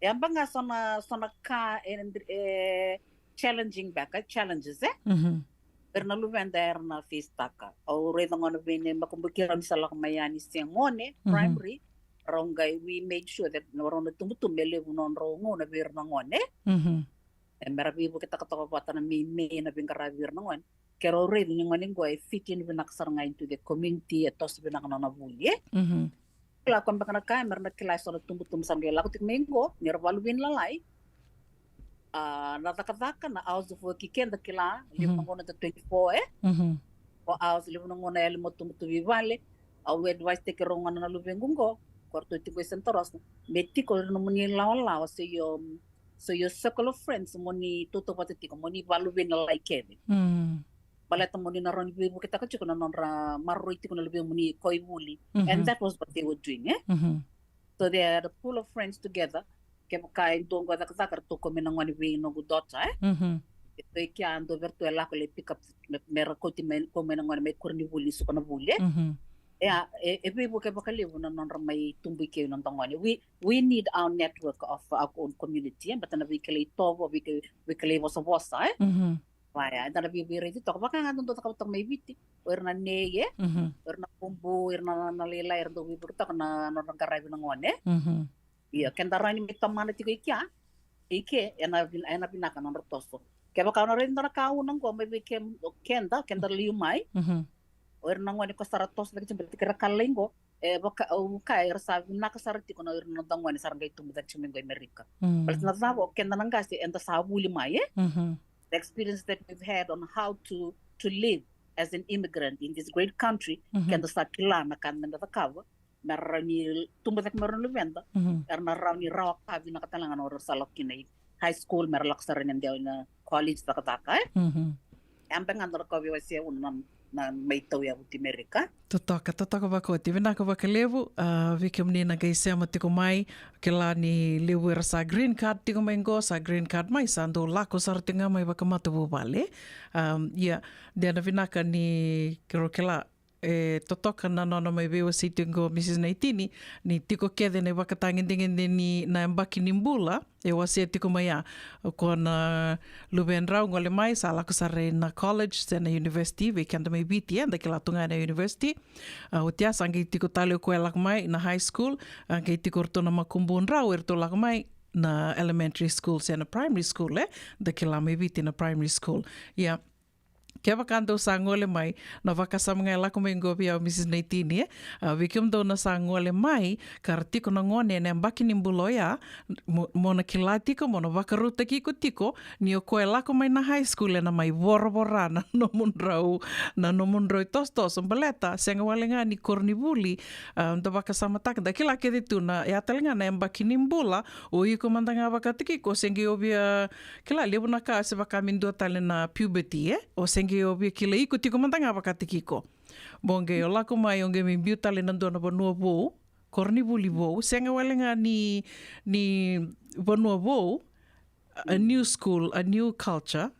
E a ba ga so na, so na ka e, e challenging beka, challenges, e? Era na luveda era na face taka. Au raica gona vei na makubui keirau ni sa lako mai yani se gone, primary, rau qai, we made sure that na rau na tubutubu me levu nodrau gauna vei ira na gone. E mera veivuketaka toka vata na meimei na veiqaravi vei ira na gone. Keirau raica ni gone qo e fit in vinaka sara ga into the community, e toso vinaka na nona vuli, e? Kila, ko beka na ka, e mera na kila e so na tubutubu sa qai lako tiko mai qo, ni ra valuve ni lalai. A, na cakacaka, na hours of work i keda kila, levu na gauna da twenty-four, e? Four hours, levu na gauna yali mo tubutubu i vale. Au advice taki rau gona na luvequ qo, ko ratou tiko i Santa Rosa, me tiko ira nomuni lawalawa se io, So your circle of friends mo ni tautauvata tiko, mo ni vakaluveni lalai kece. Mm. Baleta mo ni na rawa ni veivuketaka tiko na nodra maroroi tiko na luvemuni koya i vuli. And that was what they were doing, eh? So they had a pool of friends together. Kevaka e dua qo e cakacaka, ratou kau mai na gone vei noqu daughter, eh? Ratou i kea, dua vei ratou e lako lai pick up me, me ra kauti mai, kau mai na gone mai koronivuli ni suka na vuli, eh? Ia, e, e veivuke vakalevu na nodra mai tubu i kea na noda gone. We, we need our network of our own community, eh? Baleta na veikilai tovo, veikilai, veikilai vosavosa, eh? Vaya, eda na veiveiraici toka vaka ga dodonu cakava toka mai Viti. O ira na nei, eh? O ira na bubu, o ira na, na lailai, era dau veivuketaka na nodra qaravi na gone, eh? Io, keda rawa ni mai tomana tiko i kea, i ke, ena vin-, ena vinaka na nodra toso. Kevaka o na raica dua na ka una qo mai vei ke, o keda, keda liu mai. O ira na gone ko sa ra toso cake tiko, baleta ke ra ka lalai qo, e vaka, au kaya era sa vinaka sara tiko na ira na noda gone sa ra qai tubu cake tiko mai qo i Amerika. Baleta na cava, o keda na qase, eda sa vuli mai, eh? The experience that we've had on how to, to live as an immigrant in this great country, keda sa kila na ka meda cakava me ra rawa ni tubu cake mai o ira na luveda, era na rawa ni rawa ka vinaka tale ga na o ira sa lako kina i high school, me ra lako sara na dewa ina college cakacaka, eh? Ia beka ga na ka au via wasea una na, na mai tauyavu i Amerika. Totoka, totoka vakaoti. Vinaka vakalevu, a, vei kemuni na qai sema tiko mai, kila ni levu era sa green card tiko mai qo, sa green card mai, sa dau lako sara tiko ga mai vakamatavuvale. Am, ia, de na vinaka ni keirau kila, e, totoka na nona mai veiwasei tiko qo Mrs Naitini, ni tiko kece na ivakatagedegede ni na yabaki ni bula e wasea tiko mai ya. O koya na luvedrau gole mai, sa lako sara ina college se na university, vei keda mai Viti, eda kila tu ga na university. A, oti ya sa qai tiko tale o koya e lako mai na high school, a, qai tiko o ratou na makubudrau, eratou lako mai na elementary school se na primary school, eh? Da kila mai Viti na primary school. Ia, kevaka dou sa gole mai, na vakasama ga e lako mai qo vei au Mrs Naitini, eh? A, vei kemudou na sa gole mai, ka ra tiko na gone ena yabaki ni bula oya, mo, mo na kila tiko, mo na vakarautaki iko tiko, ni o koya e lako mai na high school ena mai voravora na nomudrau, na nomudrau itosotoso, baleta, sega wale ga ni koronivuli, a, da vakasamataka, da kila kece tu na, ya tale ga na yabaki ni bula, o iko mada ga vakataki iko, o se qai o via, kila levu na ka, se vaka me dua tale na puberty, eh? O se qai o via kila iko tiko mada ga vakataki iko. Mo qai o lako mai, o qai mai biu tale na dua na vanua vou, koronivuli vou, sega wale ga ni, ni vanua vou, a new school, a new culture,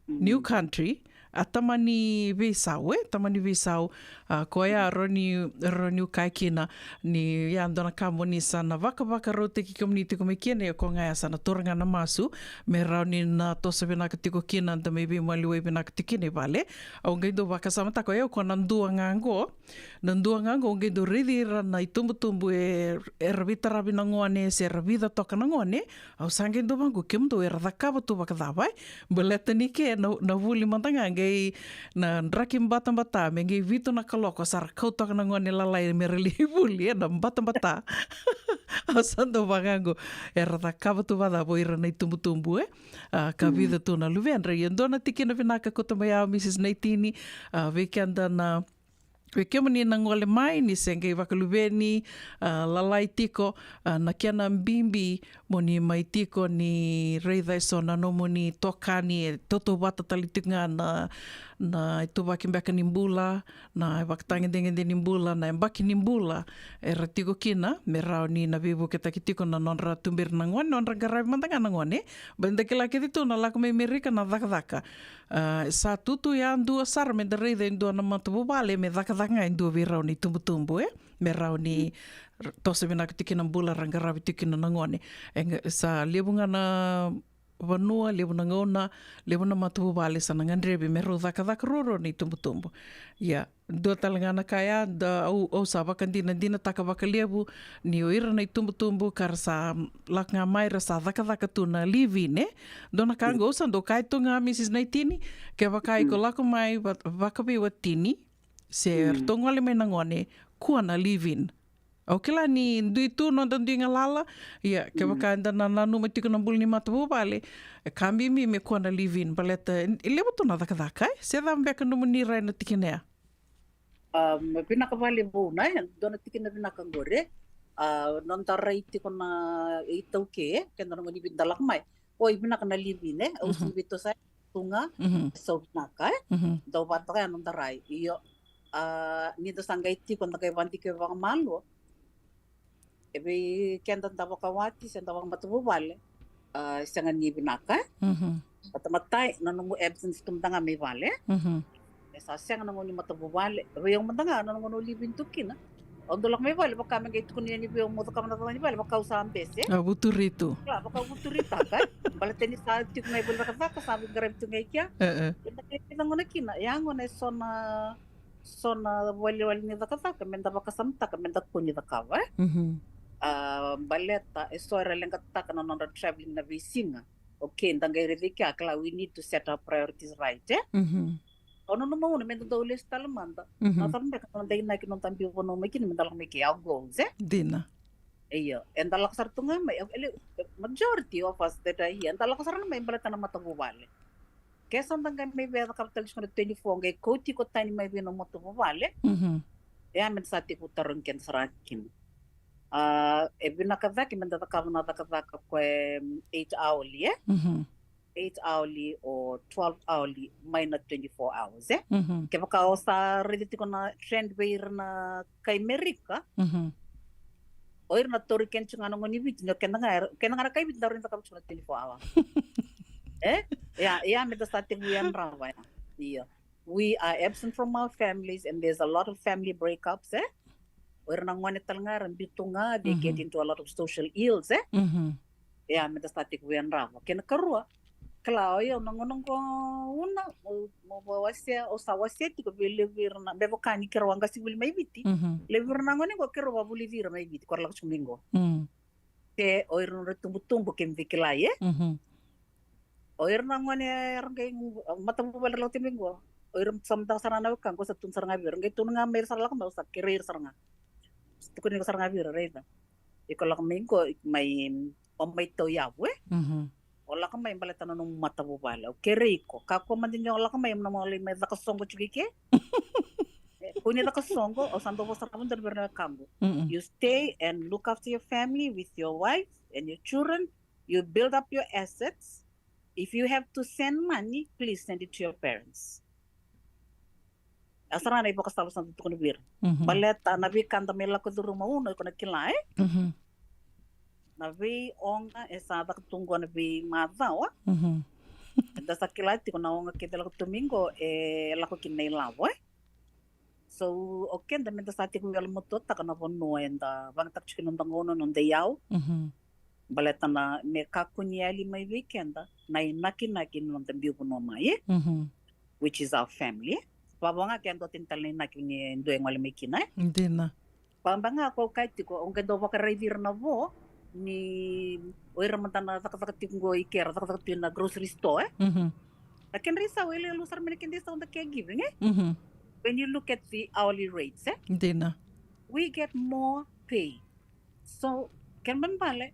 new country, a tamani veisau, eh? Tamani veisau, a, koya rawa ni, rawa niu kaya kina, ni ya dua na ka mo ni sa na vakavakarautaki kemuni tiko mai kina, ia o koya ga ya sa na taura ga na masu, me rawa ni na toso vinaka tiko kina, da mai veimaliwai vinaka tiko kina i vale. Au qai dau vakasamataka, o yau o koya na dua ga qo, na dua ga qo, au qai dau raici ira na itubutubu e, era veitaravi na gone, se era vica toka na gone, au sa qai dau vaqo, kemudou era cakava tu vakacava, eh? Baleta ni ke na, na vuli mada ga qai na draki batabata, me qai vitu na kaloko sa ra kau toka na gone lalai me ra lai vuli, eh, na batabata. Au sa dau vaqo, era cakava tu vakacava o ira na itubutubu, eh? A, ka vica tu na luvedra. Ia dua na tikina vinaka kauta mai au Mrs Naitini, a, vei keda na, vei kemuni na gole mai, ni se qai vakaluveni, a, lalai tiko, a, na kena bibi mo ni mai tiko ni raica eso na nomuni itokani, e tautauvata tale tiko ga na, na ituvaki beka ni bula, na ivakatagedegede ni bula, na yabaki ni bula era tiko kina, me rawa ni na veivuketaki tiko na nodra tuberi na gone, nodra qaravi mada ga na gone. Baleta da kila kece tu na lako mai Amerika na cakacaka. A, sa tutu yadua sara me da raica e dua na matavuvale me cakacaka ga e dua vei rau na itubutubu, eh? Me rawa ni r-, toso vinaka tiko kina na bula, ra qaravi tiko kina na gone. E ga, sa levu ga na vanua, levu na gauna, levu na matavuvale sa na gadrevi me rau cakacaka ruarua na itubutubu. Ia, dua tale ga na ka ya, da, au, au sa vakadinadinataka vakalevu ni o ira na itubutubu ka ra sa lako ga mai ra sa cakacaka tu na live-in, eh? Dua na ka qo au sa dau kaya tu ga Mrs Naitini, kevaka iko lako mai va-, vakaveiwatini, se ratou gole mai na gone, kua na live-in. Au kila ni dui tu noda dui galala, ia, kevaka eda na nanuma tiko na bula ni matavuvale, e ka bibi me kua na live-in, baleta e levu tu na cakacaka, eh? Se cava beka nomuni rai na tikina ya? Um, vinaka vakalevu na, eh, dua na tikina vinaka qori. A, noda rai tiko na iTaukei, e, keda na gone ni Viti da lako mai. Oi, vinaka na live-in, e, au sega ni veitasova tu ga, so vinaka, e. Dau vata ga ya noda rai. Io, a, ni da sa qai tiko, da qai vadike vakamalua. E vei keda da vakawati, se da vakamatavuvale. A, sega ni vinaka, e. Vata matai, na nomu absence tu mada ga mai vale, e. E sa sega na gauna ni matavuvale. E vei au mada ga, na gauna au live-in tu kina. Au dau lako mai vale, vaka me qai tukuni yani vei au, mo cakava na cakacaka ni vale, vaka au sa bese. A, vuturi tu. Kila, vaka au vuturitaka, e. Baleta ni sa tiko ga i vale cakacaka, sa veiqaravi tu ga i kea. E, e. Eda qai cagona kina, ya gona e so na, so na valewale ni cakacaka, meda vakasamataka, meda kua ni cakava, e. A, baleta, e so era leqataka na nodra travelling na veisiga. Okay, da qai raica i kea, kila, we need to set our priorities right, e? O na nomu gauna, meda dau lesu tale mada. Na cava beka na noda inaki, noda biu vanua mai kina, meda lako mai kea, our goals, e? Dina. Io, eda lako sara tu ga mai, e, e, majority of us that are here, eda lako sara ga mai baleta na matavuvale. Ke sa da qai mai via cakava tale tiko na twenty-four, qai kau tiko tani mai vei na matavuvale. E ya meda sa tekivu tarogi keda sara kina. A, e vinaka cake meda cakava na cakacaka ko e, mm, eight hourly, e? Eight hourly or twelve hourly mai na twenty-four hours, e? Kevaka o sa raica tiko na trend vei ira na kai Merika, o ira na tauri kena tiko ga na gone ni Viti, ni o keda ga, keda ga na kai Viti da rawa ni cakava tiko na twenty-four hour. E? Ya, ya meda sa tekivu yadrava ya. Io. We are absent from our families and there's a lot of family breakups, e? O ira na gone tale ga era biu tu ga, they get into a lot of social ills, e? Ya meda sa tekivu yadrava. Kena karua, kila, o yau na gauna qo, una, mo, mo wasea, au sa wasea tiko vei levu ira na, me vaka ni keirau a qasenivuli mai Viti. Levu ira na gone qo keirau a vulici ira mai Viti, ko ra lako tiko mai qo. Se o ira na nodra itubutubu, kemuni kila, e? O ira na gone era qai matavuvale ra lako tiko mai qo. O ira sa mada sara na wekaqu, au sa tukuna sara ga vei ira. Qai tukuna ga mai ira sara lako mai, au sa kerei ira sara ga. Tukuni iko sara ga vei ira, raica. Iko lako mai qo, mai, o mai tauyavu, e? O lako mai baleta na nomu matavuvale. Au kerei iko. Kakua mada ni o lako mai, mo na lai mai caka soqo tiko i ke. E, kua ni caka soqo, au sa dau vosa sara ga vei ira na wekaqu. You stay and look after your family with your wife and your children. You build up your assets. If you have to send money, please send it to your parents. A sara na ivakasala sa da tukuna vei ira. Baleta na veika da mai lako curuma, una, iko na kila, e? Na veioga e sa caka tu qo na veimacawa. Eda sa kila tiko na oga kece lako tu mai qo e lako kina na ilavo, e? So, o keda meda sa tekivu yalomatuataka na vanua eda vagataka tiko kina noda gauna, noda iyau. Baleta na me kakua ni yali mai vei keda na inakinaki ni noda biu vanua mai, e? Which is our family. Vavo ga ke dua tani tale na inaki ni dua e gole mai kina, e? Dina. Vaqo ga ko au kaya tiko, au qai dau vakaraici ira na vo ni o ira mada na cakacaka tiko qo i ke, ra cakacaka tiko na grocery store, e? Na kedra isau e levu sara mai na kedra isau da caregiving, e? When you look at the hourly rates, e? Dina. We get more pay. So, kena ibalebale,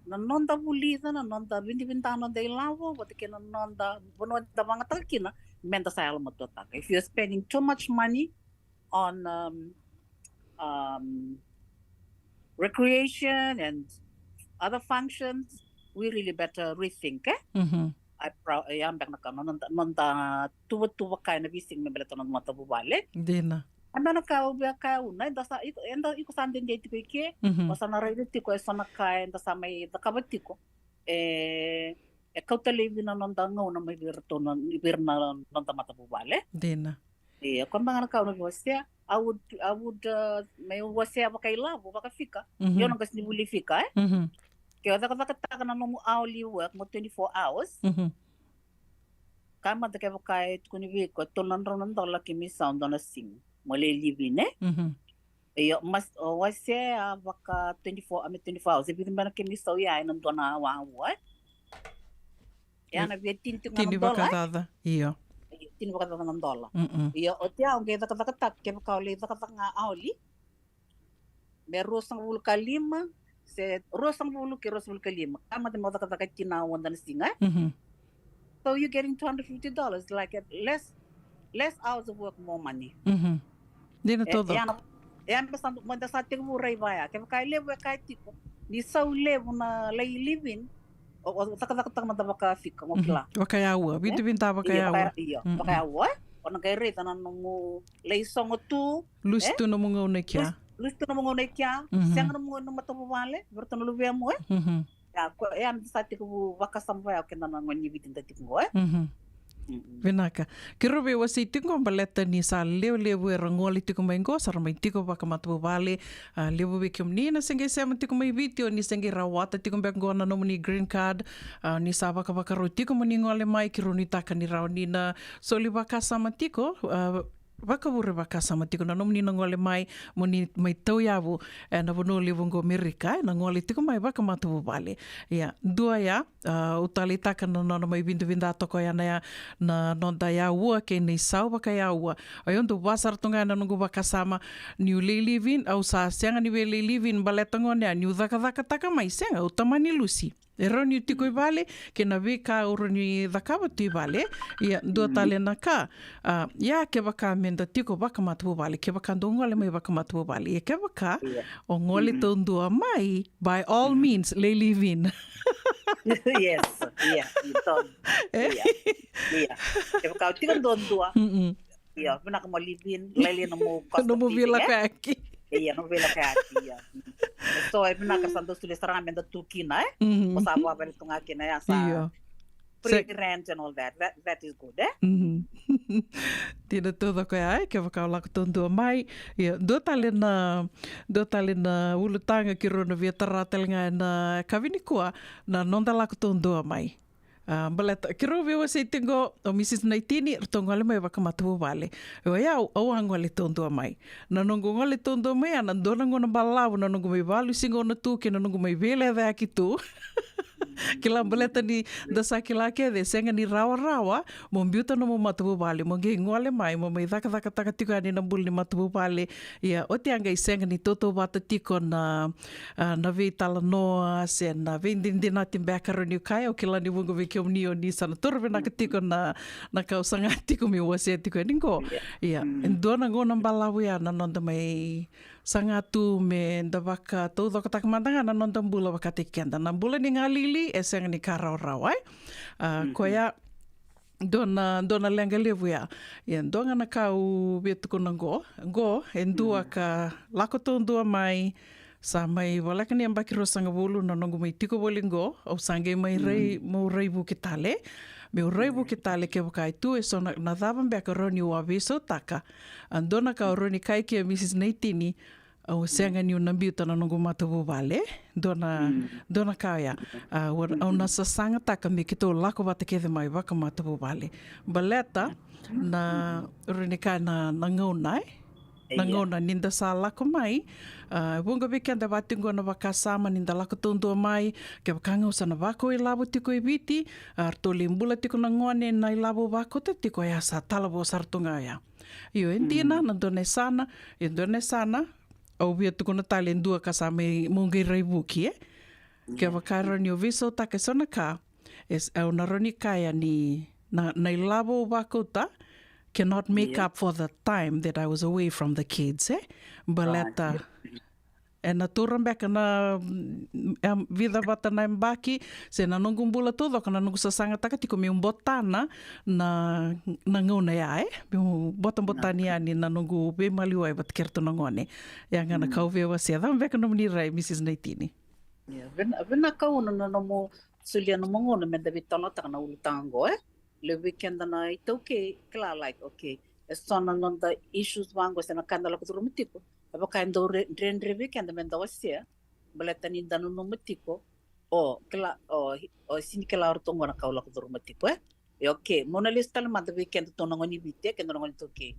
na noda vulica, na noda vidavida, noda ilavo vata kei na noda vanua da vagataka kina, meda sa yalomatuataka. If you're spending too much money on, um, um, recreation and other functions, we really better rethink, e? I pro-, e, ya beka na ka, noda, noda tuvatuva kaya na veisiga me baleta na noda matavuvale. Dina. A beka na ka au via kaya, una, eda sa, iko, eda, iko sa dede tiko i ke, o sa na raica tiko e so na ka eda sa mai cakava tiko. E, e kauta laivi na noda gauna mai vei iratou na, vei ira na noda matavuvale. Dina. Ia, ko beka na ka au na via wasea, I would, I would, uh, me wasea vakailavo, vakafika. Io, na qasenivuli fika, e? Ke o cakacakataka na nomu hourly work mo twenty-four hours. Ka mada kevaka e tukuni vei iko e tolu na drau na dola kemu isau dua na siga mo lai live-in, e? Io, mas, o wasea vaka twenty-four, a me twenty-four hours. E vica beka na kemu isau ya ena dua na aua, e? Ya na via tini tiko ga na dola, e? Tini vakacaca, io. Io, tini vakacaca na dola. Io, oti ya o qai cakacakataka, kevaka o lai cakacaka ga hourly. Me ruasagavulu ka lima, se ruasagavulu ke ruasagavulu ka lima. Ka mada mo cakacaka e tini na aua dua na siga, e? So you're getting two hundred fifty dollars, like, at less, less hours of work, more money. Dina, e, taucoko. Ya na, E a me sa, mo da sa tekivu rai vaya. Kevaka e levu e kaya tiko ni sau levu na lai live-in, o, o cakacakataka mada vakafika, mo kila. Vakayaua, e? Vidavida vakayaua. Io, vakayaua, e? O na qai raica na nomu lai sogo tu, lusi tu nomu gauna i kea. Lusi, lusi tu nomu gauna i kea. Sega nomu gauna na matavuvale vei ratou na luvemu, e? Ia, ko, e a me da sa tekivu vakasama vaya o keda na gone ni Viti da tiko qo, e? Vinaka. Keirau veiwasei tiko qo baleta ni sa lewe levu era gole tiko mai qo, sa ra mai tiko vakamatavuvale. A, levu vei kemuni na se qai sema tiko mai Viti, o ni se qai rawata tiko beka qo na nomuni green card. A, ni sa vakavakarau tiko mo ni gole mai, keirau nuitaka ni rawa ni na soli vakasama tiko, a, vakavure vakasama tiko na nomuni na gole mai, mo ni mai tauyavu ena vanua levu qo Amerika, e, na gole tiko mai vakamatavuvale. Ia, dua ya, a, au taleitaka na nona mai vidavida toka o ya na ya, na noda yaua kei na isau vakayaua. O yau dau vasara tu ga ena noqu vakasama niu lai live-in, au sa sega ni via lai live-in baleta gona ya niu cakacakataka mai, sega, au tamani lusi. E rawa niu tiko i vale kei na veika au rawa ni cakava tu i vale. Ia, dua tale na ka, a, ia kevaka me da tiko vakamatavuvale, kevaka dou gole mai vakamatavuvale, ia kevaka o gole taudua mai, by all means, lai live-in. Yes, ia, ia, ia. Kevaka o tiko duadua, ia, vinaka mo live-in, lailai nomu cost of living, e? Nomu veilakoyaki. Ia, nomu veilakoyaki, ia. So, e vinaka sa dau solia sara ga me da tu kina, e? Ko sa vakavale tu ga kina, ia, sa free rent and all that. That, that is good, e? Dina taucoko ya, e? Kevaka o lako taudua mai. Ia, dua tale na, dua tale na ulutaga keirau na via tara tale ga ena yakavi nikua, na noda lako taudua mai. A, baleta keirau veiwasei tiko qo, o Mrs Naitini, ratou gole mai vakamatavuvale. O yau, au a gole taudua mai. Na noqu gole taudua mai ya na dua na gauna balavu, na noqu mai valusi gauna tu kei na noqu mai veilecayaki tu. Kila, baleta ni da sa kila kece, sega ni rawarawa mo biuta nomu matavuvale, mo qai gole mai mo mai cakacakataka tiko yani na bula ni matavuvale. Ia, oti a qai sega ni tautauvata tiko na, a, na veitalanoa se na veidinadinati beka rawa niu kaya. Au kila ni vuqa vei kemuni o ni sa na toro vinaka tiko na, na ka au saga tiko meu wasea tiko yani qo. Ia, e dua na gauna balavu ya na noda mai saga tu me da vakataucokotaka mada ga na noda bula vakataki keda. Na bula ni galili e sega ni ka rawarawa, e? A, koya dua na, dua na leqa levu ya. Ia, dua ga na ka au via tukuna qo, qo e dua ka lako taudua mai, sa mai voleka ni yabaki ruasagavulu na noqu mai tiko voli qo, au sa qai mai rai, meu rai vuki tale. Meu rai vuki tale kevaka e tu e so na, na cava beka rawa niu a veisautaka. A, dua na ka au rawa ni kaya kei Mrs Naitini, au sega niu na biuta na noqu matavuvale. Dua na, dua na ka oya. A, au, au na sasagataka me keitou lako vata kece mai vakamatavuvale. Baleta na, rawa ni kaya na, na gauna, e? Na gauna ni da sa lako mai. A, vuqa vei keda vati qo na vakasama ni da lako taudua mai, kevaka ga au sa na vakau ilavo tiko i Viti, a, ratou lai bula tiko na gone na ilavo vakauta tiko, ya sa talavo sara tu ga ya. Io, e dina, na dua na yasana, e dua na yasana, au via tukuna tale e dua ka sa mai, meu qai rai vuki, e? Kevaka rawa niu veisautaka e so na ka, e s-, au na rawa ni kaya ni na, na ilavo au vakauta cannot make up for the time that I was away from the kids, e? Baleta ena taura beka na, mm, em, vica vata na yabaki, se na noqu bula taucoko na noqu sasagataka tiko meu botana na, na gauna ya, e? Meu botabotani yani na noqu veimaliwai vata kei ratou na gone. Ya ga na ka au via wasea. Cava beka nomuni rai, Mrs Naitini? Ia, vina, vinaka Una na nomu solia nomu gauna me da veitalanoataka na ulutaga qo, e? Levu vei keda na iTaukei, kila, like, okay, e so na noda issues vaqo se na ka eda lako curuma tiko, e vaka e dau re-, dredre vei keda me da wasea, baleta ni da nanuma tiko, o, kila, o, o sega ni kila o ratou qo na ka au lako curuma tiko, e? E, okay, meu na lesu tale mada vei keda tou na gone ni Viti, e, keda na gone iTaukei.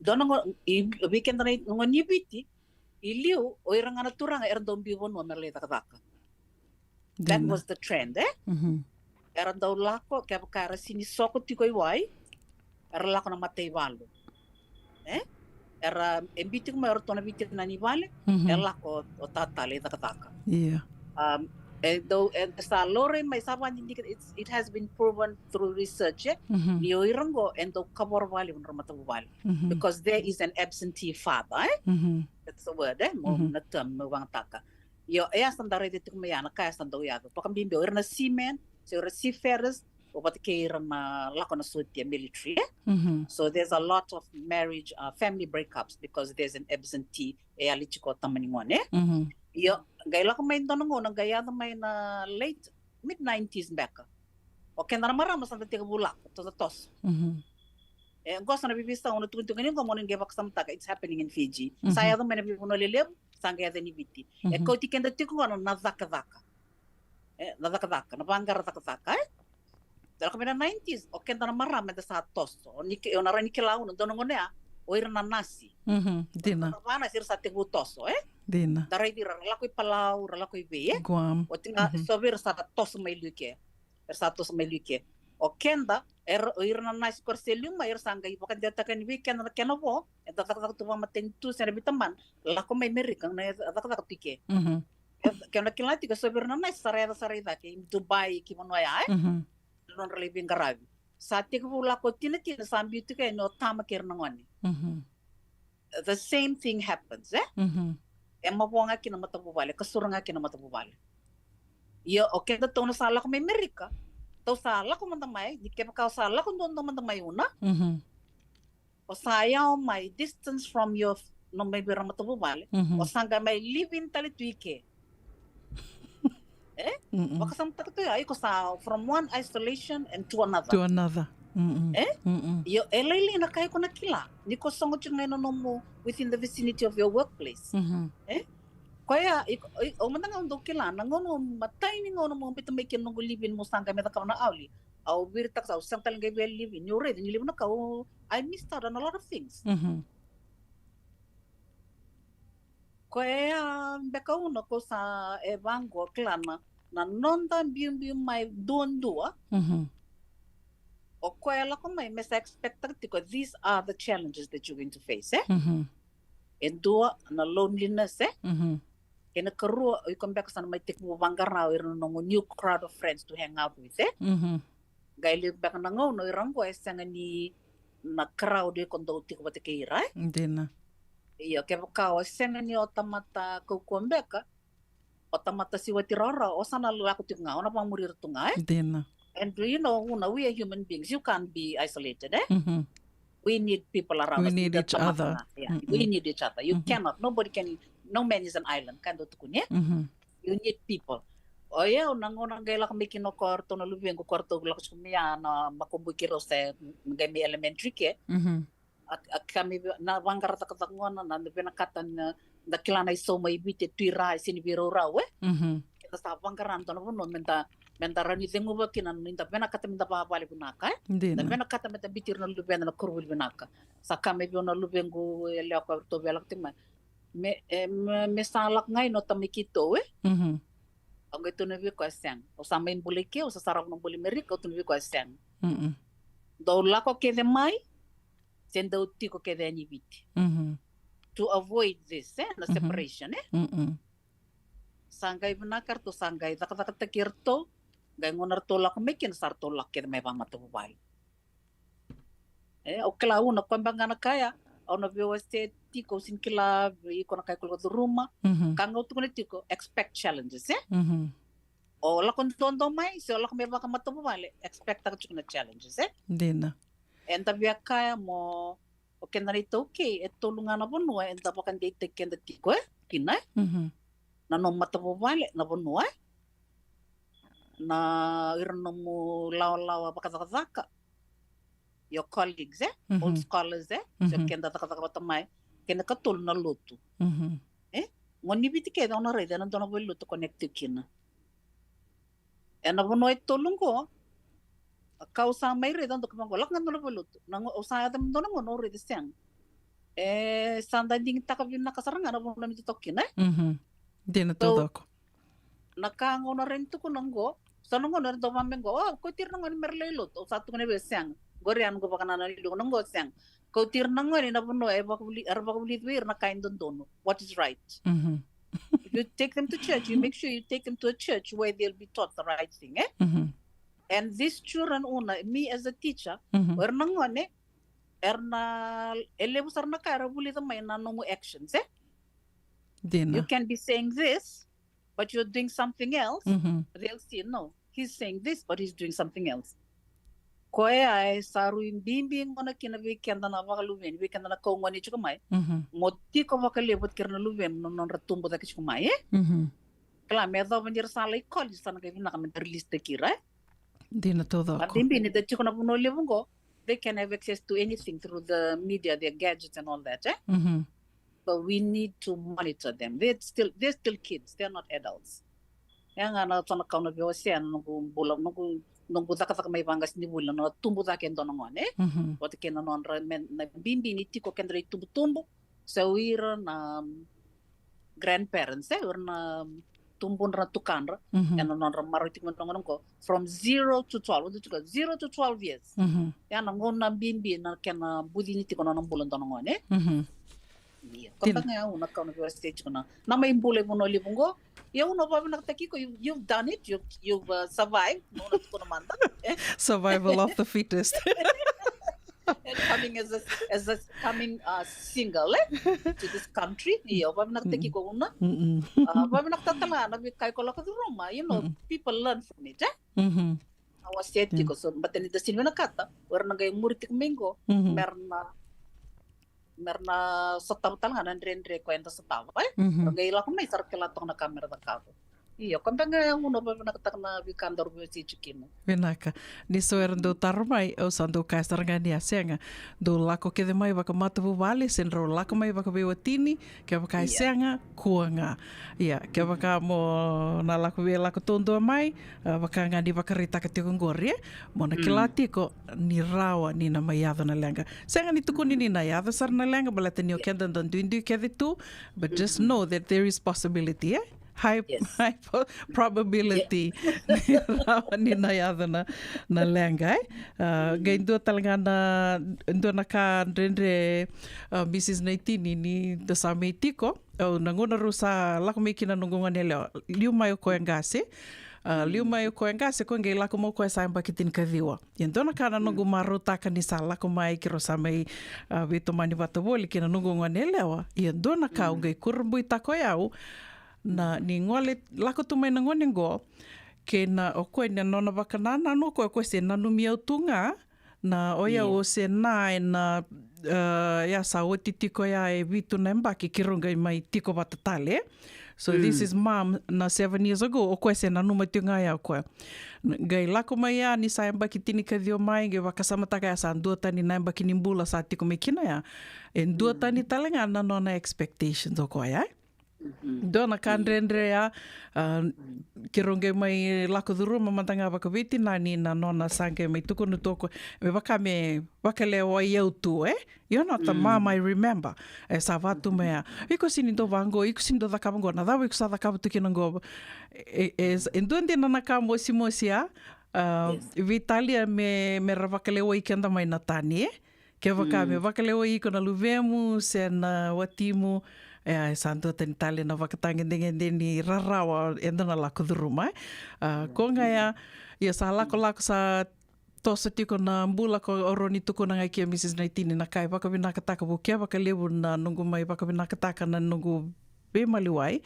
Dua na gone, i, vei keda na gone ni Viti, i liu, o ira ga na turaga era dau biu vanua mera lai cakacaka. That was the trend, e? Era dau lako, kevaka era sega ni soko tiko i wai, era lako na mataivalu. E? Era, e biu tiko mai o ratou na veitinani i vale, e lako o tata lai cakacaka. Ia. Um, E dau, e sa laurai mai, sa vakadidike, it's, it has been proven through research, e? Ni o ira qo e dau kavoro vakalevu na nodra matavuvale. Because there is an absentee father, e? That's the word, e? Mo na term meu vagataka. Io, e a sa da raica tiko mai ya na ka e sa dau yaco. Vakabibi o ira na seamen, se o ira seafarers, o vata kei ira na lako na sotia, military, e? So there's a lot of marriage, uh, family breakups because there's an absentee, e yali tiko o tama ni gone, e? Io, qai lako mai dua na gauna, qai yaco mai na late, mid nineties beka. O keda na marama sa da tekivu lako, toso, toso. E, qo sa na veiveisau au na tukuna tiko ni qo mo ni qai vakasamataka, it's happening in Fiji. Sa yaco mai na veivanua lelevu, sa qai yaco ni Viti. E kauti keda tiko qo na, na cakacaka. E, na cakacaka, na vaqara cakacaka, e? Da lako mai na nineties, o keda na marama eda sa toso. O ni ke, o na rawa ni kila au na dua na gauna ya, o ira na nasi. Dina. Na vanasi ira sa tekivu toso, e? Dina. Da raici ira, ra lako i Palau, ra lako i vei, e? Guam. Oti ga, so vei ira sa toso mai liu ke. Era sa toso mai liu ke. O keda, era, o ira na nasi ko ra se liu mai, era sa qai vakadewataka yani vei keda na kena vo, eda cakacaka tu vakamatanitu se na veitabana, lako mai Merika, na cakacaka tu i ke. Ke na kila tiko, so vei ira na nasi sa ra yaco sara i cake, i Dubai, ki vanua ya, e? Nodra lai veiqaravi. Sa tekivu lako tinatina, sa biu tiko yani o tama kei ira na gone. The same thing happens, e? E mavoa ga kina matavuvale, kasura ga kina matavuvale. Ia o keda tou na sa lako mai Merika, tou sa lako mada mai, ni kevaka o sa lako duadua mada mai Una, o sa yawa mai, distance from your, no mai vei ira matavuvale, o sa qai mai live in tale tu i ke. E? Vakasamataka tu ya, iko sa from one isolation and to another. To another. E? Io, e lailai na ka iko na kila ni ko sogo tiko ga ina nomu, within the vicinity of your workplace. E? Koya, iko, i, au mada ga au dau kila na gauna au matai ni gauna au biuta mai kina noqu live in, mo sa qai mai cakava na auli. Au viritaka sa, au sega tale ga ni via live in, niu raica ni levu na ka au, I missed out on a lot of things. Koya beka Una ko sa e vaqo, kila na, na noda biubiu mai duadua. O koya lako mai me sa expect-taka tiko, these are the challenges that you're going to face, e? E dua na loneliness, e? Kei na karua, o iko beka sa na mai tekivu vaqara o ira na nomu new crowd of friends to hang out with, e? Qai levu beka na gauna o ira qo e sega ni na crowd iko dau tiko vata kei ira, e? Dina. Io, kevaka o sega ni o tamata kaukauwa beka, o tamata siwati rawarawa, o sa na lako tiko ga, o na vakamuri ira tu ga, e? Dina. And you know, Una, we are human beings. You can't be isolated, e? We need people around us. We need each other. Yeah, we need each other. You cannot, nobody can, no man is an island, ka dau tukuni, e? You need people. O yau na gauna qai lako mai kina o koya, o ratou na luvequ, o koya ratou lako tiko mai ya na makubui keirau se qai mai elementary ke. A, a ka mai vei, na vaqara cakacaka gona, na, na vinakata na, da kila na isau mai Viti e tu i ra, e sega ni veiraurau, e? Keda sa vaqara dua na vanua me da, me da rawa ni ceguva kina, ni da vinakata me da vavale vinaka, e? Dina. Da vinakata me da biuti ira na luveda na koronivuli vinaka. Sa ka mai vei au na luvequ yalewa ko ratou via lako tiko mai. Me, e, me, me sa lako ga i no tamai keitou, e? Au qai tukuna vei koya, sega. Au sa mai bula i ke, au sa sarava na bula i Merika, au tukuna vei koya, sega. Dou lako kece mai, se dou tiko kece yani i Viti. To avoid this, e, na separation, e? Sa qai vinaka, ratou sa qai cakacakataki iratou, qai gauna ratou lako mai kina, sa ratou lako kece mai vakamatavuvale. E, au kila, Una, koya beka ga na ka ya, au na veiwasei tiko, au sega ni kila vei iko na ka iko lako curuma. Ka ga au tukuna tiko, expect challenges, e? O lako duadua mai, se o lako mai vakamatavuvale, expect-taka tiko na challenges, e? Dina. Eda via kaya mo, o keda na iTaukei, e tolu ga na vanua eda vakadeitaki keda tiko, e? Kina, e? Na nomu matavuvale, na vanua, e? Na ira nomu lawalawa vakacakacaka, your colleagues, e? Old scholars, e? So keda cakacaka vata mai, kena ikatolu na lotu. E? Gone ni Viti kece au na raica ena dua na valenilotu connect tiko kina. Ena vanua e tolu qo, ka au sa mai raica, au dau kaya vaqo, lako ga dua na valenilotu. Na gauna au sa yaco me dua na gauna au raica, sega. E, sa da digitaka vinaka sara ga na vanua me da toka kina, e? Dina taucoko. Na ka gauna rawa ni tukuna qo, so na gauna era dau vaka me qo, o, kauti ira na gone me ra lai lotu, au sa tukuna vei au, sega. Qori a noqu vakanananu, na qo, sega. Kauti ira na gone ina vanua e vakavuli, era vakavulici vei ira na ka e dodonu. What is right? You take them to church. You make sure you take them to a church where they'll be taught the right thing, eh? And these children, Una, me as a teacher, era na gone, era na, e levu sara na ka era vulica mai na nomu actions, eh? You can be saying this, but you're doing something else. They'll see, no, he's saying this, but he's doing something else. Koya e sa rui bibi gona kina vei keda na vakaluveni, vei keda na kau gone tiko mai. Mo tiko vakalevu vata kei ira na luvemu na nodra tubu cake tiko mai, eh? Kila me yacova ni ra sa lai college sa na qai vinaka me da release taki ira, eh? Dina taucoko. A bibi ni da tiko na vanua levu qo, they can have access to anything through the media, their gadgets and all that, eh? So we need to monitor them. They're still, they're still kids. They're not adults. Ya ga na tona kau na veiwasea na noqu bula, noqu, noqu cakacaka mai vaqasi ni vuli, na tubu cake e dua na gone, eh? Vata kei na nodra, me na bibi ni tiko kedra itubutubu, se o ira na, um, grandparents, eh, o ira na, um, tubudra na tukadra, ena nodra marau tiko mai na gone qo, from zero to twelve, o tiko zero to twelve years. Ya na gauna bibi na kena bucini tiko na nona bula dua na gone, eh? Io, ko beka ga ya Una kau na veiwasei tiko na, na mai bula i vanua levu qo. Ia Una, vakavinakataki iko, you, you've done it, you've, you've, uh, survived. Na Una tukuna mada, eh? Survival of the fittest. And coming as a, as a coming, uh, single, eh, to this country. Io, vakavinakataki iko Una. Uh, vakavinakataka tale ga na veika iko lako curuma, you know, people learn from it, eh? Na wasea tiko, so, baleta ni da sega ni vinakata o ira na qai muri tiko mai qo, mera na, mera na sotava tale ga na dredre ko eda sotava, eh? Ra qai lako mai sa ra kila toka na ka mera cakava. Io, ko beka ga ya Una, vakavinakataka na veika daru veiwasei tiko kina. Vinaka. Ni so era dau taro mai, au sa dau kaya sara ga ni a sega. Dou lako kece mai vakamatavuvale, se drau lako mai vakaveiwatini, kevaka e sega, kua ga. Ia, kevaka mo na lako via lako taudua mai, a, vaka ga ni vakaraitaka tiko qori, e? Mo na kila tiko ni rawa ni na mai yaco na leqa. Sega ni tukuni ni na yaco sara na leqa, baleta ni o keda da duidui kece tu, but just know that there is possibility, e? High, high po-, probability ni rawa ni na yaco na, na leqa, e? A, qai dua tale ga na, dua na ka dredre, a, Mrs Naitini, ni da sa mai tiko, au, na gauna rau sa lako mai kina noqu gone yalewa, liu mai o koya qase, a, liu mai o koya qase, koya qai lako mai o koya sa yabaki tinikaciwa. Ia dua na ka na noqu marautaka ni sa lako mai keirau sa mai, a, veitomani vata voli kei na noqu gone yalewa. Ia dua na ka au qai kurabuitaka o yau, na, ni gole, lako tu mai na gone qo, kei na, o koya na nona vakanananu o koya, o koya se nanumi au tu ga, na o yau o se na, ena, e, ya sa oti tiko ya e vitu na yabaki keirau qai mai tiko vata tale. So this is mom na seven years ago, o koya se nanuma tiko ga ya o koya. N-, qai lako mai ya ni sa yabaki tinikaciwa mai, qai vakasamataka ya sa duatani na yabaki ni bula sa tiko mai kina ya. E duatani tale ga na nona expectations o koya, e? Dua na ka dredre ya, a, keirau qai mai lako curuma mada ga vakaveitinani, na nona sa qai mai tukuna tu o koya, me vaka me vakalewai au tu, e? You're not the mom I remember. E sa vaka tu mai ya, iko sega ni dau vaqo, iko sega ni dau cakava qo, na cava iko sa cakava tu kina qo? E, e, e dua dina na ka mosimosi ya, a, veitalia me, me ra vakalewai keda mai na tani, e? Kevaka me vakalewai iko na luvemu se na watimu, e, e sa duatani tale na vakatagedegede ni rarawa eda na lako curuma, e. A, ko ga ya, ia sa lakolako sa toso tiko na bula, ko au rawa ni tukuna ga kina Mrs Naitini, na ka e vakavinakataka vou, kevaka levu na noqu mai vakavinakataka na noqu veimaliwai.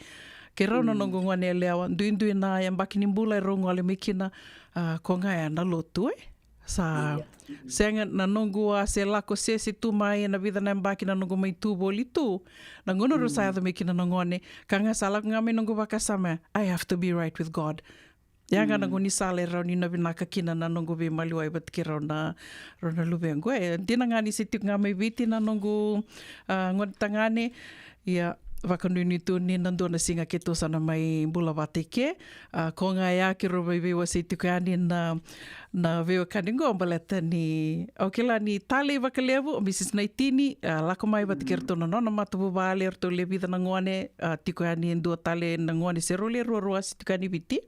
Keirau na noqu gone yalewa, duidui na yabaki ni bula erau gole mai kina, a, ko ga ya na lotu, e? Sa sega na noqu a se lako sese tu mai ena vica na yabaki na noqu mai tu voli tu. Na gauna rau sa yaco mai kina na gone, ka ga sa lako ga mai noqu vakasama, I have to be right with God. Ya ga na gaunisala e rawa ni na vinaka kina na noqu veimaliwai vata kei rau na, rau na luvequ. E dina ga ni se tiko ga mai Viti na noqu, a, gone tagane, ia vakanuinui tu ni na dua na siga keitou sa na mai bula vata i ke. A, ko ga ya keirau mai veiwasei tiko yani na, na veiwekani qo, baleta ni au kila ni talei vakalevu o Mrs Naitini, a, lako mai vata kei ratou na nona matavuvale, eratou le vica na gone, a, tiko yani e dua tale na gone se rau le ruarua se tiko yani Viti.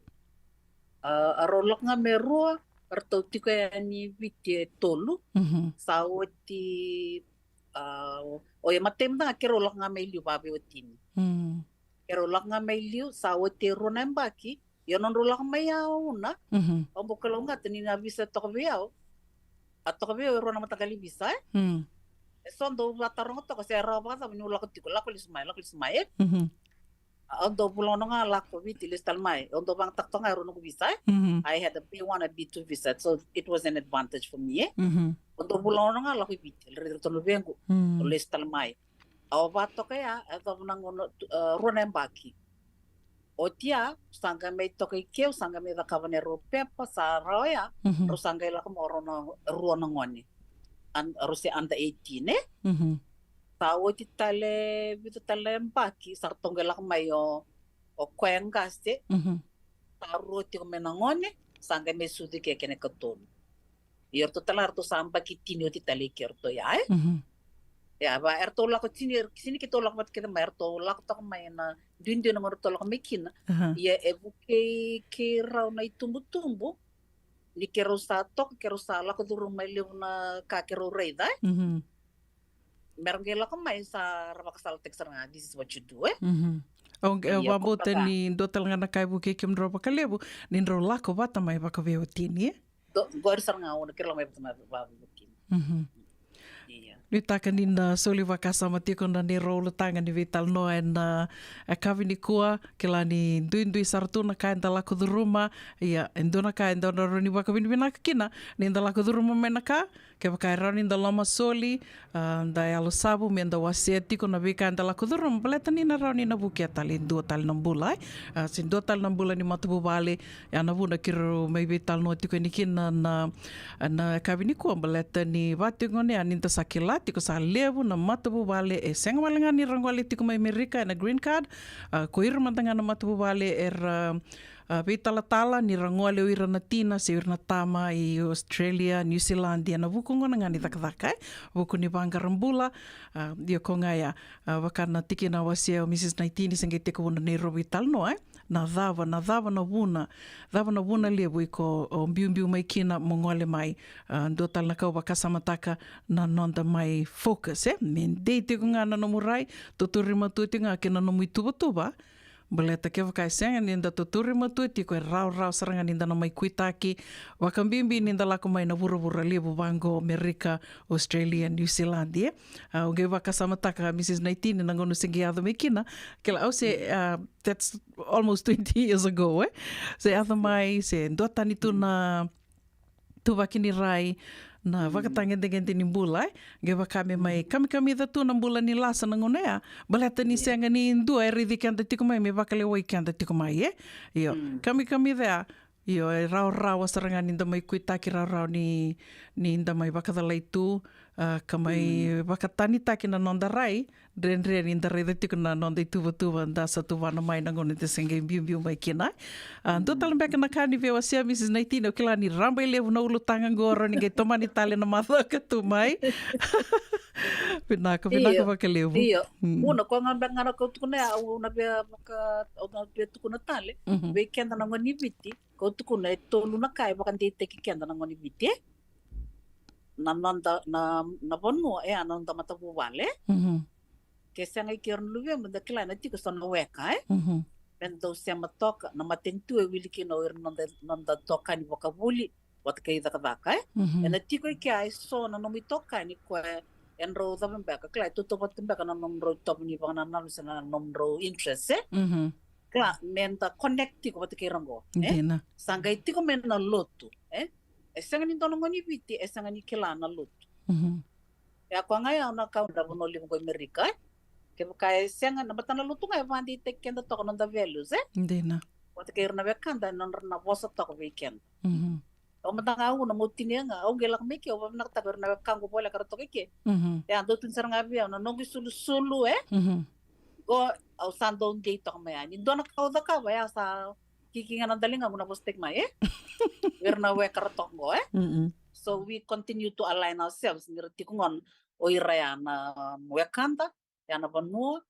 A, a rau lako ga me rua, ratou tiko yani Viti e tolu. Sa oti, a, o, o ya matai mada ga keirau lako ga mai liu vakaveiwatini. Keirau lako ga mai liu, sa oti e rua na yabaki. Ia nodrau lako mai au na, Mhm. au bau kalougata ni na visa e toka vei au. A toka vei au e rua na mataqali visa, e? Mm. E so dau vataroga toka se rawa vakacava niu lako tiko, lako lesu mai, lako lesu mai, e? Mhm. Au dau vula ono ga lako Viti, lesu tale mai. Au dau vagataka toka ga e rua noqu visa, e? Mhm. I had a B one, a B two visa, so it was an advantage for me, e? Mhm. Au dau vula ono ga lako i Viti, raica ratou na vequ. Mm. Au lesu tale mai. Au va toka ya, e cava na gauna, tu- e, rua na yabaki. Oti ya, sa qai mai toka i ke, sa qai mai cakava na rau pepa, sa rawa ya, Mhm. rau sa qai lako mai rau na rua na gone. An- rau se under eighteen, e? Mhm. Sa oti tale, vitu tale na yabaki, sa ratou qai lako mai o, o koya qase, Mhm. sa rua tiko mai na gone, sa qai mai sucu ke kena ikatolu. Ia ratou tale ga ratou sa yabaki tini oti tale i ke ratou ya, e? Mhm. Ia, va, eratou lako tini, tini keitou lako vata kece mai, eratou lako toka mai na duidui na gauna ratou lako mai kina. Aha. Ia, e vukei keirau na itubutubu, ni keirau sa toka, keirau sa lako curuma mai levu na ka keirau raica, e? Mhm. Mera qai lako mai sa ra vakasalataki sara ga, this is what you do, e? Mhm. Au, au Ia, vakabauta ko ni dua tale ga na ka e vukei kemudrau vakalevu, ni drau lako vata mai vakaveiwatini, e? Do- qori sara ga au na kila mai vata mai vavuvukini. Mhm. Ia. Nuitaka ni na soli vakasama tiko na neirau ulutaga ni veitalanoa ena, e, yakavi nikua, kila ni duidui sara tu na ka eda lako curuma. Ia, e dua na ka eda na rawa ni vakavinavinaka kina ni da lako curuma mai na ka, kevaka e rawa ni da lomasoli, a, da yalosavu me da wasea tiko na veika eda lako curuma, baleta ni na rawa ni na vukea tale e dua tale na bula, e. A, se dua tale na bula ni matavuvale, ia na vuna keirau mai veitalanoa tiko yani kina na, na, na yakavi nikua, baleta ni vaka tiko gona ya ni da sa kila tiko sa levu na matavuvale e sega wale ga ni ra gole tiko mai Amerika ena green card, a, ko ira mada ga na matavuvale era, a, veitalatala ni ra gole o ira na tina se o ira na tama i Australia, New Zealand, ena vuku gona ga ni cakacaka, e, vuku ni vaqara bula, a, ia ko ga ya, a, vaka na tikina a wasea o Mrs Naitini, se qai tekivu na neirau veitalanoa, e. Na cava, na cava na vuna, cava na vuna levu iko o biubiu mai kina mo gole mai, a, dua tale na ka au vakasamataka na noda mai focus, e. Me dei tiko ga na nomu rai, tuturi matua tiko ga kei na nomu ituvatuva, baleta kevaka e sega ni da tuturi matua tiko, e rawarawa sara ga ni da na mai kuitaki, vakabibi ni da lako mai na vuravura levu vaqo, Amerika, Australia, New Zealand, e. A, au qai vakasamataka, Mrs Naitini, na gauna se qai yaco mai kina, kila au se, a, that's almost twenty years ago, e. Se yaco mai, se duatani tu na tuvaki ni rai, na vakatagedegede ni bula, e. Qai vaka me mai kamikamica tu na bula ni lasa na gauna ya, baleta ni sega ni dua e raici keda tiko mai me vakalewai keda tiko mai, e. Io, kamikamica ya, io, e rawarawa sara ga ni da mai kuitaki, rawarawa ni, ni da mai vakacalai tu, a, ka mai vakatanitaki na noda rai, dredre ni da raica tiko na noda ituvatuva da sa tuvana mai na gauna da se qai biubiu mai kina. A, dua tale beka na ka ni veiwasea, Mrs Naitini, au kila ni raba i levu na ulutaga qo, rawa ni qai tomani tale na macawa ka tu mai. Vinaka, vinaka vakalevu. Io. Mm. Vuna ko ga beka ga na kau tukuna ya, au na via vaka, au na via tukuna tale. Mhm. Vei keda na gone ni Viti, kau tukuna e tolu na ka e vakadeitaki keda na gone ni Viti, e. Na noda, na, na vanua, e, na noda matavuvale. Mhm. Ke sega i kei ira na luvemu, da kila na tiko so na weka, e. Mhm. Me dau sema toka, na matanitu e wili kina o ira na noda, noda tokani vakavuli vata kei cakacaka, e. Mhm. Ena tiko i kea e so na nomu itokani koya e drau cava beka, kila e tautauvata beka na nomudrau itovo ni vakanananu se na nomudrau interest, e. Mhm. Kila, me da connect tiko vata kei ira qo, e. Dina. Sa qai tiko mai na lotu, e. E sega ni dua na gone ni Viti e sega ni kila na lotu. Mhm. E a koya ga ya na ka na vanua levu qo i Amerika, e. Kevaka e sega, na matana lotu ga e vakadeitaki keda toka na noda values, e. Dina. Vata kei ira na wekada, na nodra na vosa toka vei keda. Mhm. Au mada ga au na meu tinia ga, au qai lako mai ke, au vavinakataka ira na wekaqu voleka ra toka i ke. Mhm. E a dau tukuni sara ga vei au na noqu isulusulu, e. Mhm. Qo au sa dau qei toka mai ya. Ni dua na ka au cakava, e a sa kiki ga na daligamu na vosataki mai, e. Ira na weka ra toka qo, e. Mm-mm. So we continue to align ourselves, ni ra tiko gona o ira ya na wekada, ya na vanua,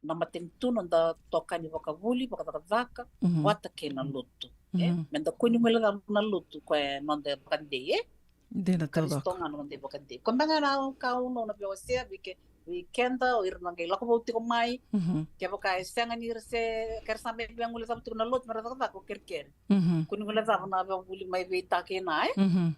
na matanitu, noda tokani vakavuli, vakacakacaka, mhm, vata kei na lotu. E, mhm, me da kua ni guilecava na lotu, koya e noda vakadei, e. Dina taucoko. Karisito ga na noda vakadei. Koya beka ga na ka au na via wasea vei ke, vei keda, o ira na qai lako vou tiko mai. Mhm. Kevaka e sega ni ra se, ke ra sa mai via guilecava tiko na lotu me ra cakacaka, o kerekere. Mhm. Ko ni guilecava na veivuli mai vei Takina, e? Mhm.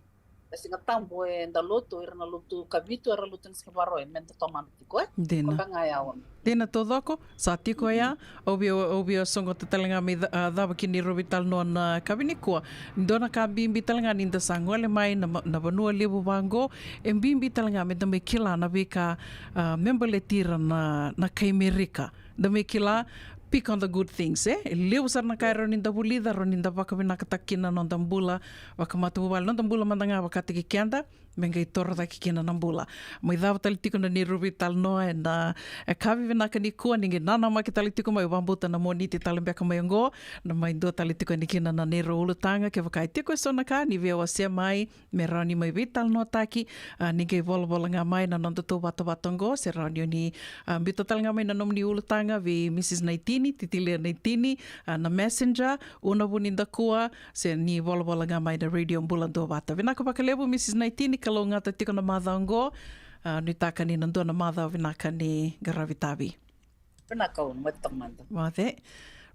Na Siga Tabu eda lotu, o ira na lotu kavitu era lotu na Siga Vakarauwai, meda tomana tiko, e? Dina. Koya ga ya, Ono. Dina taucoko, sa tiko ya. Au via, au via sogota tale ga me ca-, a, cava kina ni rovi tale nona yakavi nikua. Dua na ka bibi tale ga ni da sa gole mai na ma-, na vanua levu vaqo, e bibi tale ga meda mai kila na veika, a, me baleti ira na, na kai Merika. Da mai kila, pick on the good things, e? E levu sara na ka e rawa ni da vulica, rawa ni da vakavinakataka kina na noda bula vakamatavuvale, noda bula mada ga vakataki keda, me qai toro cake kina na bula. Mai cava tale tiko na neirau veitalanoa ena, e, yakavi vinaka nikua, ni qai nanamaki tale tiko mai, vakabauta na Moniti tale beka mai oqo, na mai dua tale tiko yani kina na neirau ulutaga, kevaka e tiko eso na ka ni via wasea mai, me rawa ni mai veitalanoataki, a, ni qai volavola ga mai na noda tou vatavata oqo, se rawa ni o ni, a, biuta tale ga mai na nomuni ulutaga vei Mrs Naitini, Titilia Naitini, a, na Messenger, Una Vunidakua, se ni volavola ga mai na Radio Bula Duavata. Vinaka vakalevu Mrs Naitini, kalougata tiko na macawa oqo, a, nuitaka ni na dua na macawa vinaka ni qaravi tavi. Vinaka, Ono, mai toka mada. Mace.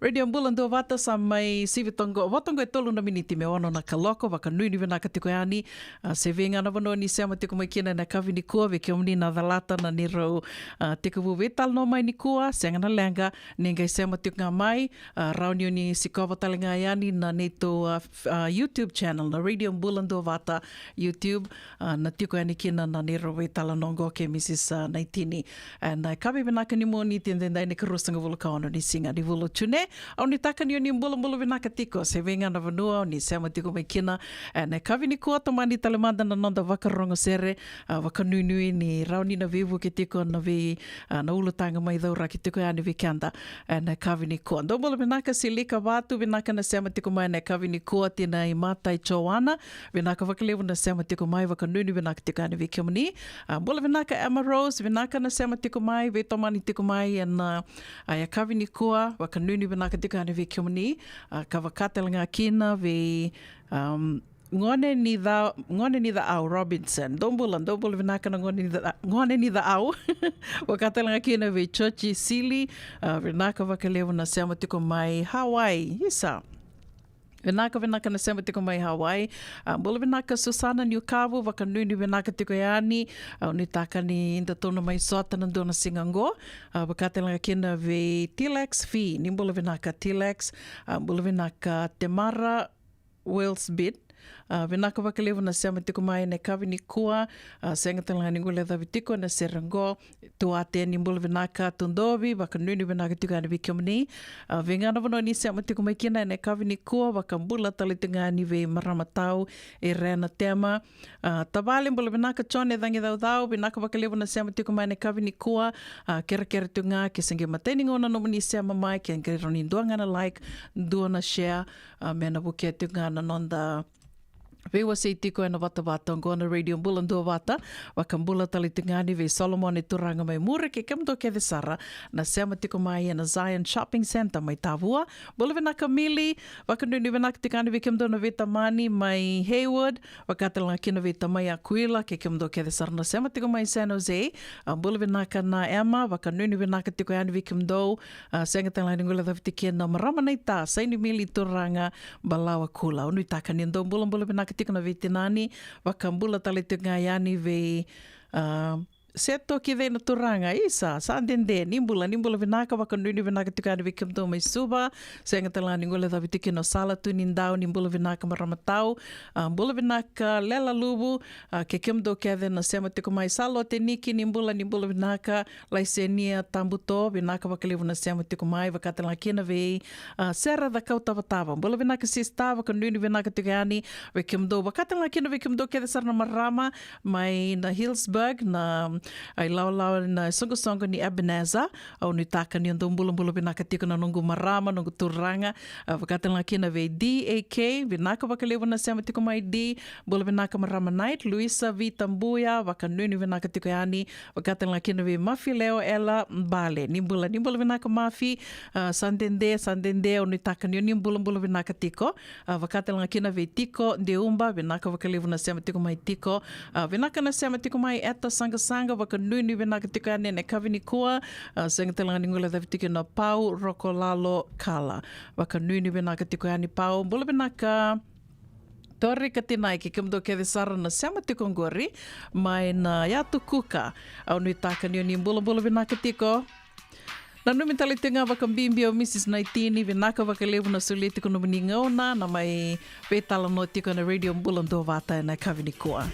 Radio Bula Duavata sa mai sivi toqo, vo toqo e tolu na miniti me ono na kaloko, vakanuinui vinaka tiko yani. A, se vei ga na vanua ni sema tiko mai kina ena yakavi nikua, vei kemuni na calata na neirau, a, tekivu veitalanoa mai nikua, sega na leqa, ni qai sema tiko ga mai, a, rawa ni o ni sikova tale ga yani na neitou, a, f-, a, YouTube channel na Radio Bula Duavata YouTube, a, na tiko yani kina na neirau veitalanoa oqo kei Mrs, a, Naitini. Ena yakavi vinaka ni Moniti edaidai na ikaruasagavulu ka ono ni siga ni vula o June. Au nuitaka ni o ni bulabula vinaka tiko, se vei ga na vanua o ni sema tiko mai kina. Ena yakavi nikua tomani tale mada na noda vakarogo sere, a, vakanuinui ni rawa ni na veivuke tiko na vei, a, na ulutaga mai cauraki tiko yani vei keda. Ena yakavi nikua. Dou bula vinaka Silika Vatu, vinaka na sema tiko mai ena yakavi nikua, Tina Imatai Joana, vinaka vakalevu na sema tiko mai, vakanuinui vinaka tiko yani vei kemuni. A, bula vinaka Emma Rose, vinaka na sema tiko mai, veitomani tiko mai ena, a, yakavi nikua, vakanuinui vinaka tiko yani vei kemuni. A, ka vaka tale ga kina vei, um, Gone ni Ca-, Gone ni Ca'au Robinson. Dou bula, dou bula vinaka na Gone ni Ca-, Gone ni Ca'au. Vaka tale ga kina vei Georgie Sili, a, vinaka vakalevu na sema tiko mai Hawaii. Isa. Vinaka, vinaka na sema tiko mai Hawaii. A, bula vinaka Susana Niukavu, vakanuinui vinaka tiko yani. A, nuitaka ni datou na mai sota na dua na siga oqo. A, vaka tale ga kina vei Tilex Fee, ni bula vinaka Tilex. A, bula vinaka Temara Wilsbit. A, vinaka vakalevu na sema tiko mai ena yakavi nikua. A, sega tale ga ni guilecavi tiko ena sere oqo. Tuate, ni bula vinaka Tudovi, vakanuinui vinaka tiko yani vei kemuni. A, vei ga na vanua ni sema tiko mai kina ena yakavi nikua, vakabula tale tiko ga yani vei marama tau Irena Tema. A, tavale, bula vinaka Jone Cagicaucau, vinaka vakalevu na sema tiko mai ena yakavi nikua. A, kerekere tiko ga ke se qai matai ni gauna nomuni sema mai, ke qai rawa ni dua ga na like, dua na share, a, me na vukea tiko ga na noda veiwasei tiko ena vatavata oqo na Radio Bula Duavata. Vakabula tale tiko ga yani vei Solomone Turaga mai Muri kei kemudou kece sara na sema tiko mai ena Zion Shopping Centre mai Tavua. Bula vinaka Mili, vakanuinui vinaka tiko yani vei kemudou na veitamani mai Haywood, vaka tale ga kina vei tamai Akuila kei kemudou kece sara na sema tiko mai San Jose. A, bula vinaka na Emma, vakanuinui vinaka tiko yani vei kemudou. A, sega tale ga ni guilecavi tiko kina na marama naita, Saini Mili Turaga Balawa Kula. Au nuitaka ni dou bulabula vinaka tiko na veitinani, vakabula tale tiko ga yani vei, a, Seto Kicei na Turaga, isa, sa dede, ni bula, ni bula vinaka, vakanuinui vinaka tiko yani vei kemudou mai Suva. Sega tale ga ni guilecavi tiko kina o Sala Tunidau, ni bula vinaka marama tau. A, bula vinaka Lela Luvu, a, kei kemudou kece na sema tiko mai. Salote Niki, ni bula, ni bula vinaka. Laisenia Tabuto, vinaka vakalevu na sema tiko mai, vaka tale ga kina vei, a, Sera Cakau Tavatava. Bula vinaka sista, vakanuinui vinaka tiko yani vei kemudou, vaka tale ga kina vei kemudou kece sara na marama mai na Hillsburg, na, a, ilawalawa na soqosoqo ni Ebenezer. Au nuitaka ni o dou bulabula vinaka tiko na noqu marama, noqu turaga, a, vaka tale ga kina vei D A K, vinaka vakalevu na sema tiko mai D. Bula vinaka marama Night, Luisa Vitabuya, vakanuinui vinaka tiko yani, vaka tale ga kina vei Mafi Leo Ela Bale. Ni bula, ni bula vinaka Mafi, a, sa dede, sa dede, au nuitaka ni o ni bulabula vinaka tiko. A, vaka tale ga kina vei Tiko Deuba, vinaka vakalevu na sema tiko mai Tiko. A, vinaka na sema tiko mai Eta Saqasaqa, Vakanuinui vinaka tiko yani ena yakavi nikua, a, sega tale ga ni guilecavi tiko na Pau Rokolalo Kala. Vakanuinui vinaka tiko yani Pau, bula vinaka. Torika Tinai, kei kemudou kece sara na sema tiko qori mai na Yatu Kuka. Au nuitaka ni o ni bulabula vinaka tiko. Nanumi tale tiko ga vakabibi o Mrs Naitini, vinaka vakalevu na solia tiko nomuni gauna na mai veitalanoa tiko ena Radio Bula Duavata ena yakavi nikua.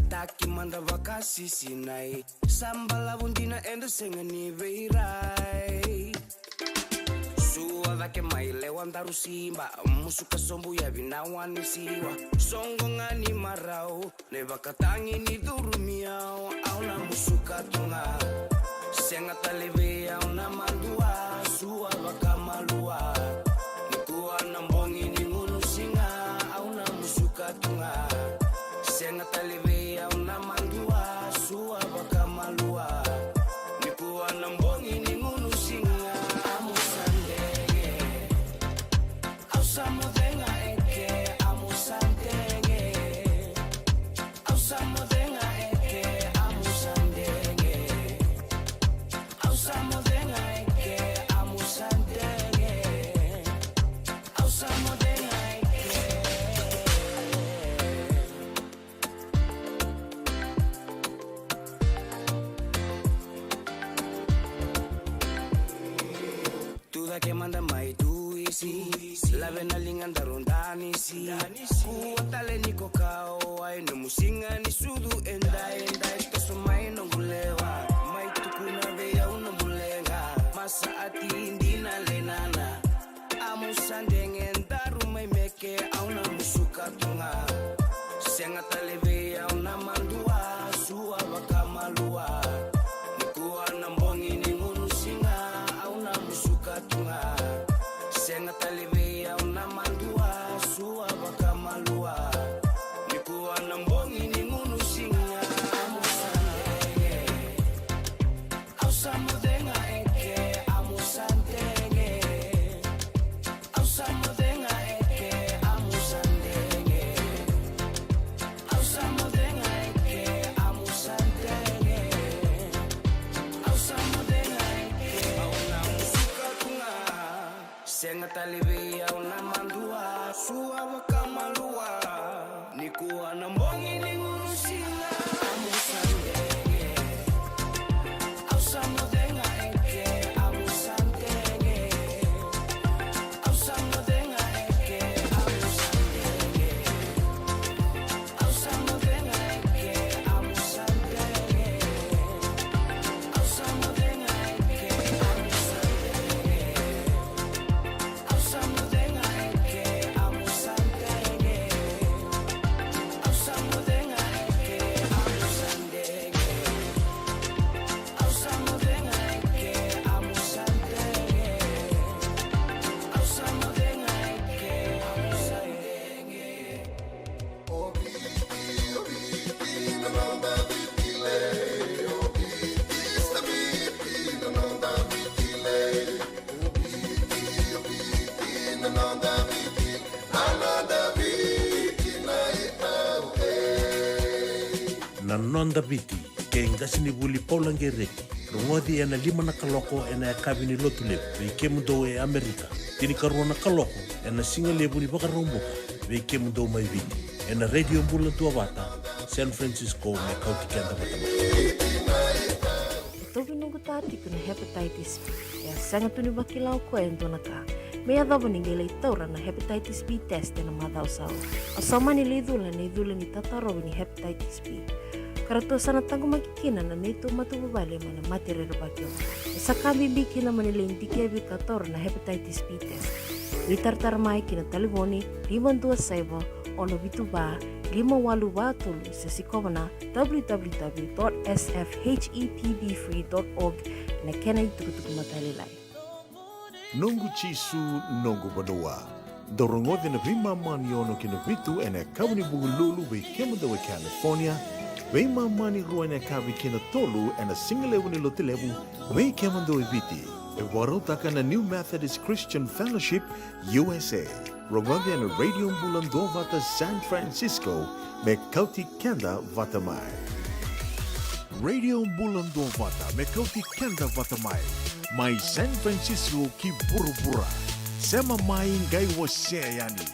Taki mada vakasisinai, sa balavu dina eda sega ni veirai. Sua cake mai lewa daru siba, musuka sobu yavi na wani siwa. Soqo ga ni marau, na ivakatagi ni curumi au, au na musuka tu ga. Sega tale vei au na madua, sua vakamalua. Nikua na bogi ni gunu siga, au na musuka tu ga. Sega tale vei au na madua, sua vakamalua. Nikua na bogi ni gunu siga, amu sa dege. Au sa moce ga eke, amu sa dege. Au sa moce ga eke, amu sa dege. Au sa moce ga eke, amu sa dege. Au sa moce ga eke. Tu cake mada mai tu isi, lave na liga daru danisi. Kua tale ni kokawai, nomu siga ni sucu e dai, e dai, toso mai noqu lewa. Mai tukuna vei au nomu leqa, masa ati dina le nana. Amu sa dege daru mai meke, au na musuka tu ga. Sega tale vei au na madua, sua vakamalua. Nikua na bogi ni gunu siga, au na musuka tu ga. Sega tale vei au na madua, sua vakamalua. Nikua na bogi ni gunu siga, amu sa dege. Au sa moce ga eke, amu sa dege. Au sa moce ga eke, amu sa dege. Au sa moce ga eke, amu sa dege. Au sa moce ga eke, au na musuka tu ga. Sega tale vei au na madua, sua vakamalua. Nikua na bogi ni gunu siga, amu sa dege. Au sa moce ga eke, amu sa dege. Au sa moce ga eke, amu sa dege. Au sa moce ga eke, amu sa dege. Au sa moce ga eke, amu sa dege. Na Noda Viti, kei qasenivuli Paula Gereti. Rogoci ena lima na kaloko ena yakavi ni Lotulevu vei kemudou e Amerika, tinikarua na kaloko ena sigalevu ni Vakaraubuka vei kemudou mai Viti, ena Radio Bula Duavata, San Francisco, me kauti keda vata mai. E tauvi noqu ta tiko na hepatitis B. E a sega tu ni vakila o koya e dua na ka me yacova ni qai lai taura na hepatitis B test ena macawa sa oti. Au sa mani lai cula ena icula ni tatarovi ni hepatitis B, ka ratou sa na taqomaki kina na neitou matavuvale mai na mate rerevaki oqo. E sa ka bibi kina mo ni lai dikevi ka taura na hepatitis B test. Veitaratara mai ki na talevoni lima dua saiva, ono vitu va, lima walu va tolu, se sikova na w w w dot s f h e p b free dot org ena kena itukutuku matailalai. Noqu Jisu, noqu vanua. Dou rogoci na veimama ni ono ki na vitu ena yakavi ni Vukelulu vei kemudou e California, veimama ni rua ena yakavi ki na tolu ena sigalevu ni Lotulevu vei kemudou e Viti. E vakarautaka na New Methodist Christian Fellowship, U S A. Rogoci ena Radio Bula Duavata San Francisco, me kauti keda vata mai. Radio Bula Duavata, me kauti keda vata mai. Mai San Francisco ki vuravura. Sema mai, qai wasea yani.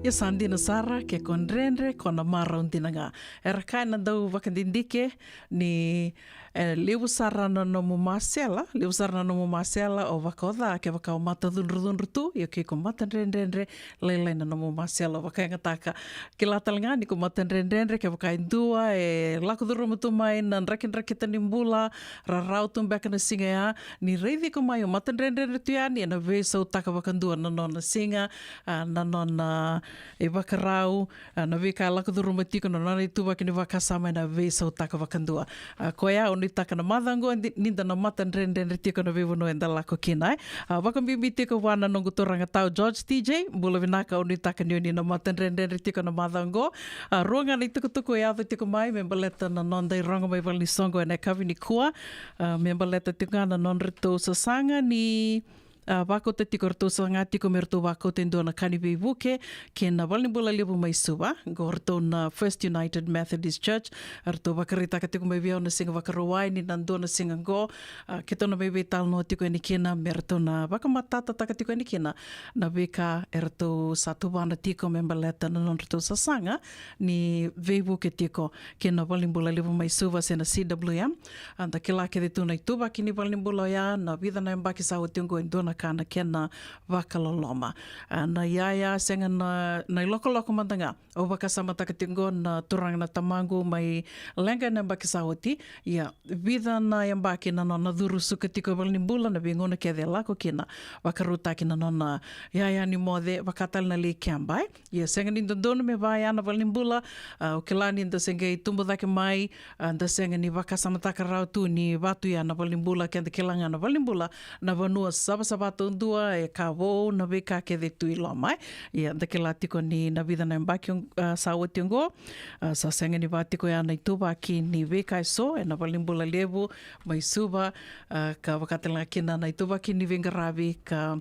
Ia sa dina sara, ke ko dredre, ko na marau dina ga. Era kaya na dau vakadidike ni, e, levu sara na nomu masela, levu sara na nomu masela o vakaoca, kevaka o matacudrucudru tu, ia ke ko matadredredre, lailai na nomu masela o vakayagataka. Kila tale ga ni ko matadredredre, kevaka e dua e lako curuma tu mai na drakidrakita ni bula, rarau tu beka na siga ya, ni raici iko mai o matadredredre tu yani, ena veisautaka vakadua na nona siga, a, na nona ivakarau, a, na veika e lako curuma tiko, na nona ituvaki ni vakasama, ena veisautaka vakadua. A, koya au nuitaka na macawa oqo, di-, ni da na matadredredre tiko na veivanua eda lako kina, e. A, vakabibi tiko vua na noqu turaga tau George T J, bula vinaka, au nuitaka ni o ni na matadredredre tiko na macawa oqo. A, rua ga na itukutuku e yaco tiko mai me baleta na noda irogo mai valenisoqo ena yakavi nikua. A, me baleta tiko ga na nodratou sasaga ni, a, vakauta tiko, ratou saga tiko me ratou vakauta e dua na ka ni veivuke kei na valenibula levu mai Suva, qo ratou na First United Methodist Church. Ratou vakaraitaka tiko mai vei au na siga Vakarauwai ni na dua na siga qo, a, keitou na mai veitalanoa tiko yani kina, me ratou na vakamatatataka tiko yani kina na veika eratou sa tuvana tiko me baleta na nodratou sasaga ni veivuke tiko kei na valenibula levu mai Suva se na C W M. A, da kila kece tu na ituvaki ni valenibula oya, na vica na yabaki sa oti oqo e dua na ka na kena vakaloloma. A, na iyaya sega na, na ilokoloko mada ga. Au vakasamataka tiko oqo na turaga na tamaqu mai leqa ena yabaki sa oti. Ia, vica na yabaki na nona curu suka tiko e valenibula, na veigauna kece e lako kina, vakarautaki na nona iyaya ni moce, vaka tale na lai keba, e. Ia sega ni dodonu me vaya na valenibula, a, au kila ni da se qai tubu cake mai, a, da sega ni vakasamataka rawa tu ni vatu ya na valenibula, keda kila ga na valenibula na vanua savasava taudua, e ka vou, na veika kece tu i loma, e. Ia da kila tiko ni na vica na yabaki, a, sa oti oqo, a, sa sega ni va tiko ya na ituvaki ni veika eso ena valenibula levu mai Suva, a, ka vaka tale ga kina na ituvaki ni veiqaravi ka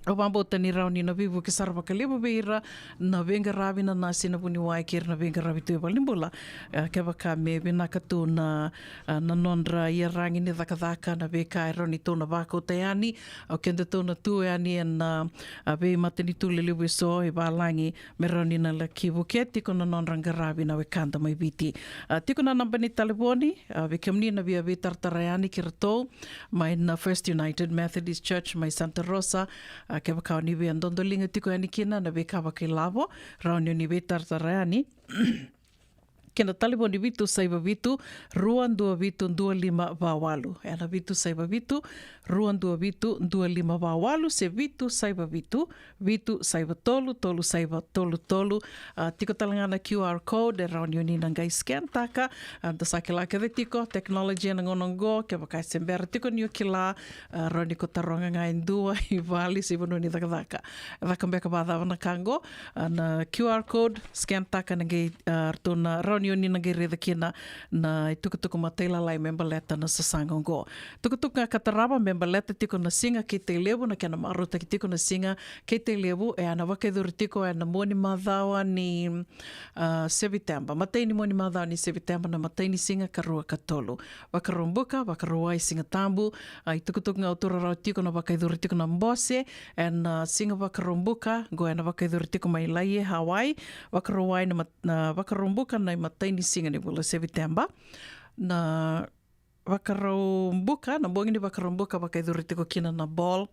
Au vakabauta ni rawa ni na veivuke sara vakalevu vei ira na veiqaravi, na nasi, na vuniwai kei ira na veiqaravi tu e valenibula. E, kevaka me vinaka tu na, a, na nodra iyaragi ni cakacaka, na veika e rawa ni tou na vakauta yani, o kedatou na tu yani ena, a, veimatanitu lelevu eso e valagi, me rawa ni na laki vukea tiko na nodra qaravi na wekada mai Viti. A, tiko na naba ni talevoni, a, vei kemuni na via veitaratara yani kei ratou mai na First United Methodist Church mai Santa Rosa. A, kevaka o ni via dodoliga tiko yani kina na veika vakailavo, rawa ni o ni veitaratara yani kei na talevoni vitu saiva vitu, rua dua vitu, dua lima va walu. Ena vitu saiva vitu, rua dua vitu, dua lima va walu, se vitu saiva vitu, vitu saiva tolu, tolu saiva tolu tolu. A, tiko tale ga na Q R code, e rawa ni o ni na qai scan taka. A, da sa kila kece tiko technology ena gauna oqo, kevaka e se bera tiko ni o kila, a, rawa ni ko taroga ga e dua i vale se vanua ni cakacaka. E caka beka vacava na ka oqo, a, na Q R code, scan taka na qai, a, ratou na, rawa ni o ni na qai raica kina na itukutuku matailalai me baleta na sasaga oqo. Tukutuku ga ka tarava me baleta tiko na siga kei Tailevu, na kena marautaki tiko na siga kei Tailevu, e a na vakayacori tiko ena mua ni macawa ni, a, Seviteba. Matai ni mua ni macawa ni Seviteba na matai ni siga, karua, katolu. Vakaraubuka, Vakarauwai, Sigatabu. A, itukutuku ga au taura rawa tiko na vakayacori tiko na bose ena, a, siga Vakaraubuka, qo ena vakayacori tiko mai Laie, Hawaii. Vakarauwai na mat-, na Vakaraubuka na imatai ni siga ni vula Seviteba. Na Vakaraubuka, na bogi ni Vakaraubuka vakayacori tiko kina na ball.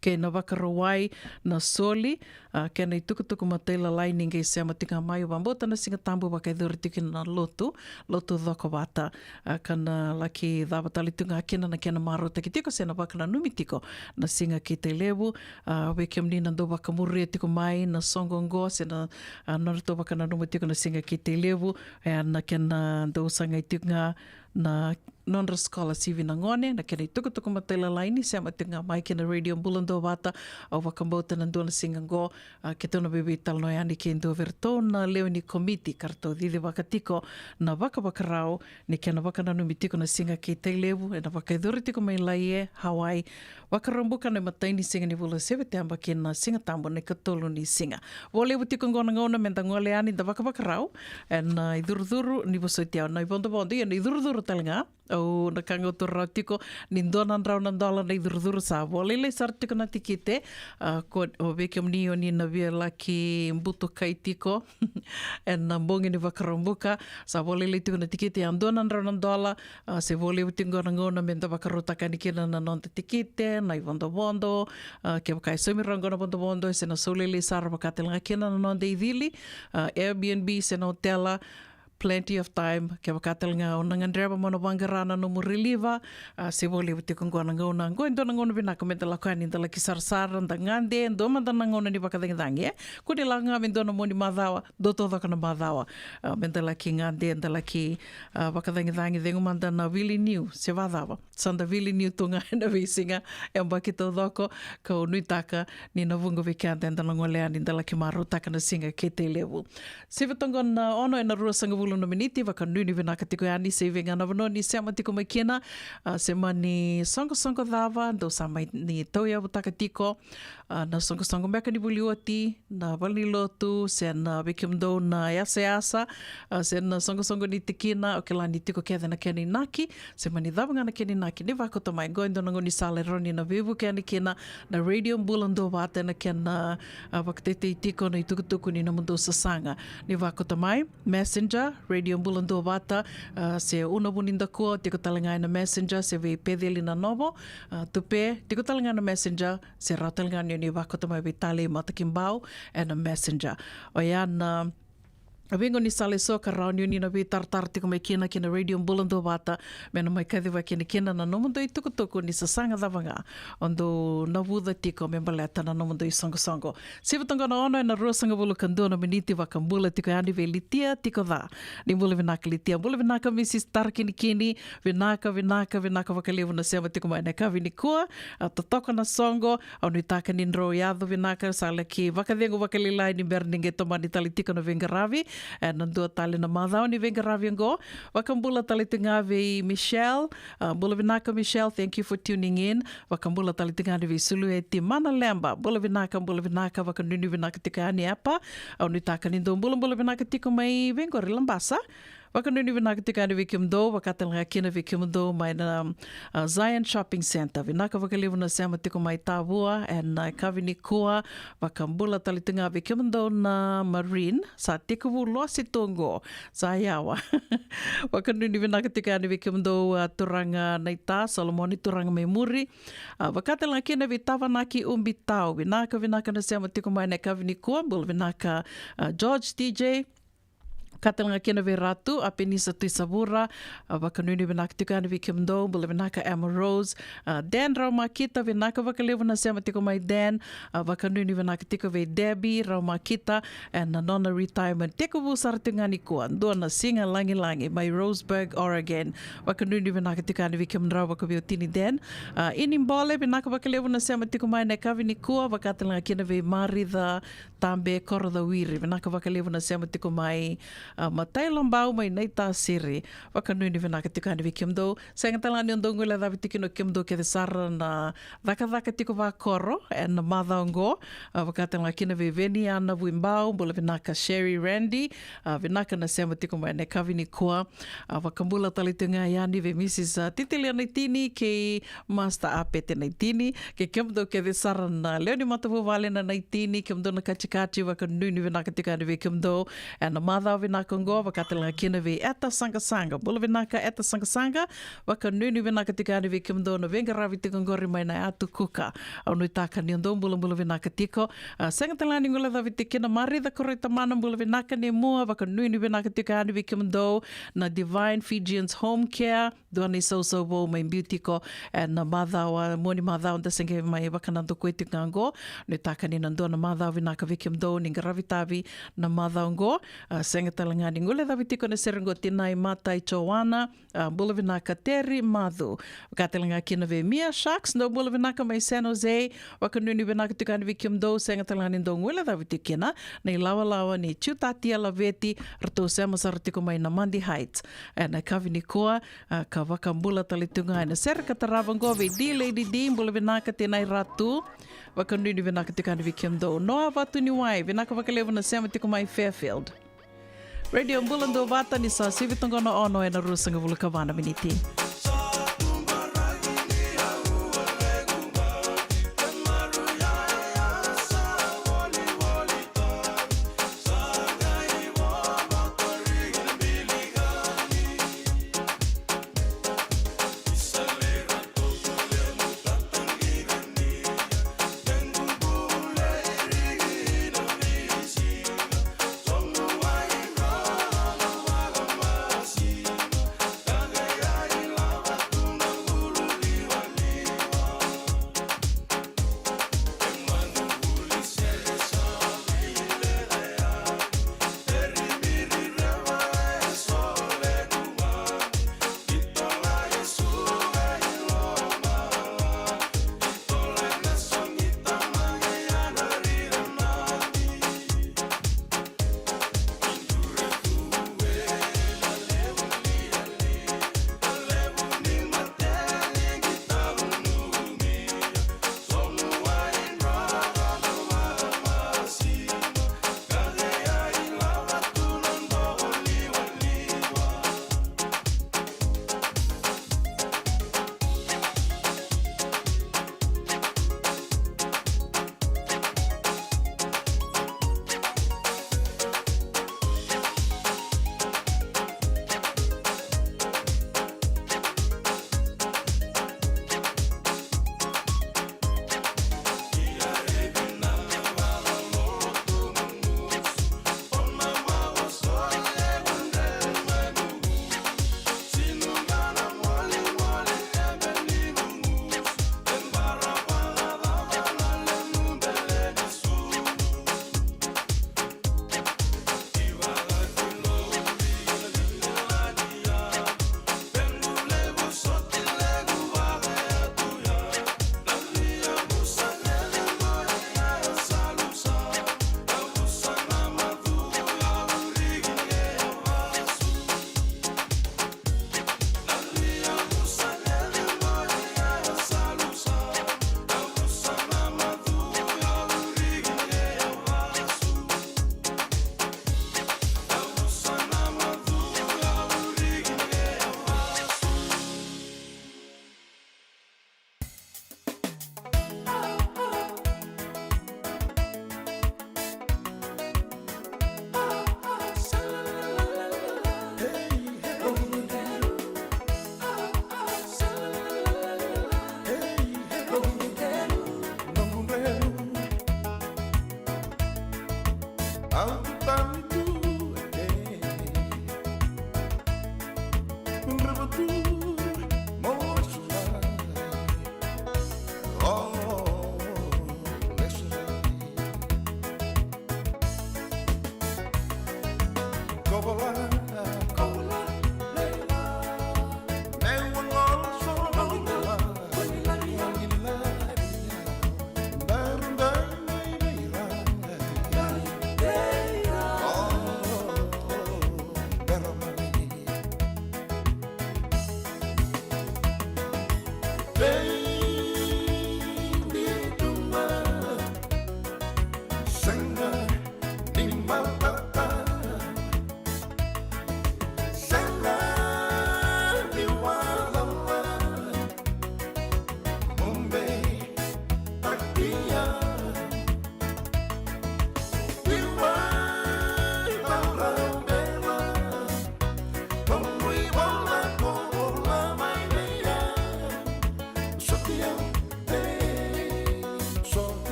Kei na Vakarauwai na soli, a, kei na itukutuku matailalai ni qai sema tiko ga mai, au vakabauta na Sigatabu vakayacori tiko kina na lotu, lotu cokovata. A, ka na laki cava tale tiko ga kina na kena marautaki tiko se na vakananumi tiko na siga kei Tailevu. A, vei kemuni na dau vakamuria tiko mai na soqo oqo se na, a, nodratou vakananuma tiko na siga kei Tailevu, e a na kena dau sagai tiko ga na nodra scholarship na gone, na kena itukutuku matailalai ni sema tiko ga mai kei na Radio Bula Duavata. Au vakabauta na dua na siga oqo, a, keitou na veiveitalanoa yani kei dua vei iratou na lewe ni komiti ka ratou cicivaka tiko na vakavakarau ni kena vakananumi tiko na siga kei Tailevu, ena vakayacori tiko mai Laie, Hawaii. Vakaraubuka na imatai ni siga ni vula Seviteba kei na Sigatabu na ikatolu ni siga. Vo levu tiko oqo na gauna me da gole yani da vakavakarau ena, a, icurucuru ni vosoti au, na ivodovodo, ia na icurucuru tale ga. Au na ka ga au taura tiko ni dua na drau na dola na icurucuru, sa vo lailai sara tiko na tikite. A, ko, o vei kemuni o ni na via laki butukai tiko ena bogi ni Vakaraubuka, sa vo lailai tiko na tikite, ia dua na drau na dola. A, se vo levu tiko qo na gauna me da vakarautaka yani kina na noda tikite, na ivodovodo. A, kevaka e saumi rawa qo na vodovodo, se na sau lailai sara, vaka tale ga kina na noda icili, a, Airbnb se na otela, plenty of time. Kevaka tale ga o na gadreva mo na vaqara na nomu reliva, a, se vo levu tiko qo na gauna. Qo e dua na gauna vinaka me da lako yani, da laki sarasara, da gade, dua mada na gauna ni vakacagicagi, e. Kua ni lako ga me dua na mua ni macawa, dua taucoko na macawa. A, me da laki gade, da laki, a, vakacagicagi, cegu mada na vili niu, se vacava. Sa da vili niu tu ga ena veisiga, e baki taucoko, kau nuitaka ni na vuqa vei keda eda na gole yani, da laki marautaka na siga kei Tailevu. Sivi toqo na ono ena ruasagavulu na miniti, vakanuinui vinaka tiko yani, se i vei ga na vanua ni sema tiko mai kina, a, se mani soqosoqo cava dou sa mai ni tauyavutaka tiko, a, na soqosoqo beka ni vuli oti, na valenilotu, se na vei kemudou na yasayasa, a, se na soqosoqo ni tikina, o kila ni tiko kece na kena inaki, se mani cava ga na kena inaki, ni vakauta mai. Qo e dua na gaunisala e rawa ni na veivuke yani kina na Radio Bula Duavata ena kena, a, vakatetei tiko na itukutuku ni nomudou sasaga. Ni vakauta mai, Messenger, Radio Bula Duavata, a, se Una Vunidakua, tiko tale ga ena Messenger, se vei Peceli Nanovo, a, Tupe, tiko tale ga ena Messenger, se rawa tale ga ni o ni vakauta mai vei Talei Matakibau ena Messenger. Oya na, a, veigaunisala eso ka rawa ni o ni na veitaratara tiko mai kina ki na Radio Bula Duavata, me na mai kacivaki yani kina na nomudou itukutuku ni sasaga cava ga o dou navuca tiko me baleta na nomudou isoqosoqo. Sivi toqo na ono ena ruasagavulu ka dua na miniti, vakabula tiko yani vei Litia Tikoca. Ni bula vinaka Litia, bula vinaka Misis Tarakinikini, vinaka, vinaka, vinaka vakalevu na sema tiko mai ena yakavi nikua. A, totoka na soqo, au nuitaka ni drau yaco vinaka, sa laki vakacegu vakalailai ni bera ni qai tomani tale tiko na veiqaravi ena dua tale na macawa ni veiqaravi oqo. Vakabula tale tiko ga vei Michelle, a, bula vinaka Michelle, thank you for tuning in. Vakabula tale tiko yani vei Sulueti Manaleba, bula vinaka, bula vinaka, vakanuinui vinaka tiko yani Epa. Au nuitaka ni dou bulabula vinaka tiko mai vei qori Labasa. Vakanuinui vinaka tiko yani vei kemudou, vaka tale ga kina vei kemudou mai na, a, Zion Shopping Centre. Vinaka vakalevu na sema tiko mai Tavua ena yakavi nikua. Vakabula tale tiko ga vei kemudou na Marine, sa tekivu losi tu oqo, sa yawa. Vakanuinui vinaka tiko yani vei kemudou, a, turaga Naita Solomoni, turaga mai muri. A, vaka tale ga kina vei Tavanaki Ubitau, vinaka, vinaka na sema tiko mai na yakavi nikua, bula vinaka, a, George T J. Ka tale ga kina vei Ratu, a, Penisa Tuisavura, a, vakanuinui vinaka tiko yani vei kemudou, bula vinaka Emma Rose, a, Dan Raumakita, vinaka vakalevu na sema tiko mai Dan, a, vakanuinui vinaka tiko vei Debbie Raumakita, ena nona retirement tekivu sara tiko ga nikua, dua na siga lagilagi mai Roseburg, Oregon. Vakanuinui vinaka tiko yani vei kemudrau vakaveiwatini Dan. A, Ini Bole, vinaka vakalevu na sema tiko mai na yakavi nikua, vaka tale ga kina vei Marica Tabe Korocawiri, vinaka vakalevu na sema tiko mai, a, Matailabau mai Naitasiri. Vakanuinui vinaka tiko yani vei kemudou. Sega tale ga ni o dou guilecavi tiko kina o kemudou kece sara na cakacaka tiko vakoro ena macawa oqo. A, vaka tale ga kina vei Veniana Vuibau, bula vinaka Sherry Randy, a, vinaka na sema tiko mai na yakavi nikua. A, vakabula tale tiko ga yani vei Misis, a, Titilia Naitini kei Master Apete Naitini, kei kemudou kece sara na lewe ni matavuvale na Naitini, kemudou na Katikati, vakanuinui vinaka tiko yani vei kemudou ena macawa vinaka oqo, vaka tale ga kina vei Eta Saqasaqa. Bula vinaka Eta Saqasaqa, vakanuinui vinaka tiko yani vei kemudou na veiqaravi tiko oqori mai na Yatu Kuka. Au nuitaka ni o dou bulabula vinaka tiko. A, sega tale ga ni guilecavi tiko kina Marica Koroitamana, bula vinaka Nemua, vakanuinui vinaka tiko yani vei kemudou na Divine Fijians Home Care. Dua na isausau vou mai biu tiko ena macawa, mua ni macawa da se qai mai vakanadakuya tiko ga oqo. Nuitaka ni na dua na macawa vinaka vei kemudou ni qaravi tavi na macawa oqo. A, sega tale ga ni guilecavi tiko na sere oqo, tinai Matai Joana, a, bula vinaka Teri Macu. Vaka tale ga kina vei Mia Sharks, dou bula vinaka mai San Jose. Vakanuinui vinaka tiko yani vei kemudou, sega tale ga ni dou guilecavi tiko kina na ilawalawa ni Tiutatia Laveti, ratou sema sara tiko mai na Mandi Heights ena yakavi nikua. A, ka vakabula tale tu ga ena sere ka tarava oqo vei D Lady D, bula vinaka tinai Ratu. Vakanuinui vinaka tiko yani vei kemudou. Noa Vatuniwai, vinaka vakalevu na sema tiko mai Fairfield. Radio Bula Duavata, ni sa sivi toqo na ono ena ruasagavulu ka va na miniti.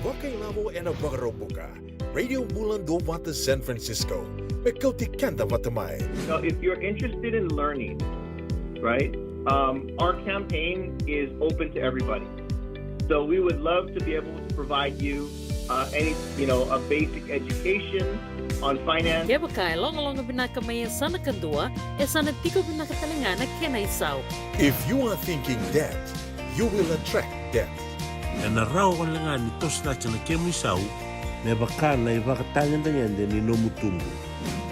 Vakailavo ena Vakaraubuka. Radio Bula Duavata San Francisco. Me kauti keda vata mai. Now, if you're interested in learning, right, um, our campaign is open to everybody. So we would love to be able to provide you uh, any, you know, a basic education on finance. Kevaka e logaloga vinaka mai e sa na kadua, e sa na tiko vinaka tale ga na kena isau. If you are thinking debt, you will attract debt. Ena rawa wale ga ni toso cake na kemu isau me vaka na ivakatagedegede ni nomu tubu.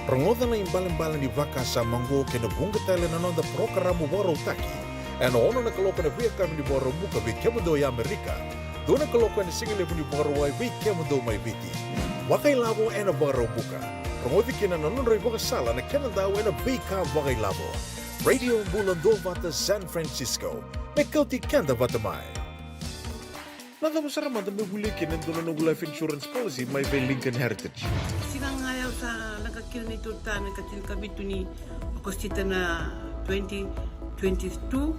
Rogoca na ibalebale ni vakasama oqo kei na vuqa tale na noda parokaramu vakarautaki ena ono na kaloko ena veiyakavi ni Vakaraubuka vei kemudou e Amerika, dua na kaloko ena sigalevu ni Vakarauwai vei kemudou mai Viti. Vakailavo ena Vakaraubuka. Rogoci kina na nodra ivakasala na kena dau ena veika vakailavo. Radio Bula Duavata San Francisco. Me kauti keda vata mai. Na cava sara mada me volia kina e dua na noqu life insurance policy mai vei Lincoln Heritage? Siga ga ya au sa leqa kina neitou ta na ikatinikavitu ni Okosita na twenty twenty-two.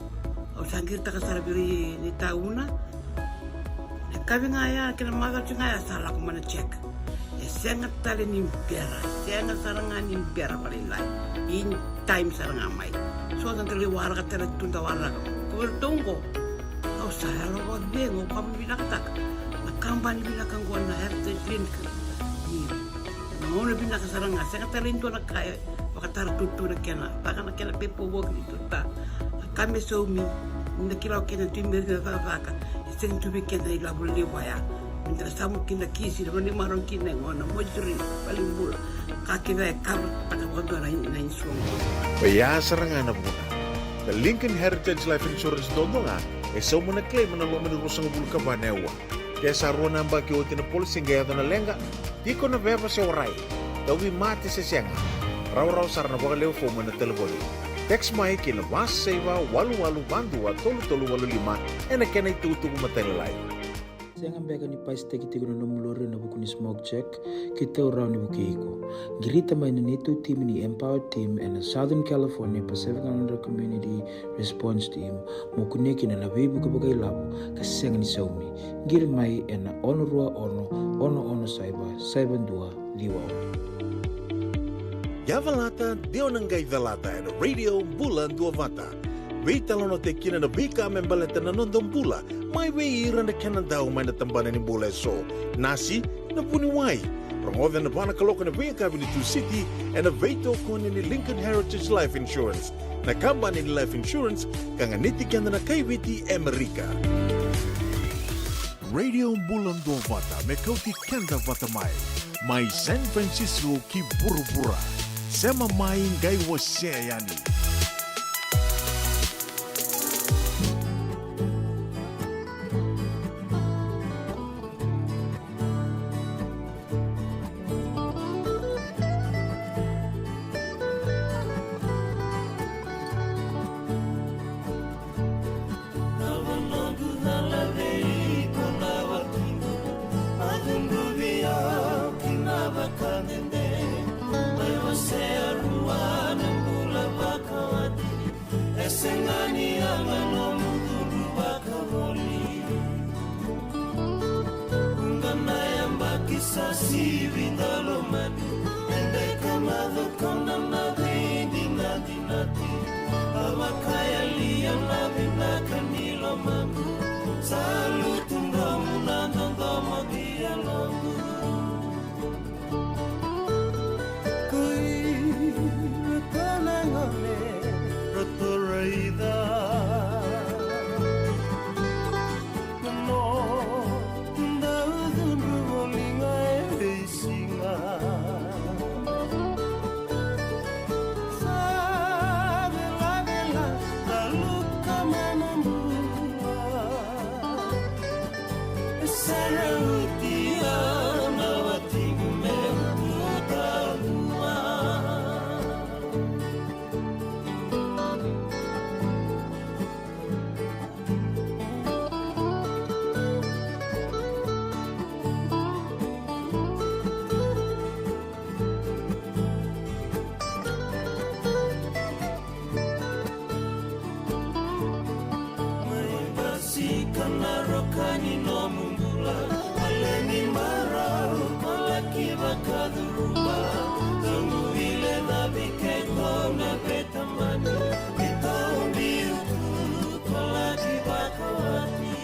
Au sa qiritaka sara vei ira na itauna. Na ikavi ga ya kei na macawa ga ya sa lako mai na check. E sega tale ni bera, sega sara ga ni bera vakalailai. In time sara ga mai. So da qai waraka tale tu da waraka. Ko vei ratou oqo, au sa yalo vakacegu, au vakavinavinakataka na kabani vinaka oqo na Heritage Link. Ni gauna vinaka sara ga, sega tale ni dua na ka e vakatara tutu na kena, vaka na kena pepa voki ni tuta. Na ka me saumi, ni da kila o keda tu i bera ni da cakacaka, e sega tu vei keda na ilavo levu vaya. Me da samu kina kisi, na vanimaro kina e gona, moituri, valenibula. Ka kece e kava, taka vakadua na, na insurance. Oya sara ga na vuna. Na Lincoln Heritage Life Insurance dodonu ga, e sauma na claim ena loma ni ruasagavulu ka va na aua. Ke sa rua na yabaki oti na policy qai yaco na leqa, tiko na veva se warai, tauvimate se sega, rawarawa sara na vakalewe fomu ena talevoni. Text mai ki na va saiva walu walu va dua tolu tolu walu lima ena kena itukutuku matailalai. Sega beka ni pasitaki tiko na nomu lori ena vuku ni smoke check? Keitou rawa ni vukei iko. Qirita mai na neitou timi ni Empower Team ena Southern California Pacific Islander Community Response Team, mo kunea kina na veivuke vakailavo ka sega ni saumi. Qiri mai ena ono rua ono, ono ono saiva, saiva dua, ciwa. Yavalata, deo na qai calata ena Radio Bula Duavata. Veitalanoataki kina na veika me baleta na noda bula, mai vei ira na kena dau mai na tabana ni bula eso. Nasi, na vuniwai. Rogoca ena va na kaloko ena veiyakavi ni Tusiti, ena veitokoni ni Lincoln Heritage Life Insurance, na kabani ni life insurance ka ganiti keda na kai Viti e Amerika. Radio Bula Duavata me kauti keda vata mai, mai San Francisco ki vuravura. Sema mai qai wasea yani. Sivi da lomani, eda kana cokona na veidinadinati. A vakayalia na vinaka ni lomani, sa lutu domu na dodomo ni yalomu. Koi ratou na gone ratou raica. No dau cudru voli ga e veisiga. Sa velavela na luka mai na bula. E sara oti au na watiqu me tu taudua. Mai basika na roka ni nomu bula, wale ni marau, kolaki vakacuruma, nomu vile na vike kona veta mani, ni tau biu tu, kolaki vakawati.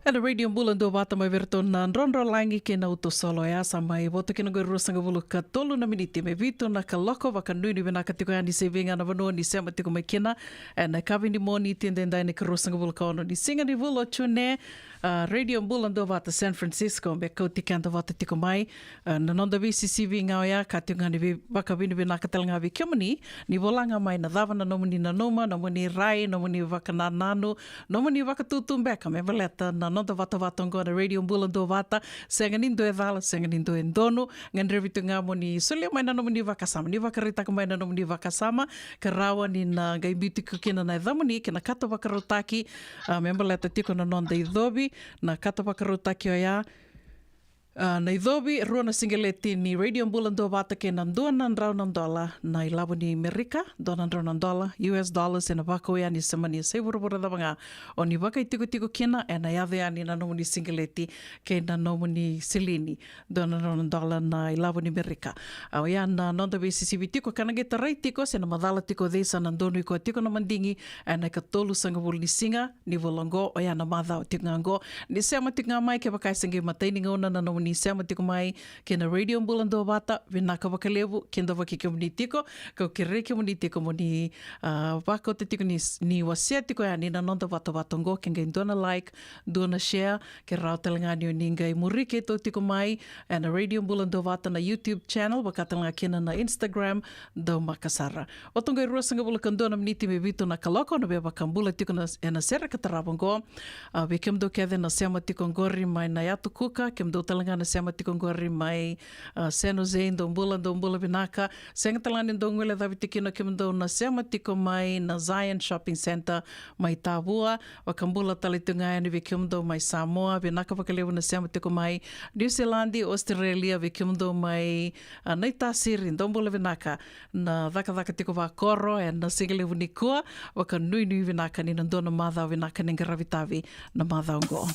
Ena Radio Bula Duavata mai vei iratou na Drodrolagi kei na Uto Solo. Oya sa mai voto kina qo e ruasagavulu ka tolu na miniti me vitu na kaloko. Vakanuinui vinaka tiko yani se vei ga na vanua ni sema tiko mai kina ena yakavi ni Moniti edaidai na ikaruasagavulu ka ono ni siga ni vula o June. A, Radio Bula Duavata San Francisco me kauti keda vata tiko mai. A, na noda veisisivi ga oya ka tiko ga ni vei-, vakavinavinaka tale ga vei kemuni ni vola ga mai na cava na nomuni nanuma, nomuni rai, nomuni vakanananu, nomuni vakatutu beka me baleta na noda vatavata oqo na Radio Bula Duavata. Sega ni dua e cala, sega ni dua e donu. Gadrevi tu ga mo ni solia mai na nomuni vakasama, ni vakaraitaka mai na nomuni vakasama, ka rawa ni na qai biu tiko kina na yacamuni kei na kato vakarautaki, a, me baleta tiko na noda icovi, na kato vakarautaki oya. A, na icovi, rua na siqeleti ni Radio Bula Duavata kei na dua na drau na dola na ilavo ni Merika, dua na drau na dola, U S dollars, ena vakau yani se mani yasai vuravura cava ga o ni vakaitikotiko kina, ena yaco yani na nomuni siqeleti kei na nomuni silini, dua na drau na dola na ilavo ni Merika. A, oya na noda veisisivi tiko, ka na qai tarai tiko se na macala tiko cei sa na donui koya tiko na madigi ena ikatolusagavulu ni siga ni vula oqo, oya na macawa tiko ga oqo. Ni sema tiko ga mai, kevaka e se qai matai ni gauna na nomuni sema tiko mai kei na Radio Bula Duavata, vinaka vakalevu, kidavaki kemuni tiko, kau kerei kemuni tiko mo ni, a, vakauta tiko ni, ni wasea tiko yani na noda vatavata oqo, ke qai dua na like, dua na share, ke rawa tale ga ni o ni qai muri keitou tiko mai ena Radio Bula Duavata na YouTube channel, vaka tale ga kina na Instagram, dau maka sara. Oti oqo e ruasagavulu ka dua na miniti me vitu na kaloko, na veivakabula tiko na, ena sere ka tarava oqo. A, vei kemudou kece na sema tiko oqori mai na Yatu Kuka, kemudou tale ga na sema tiko oqori mai, a, San Jose, dou bula, dou bula vinaka. Sega tale ga ni dou guilecavi tiko kina kemudou na sema tiko mai na Zion Shopping Centre mai Tavua. Vakabula tale tu ga yani vei kemudou mai Samoa, vinaka vakalevu na sema tiko mai Niusiladi, Australia, vei kemudou mai, a, Naitasiri, dou bula vinaka. Na cakacaka tiko vakoro ena siga levu nikua, vakanuinui vinaka ni na dua na macawa vinaka ni qaravi tavi na macawa oqo.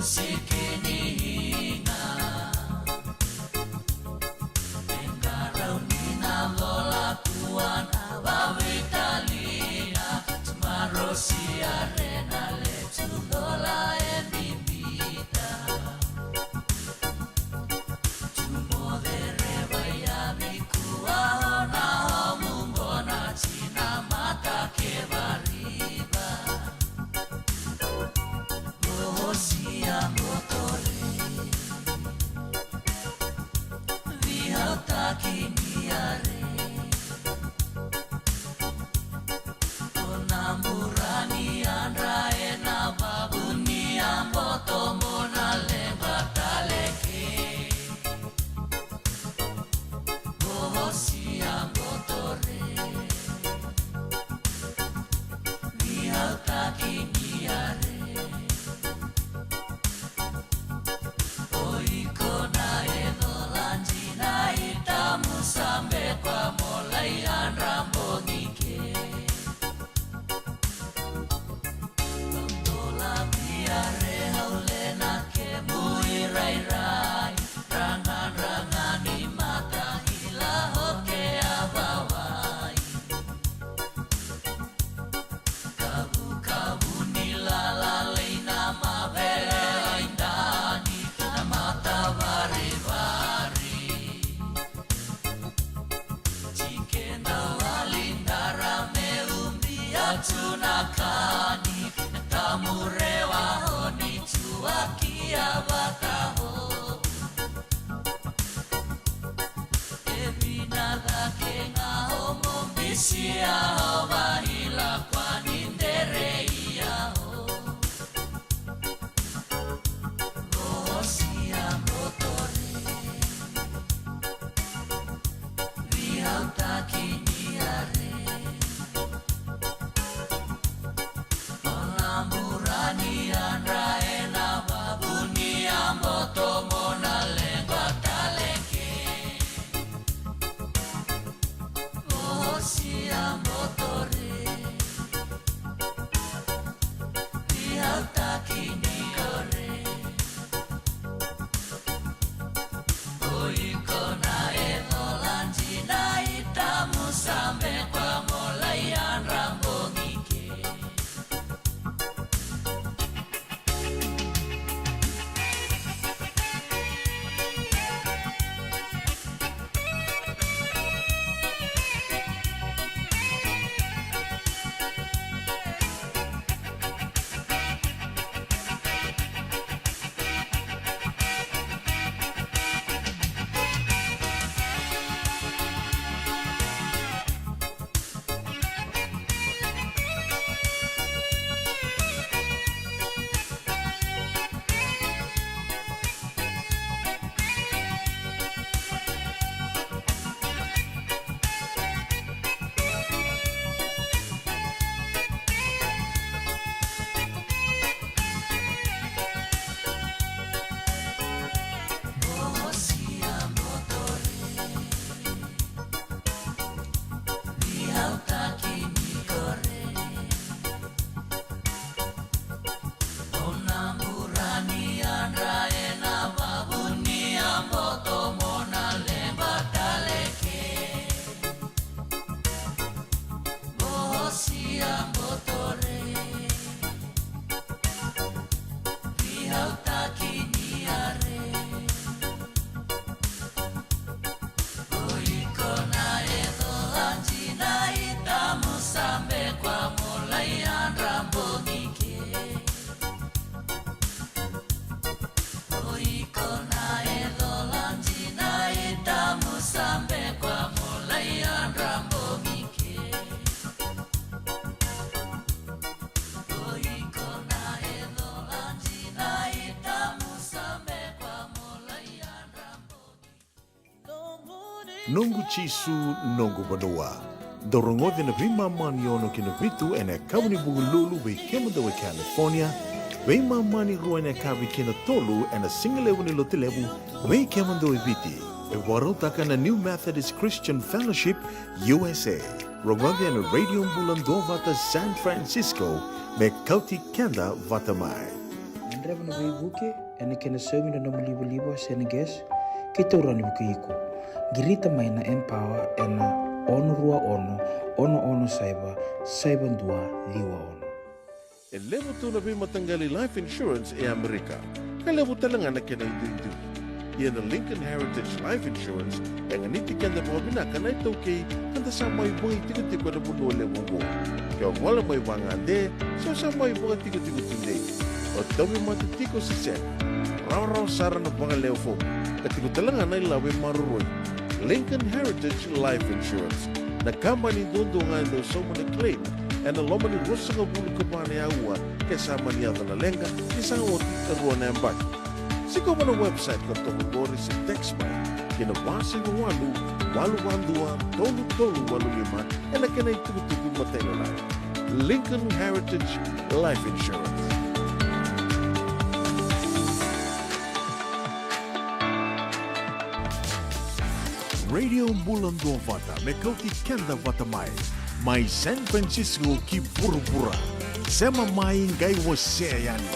Siki ni higa. E qarauni na cola kua na vavitalia. Tumarosi are na letu cola e bibita. Tumocereva yavi kua o na homu qona tina mata ke variva. Vosia botore. Vihautaki ni are. Ko na burani adra e na vavu ni a boto mo na leqa taleke. Vosia botore. Vihautaki ni are. O iko na e cola dina i tamu sabe kua mo lai adra bogi ke. Totola via re haule na kemu irairai. Dragadraga ni mata hila hoke a vawai. Kavukavu ni lalalei na mavele aidani na mata varivari. Tikeda wali dara me ubia tu na kani. Tamurewa honi tu a kia vata ho. E vina cake ga o mo bisi a o vahila kua ni dere ia o. Vosia botore. Vihautaki ni are. O na burani adra e na vavu ni a boto mo na leqa taleke. Vosia botore. Vihautaki ni ore. O iko na e cola dina i tamu sabe kua mo lai adra bogi ke. Vosia botore. Vihautaki ni are. O iko na e cola dina i tamu sabe kua mo lai adra bogi ke. O iko na e cola dina i tamu sabe kua mo lai adra bogi ke. O iko na e cola dina i tamu sabe kua mo lai adra bogi. Noqu Jisu, noqu vanua. Dou rogoca na veimama ni ono ki na vitu ena yakavi ni Vukelulu vei kemudou e California, veimama ni rua ena yakavi ki na tolu ena sigalevu ni Lotulevu vei kemudou e Viti. E vakarautaka na New Methodist Christian Fellowship, U S A. Rogoca ena Radio Bula Duavata San Francisco, me kauti keda vata mai. Cava na veivuke ena kena saumi na nomu livaliva se na gas? Keitou rawa ni vukei iko. Qirita mai na Empower ena ono rua ono, ono ono saiva, saiva dua ciwa ono. E levu tu na veimataqali life insurance e Amerika, ka levu tale ga na kena iduidui. Ia na Lincoln Heritage Life Insurance e ganiti keda vakavinaka na iTaukei, ka da sa mai vakaitikotiko ena vanua levu oqo. Ke o gole mai vagade, se o sa mai vakatikotiko tudei, o tauvimate tiko se sega, rawarawa sara na vakalewe fomu, ka tiko tale ga na ilavo e maroroi. Lincoln Heritage Life Insurance, na kabani duadua ga e dau sauma na claim ena loma ni ruasagavulu ka va na aua ke sa mani yaco na leqa, ke sa oti e rua na yabaki. Sikova na website ka toka qori se text mai ki na va saiva walu, walu va dua, tolu tolu walu lima ena kena itukutuku matailalai. Lincoln Heritage Life Insurance. Radio Bula Duavata me kauti keda vata mai, mai San Francisco ki vuravura. Sema mai, qai wasea yani.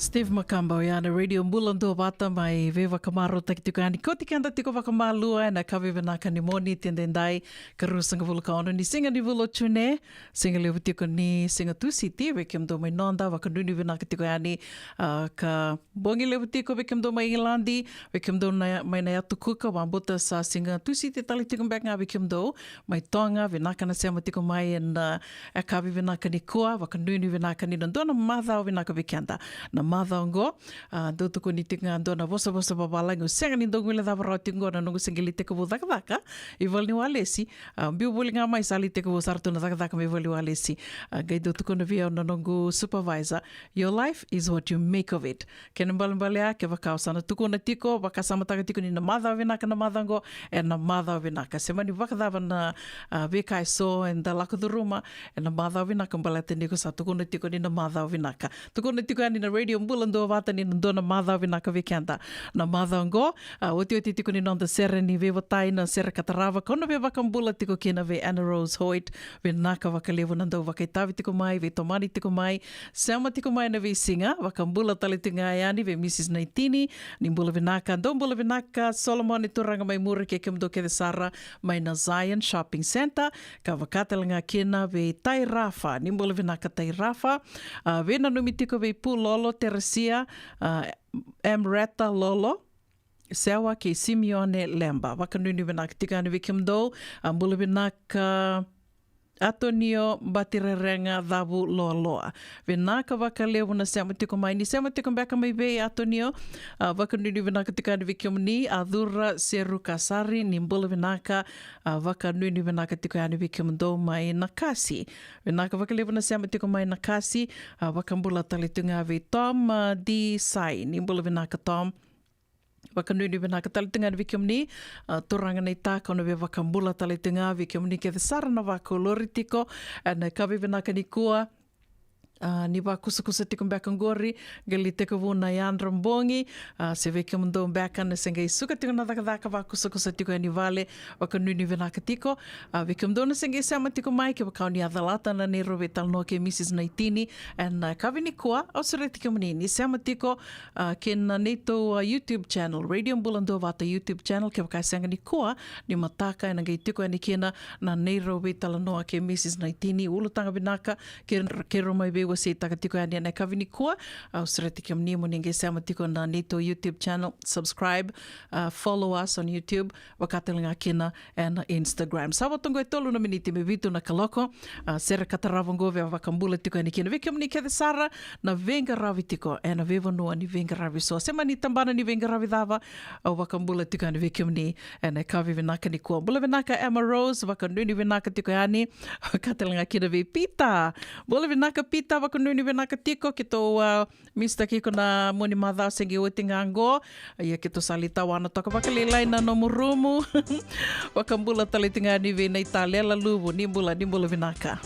Steve Makaba oya na Radio Bula Duavata mai veivakamarautaki tiko yani. Kauti keda tiko vakamalua ena yakavi vinaka ni Moniti edaidai, ka ruasagavulu ka ono ni siga ni vula o June. Siga levu tiko ni siga Tusiti vei kemudou mai noda, vakanuinui vinaka tiko yani. A, ka bogi levu tiko vei kemudou mai Igiladi, vei kemudou na, mai na Yatu Kuka, vakabuta sa siga Tusiti tale tiko beka ga vei kemudou mai Toga. Vinaka na sema tiko mai ena, a, yakavi vinaka nikua, vakanuinui vinaka ni na dua na macawa vinaka vei keda. Na macawa oqo, a, dau tukuni tiko ga dua na vosavosa vavalagi, au sega ni dau guilecava rawa tiko oqo na noqu se qai lai tekivu cakacaka i vale ni walesi. A, biu voli ga mai sa lai tekivu sara tu na cakacaka mai vale ni walesi. A, qai dau tukuna vei au na noqu supervisor, "Your life is what you make of it." Kena ibalebale ya, kevaka o sa na tukuna tiko, vakasamataka tiko ni na macawa vinaka na macawa oqo, ena macawa vinaka. Se mani vakacava na, a, veika eso eda lako curuma, ena macawa vinaka baleta ni ko sa tukuna tiko ni na macawa vinaka. Tukuna tiko yani na Radio Bula Duavata ni na dua na macawa vinaka vei keda. Na macawa oqo, a, otioti tiko ni noda sere ni veivatai, na sere ka tarava, kau na veivakabula tiko kina vei Anna Rose Hoyt. Vinaka vakalevu na dau vakaitavi tiko mai, veitomani tiko mai, sema tiko mai na veisiga. Vakabula tale tiko ga yani vei Mrs Naitini, ni bula vinaka. Dou bula vinaka Solomone turaga mai muri kei kemudou kece sara mai na Zion Shopping Centre. Ka vaka tale ga kina vei Tairafa, ni bula vinaka Tairafa. A, veinanumi tiko vei Pu Lolo Teresia, a, Emreta Lolo Sewa kei Simione Lemba. Vakanuinui vinaka tiko yani vei kemudou. A, bula vinaka Atonio Batirerega Cavu Loaloa. Vinaka vakalevu na sema tiko mai. Ni sema tiko beka mai vei Atonio. A, vakanuinui vinaka tiko yani vei kemuni. A Cura Seru Kasari, ni bula vinaka. A, vakanuinui vinaka tiko yani vei kemudou mai Nakasi. Vinaka vakalevu na sema tiko mai Nakasi. A, vakabula tale tiko ga vei Tom, a, D Sai, ni bula vinaka Tom. Vakanuinui vinaka tale tiko ga yani vei kemuni, a, turaga na itaka, au na veivakabula tale tiko ga vei kemuni kece sara na vakolori tiko ena yakavi vinaka nikua. A, ni vakusakusa tiko beka oqori, qai lai tekivu na yadra bogi, a, se vei kemudou beka na se qai suka tiko na cakacaka vakusakusa tiko yani vale, vakanuinui vinaka tiko. A, vei kemudou na se qai sema tiko mai, kevaka o ni a calata na neirau veitalanoa kei Mrs Naitini ena yakavi nikua, au sureti kemuni ni sema tiko, a, kei na neitou, a, YouTube channel, Radio Bula Duavata YouTube channel, kevaka e sega nikua ni mataka ena qai tiko yani kina na neirau veitalanoa kei Mrs Naitini. Ulutaga vinaka kei, keirau mai veiwaseitaka tiko yani ena yakavi nikua. Au sureti kemuni mo ni qai sema tiko na neitou YouTube channel, subscribe, a, follow us on YouTube, vaka tale ga kina ena Instagram. Sa vo toqo e tolu na miniti me vitu na kaloko. A, sere ka tarava oqo via vakabula tiko yani kina vei kemuni kece sara na veiqaravi tiko ena veivanua ni veiqaravi so. Se mani tabana ni veiqaravi cava, au vakabula tiko yani vei kemuni ena yakavi vinaka nikua. Bula vinaka Emma Rose, vakanuinui vinaka tiko yani. Vaka tale ga kina vei Peter. Bula vinaka Peter, vakanuinui vinaka tiko. Keitou, a, misitaki iko na mua ni macawa se qai oti ga oqo. Ia keitou sa lai tawana toka vakalailai na nomu rumu. Vakabula tale tiko ga yani vei na italela luvu, ni bula, ni bula vinaka.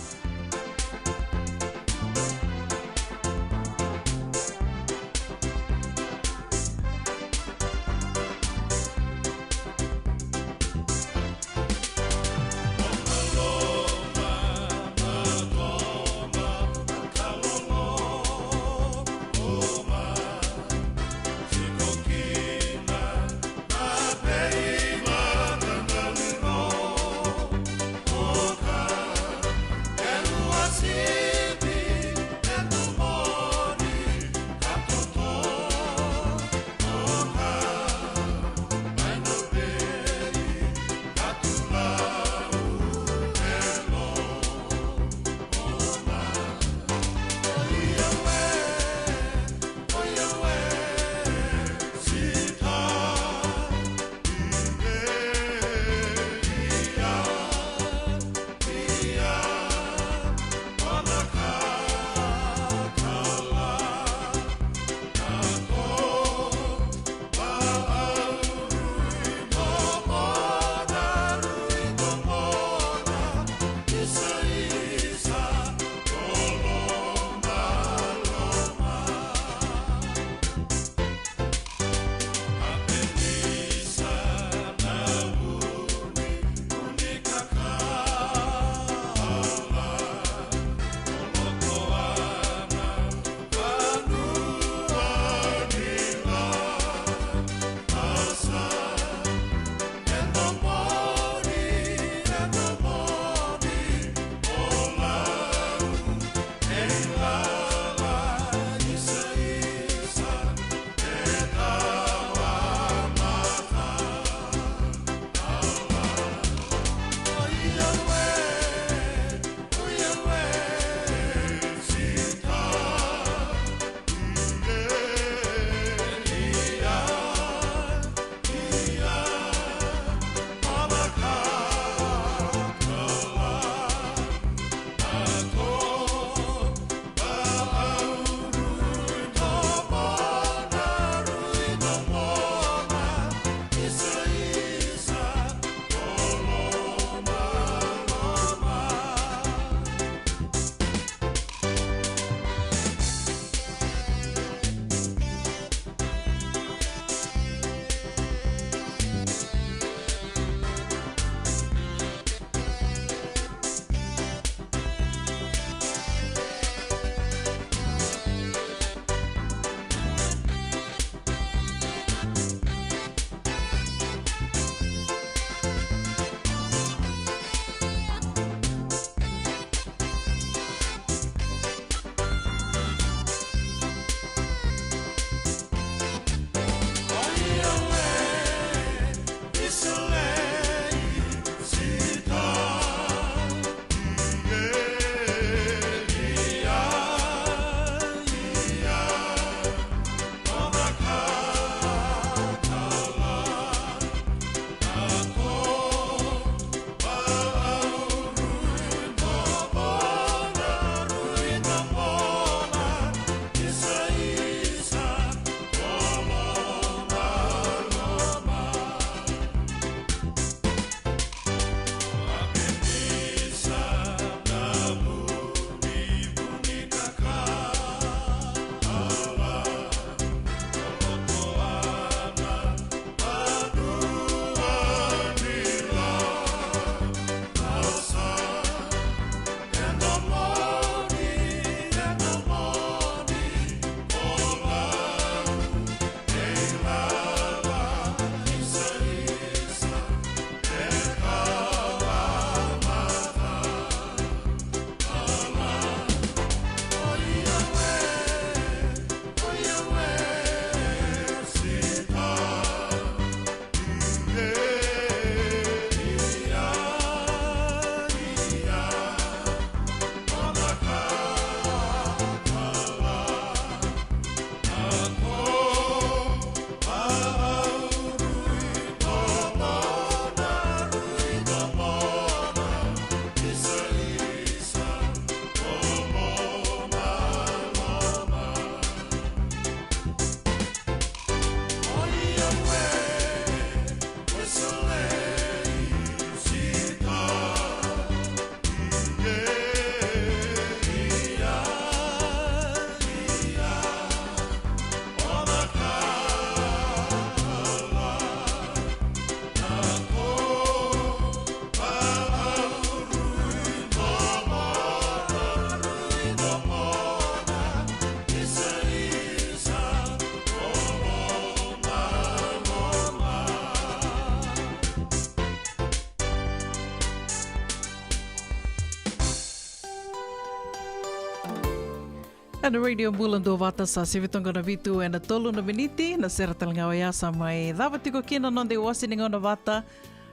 Ena Radio Bula Duavata, sa sivi toka na vitu ena tolu na miniti. Na sere tale ga oya sa mai cava tiko kina na noda iwase ni gauna vata.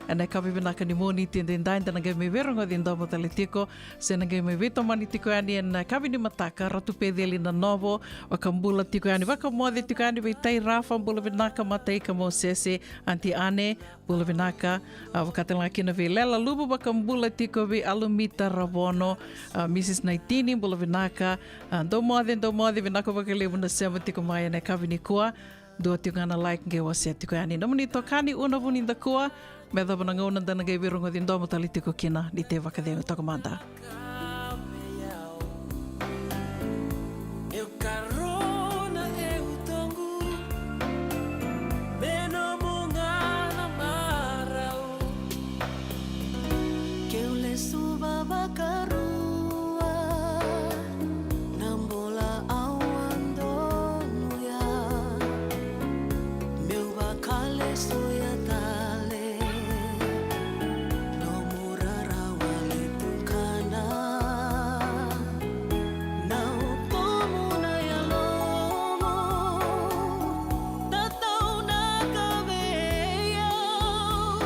Ena yakavi vinaka ni Moniti edaidai, da na qai mai veirogoci domo tale tiko, se na qai mai veitomani tiko yani ena yakavi ni mataka, Ratu Peceli Nanovo, vakabula tiko yani, vakamoce tiko yani vei Tai Rafa, bula vinaka Mataika Mosese, Aunty Ane, bula vinaka, a, vaka tale ga kina vei Lela Luvu, vakabula tiko vei Alumita Ravono, a, Mrs Naitini, bula vinaka, a, dou moce, dou moce, vinaka vakalevu na sema tiko mai ena yakavi nikua. Dua tiko ga na like qai wasea tiko yani. Nomuni itokani Una Vunidakua, me yacova na gauna da na qai veirogoci domo tale tiko kina, ni te vakacegu toka mada. Keu lesuva vakarua na bula au a donuya. Meu vakalesuya tale nomu rarawa le tukana. Na utomu na yalomu tataunaka vei au.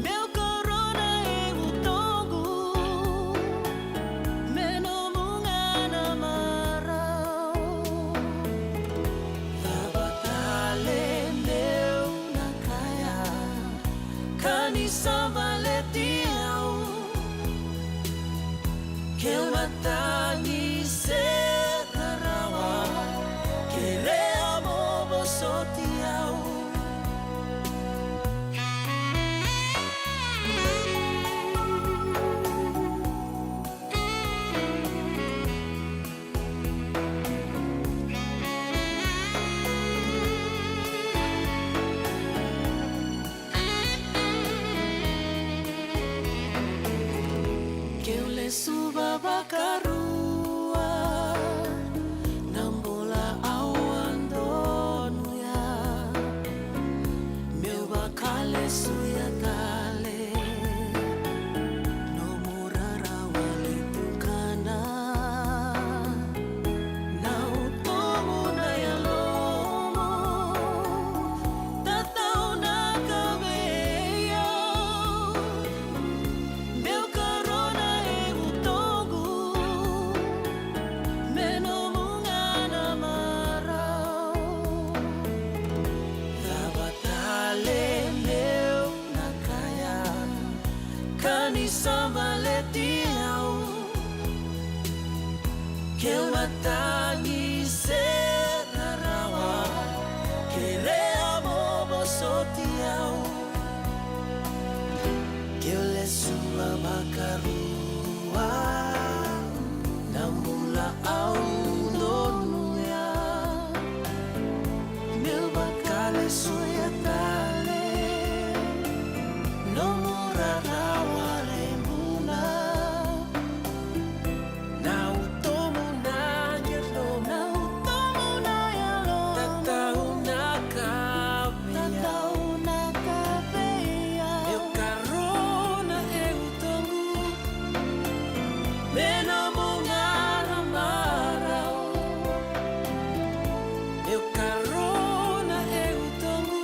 Meu karona e utoqu me nomu ga na marau. Cava tale meu na kaya, ka ni sa baleti au. Keu na tagi se ka rawa, kerea mo vosoti au. Keu lesuva vakarua na bula au a donuya. Meu vakalesuya tale nomu rarawa le tukana. Na utomu na yalomu tataunaka vei au. Meu karona e utoqu me nomu ga na marau. Cava tale meu na kaya, ka ni sa baleti au. Keu na tagi se ka rawa, kerea mo vosoti au. Keu lesuva vakarua na bula au donuya. Meu vakalesuya tale nomu rarawa le bula. Na utomu na yalomu, na utomu na yalomu tataunaka vei au. Tataunaka vei au. Meu karona e utoqu me nomu ga na marau. Meu karona e utoqu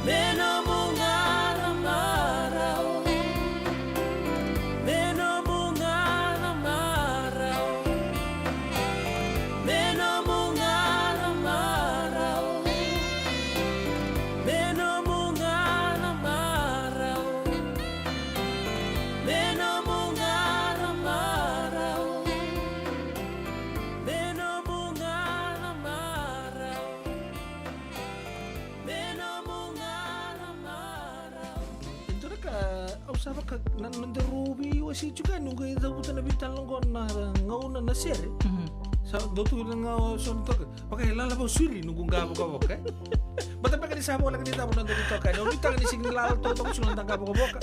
me nomu ga na marau. Me nomu ga na marau. Me nomu ga na marau. Me nomu ga na marau. Me nomu ga na marau. Me nomu ga na marau. Me nomu ga na marau. E dua na ka au sa vaka na noda rau veiwasei tiko yani, au qai cavuta na veitalanoa qo na gauna na sere. Mhm. Sa dau tu na gauna so na toka. Vaka e lala vou suri noqu qavokavoka, e. Baleta beka ni sa voleka ni cava na noda itokani. Au nuitaka ni sega ni lala totoka suru na noda qavokavoka.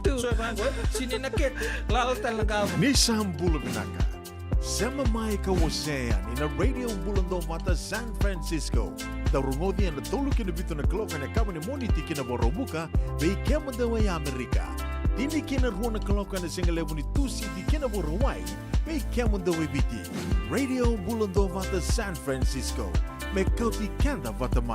Tu. So e vaqo, e. Sega ni na kete, lala tale na qavokavoka. Ni sa bula vinaka. Sema mai ka wasea yani na Radio Bula Duavata San Francisco. Dau rogoci ena tolu ki na vitu na kaloko ena yakavi ni Moniti ki na Vakaraubuka, vei kemudou e Amerika. Tini ki na rua na kaloko ena sigalevu ni Tusiti ki na Vakarauwai, Vei kemudou e Viti, Radio Bula Duavata San Francisco, me kauti keda vata mai.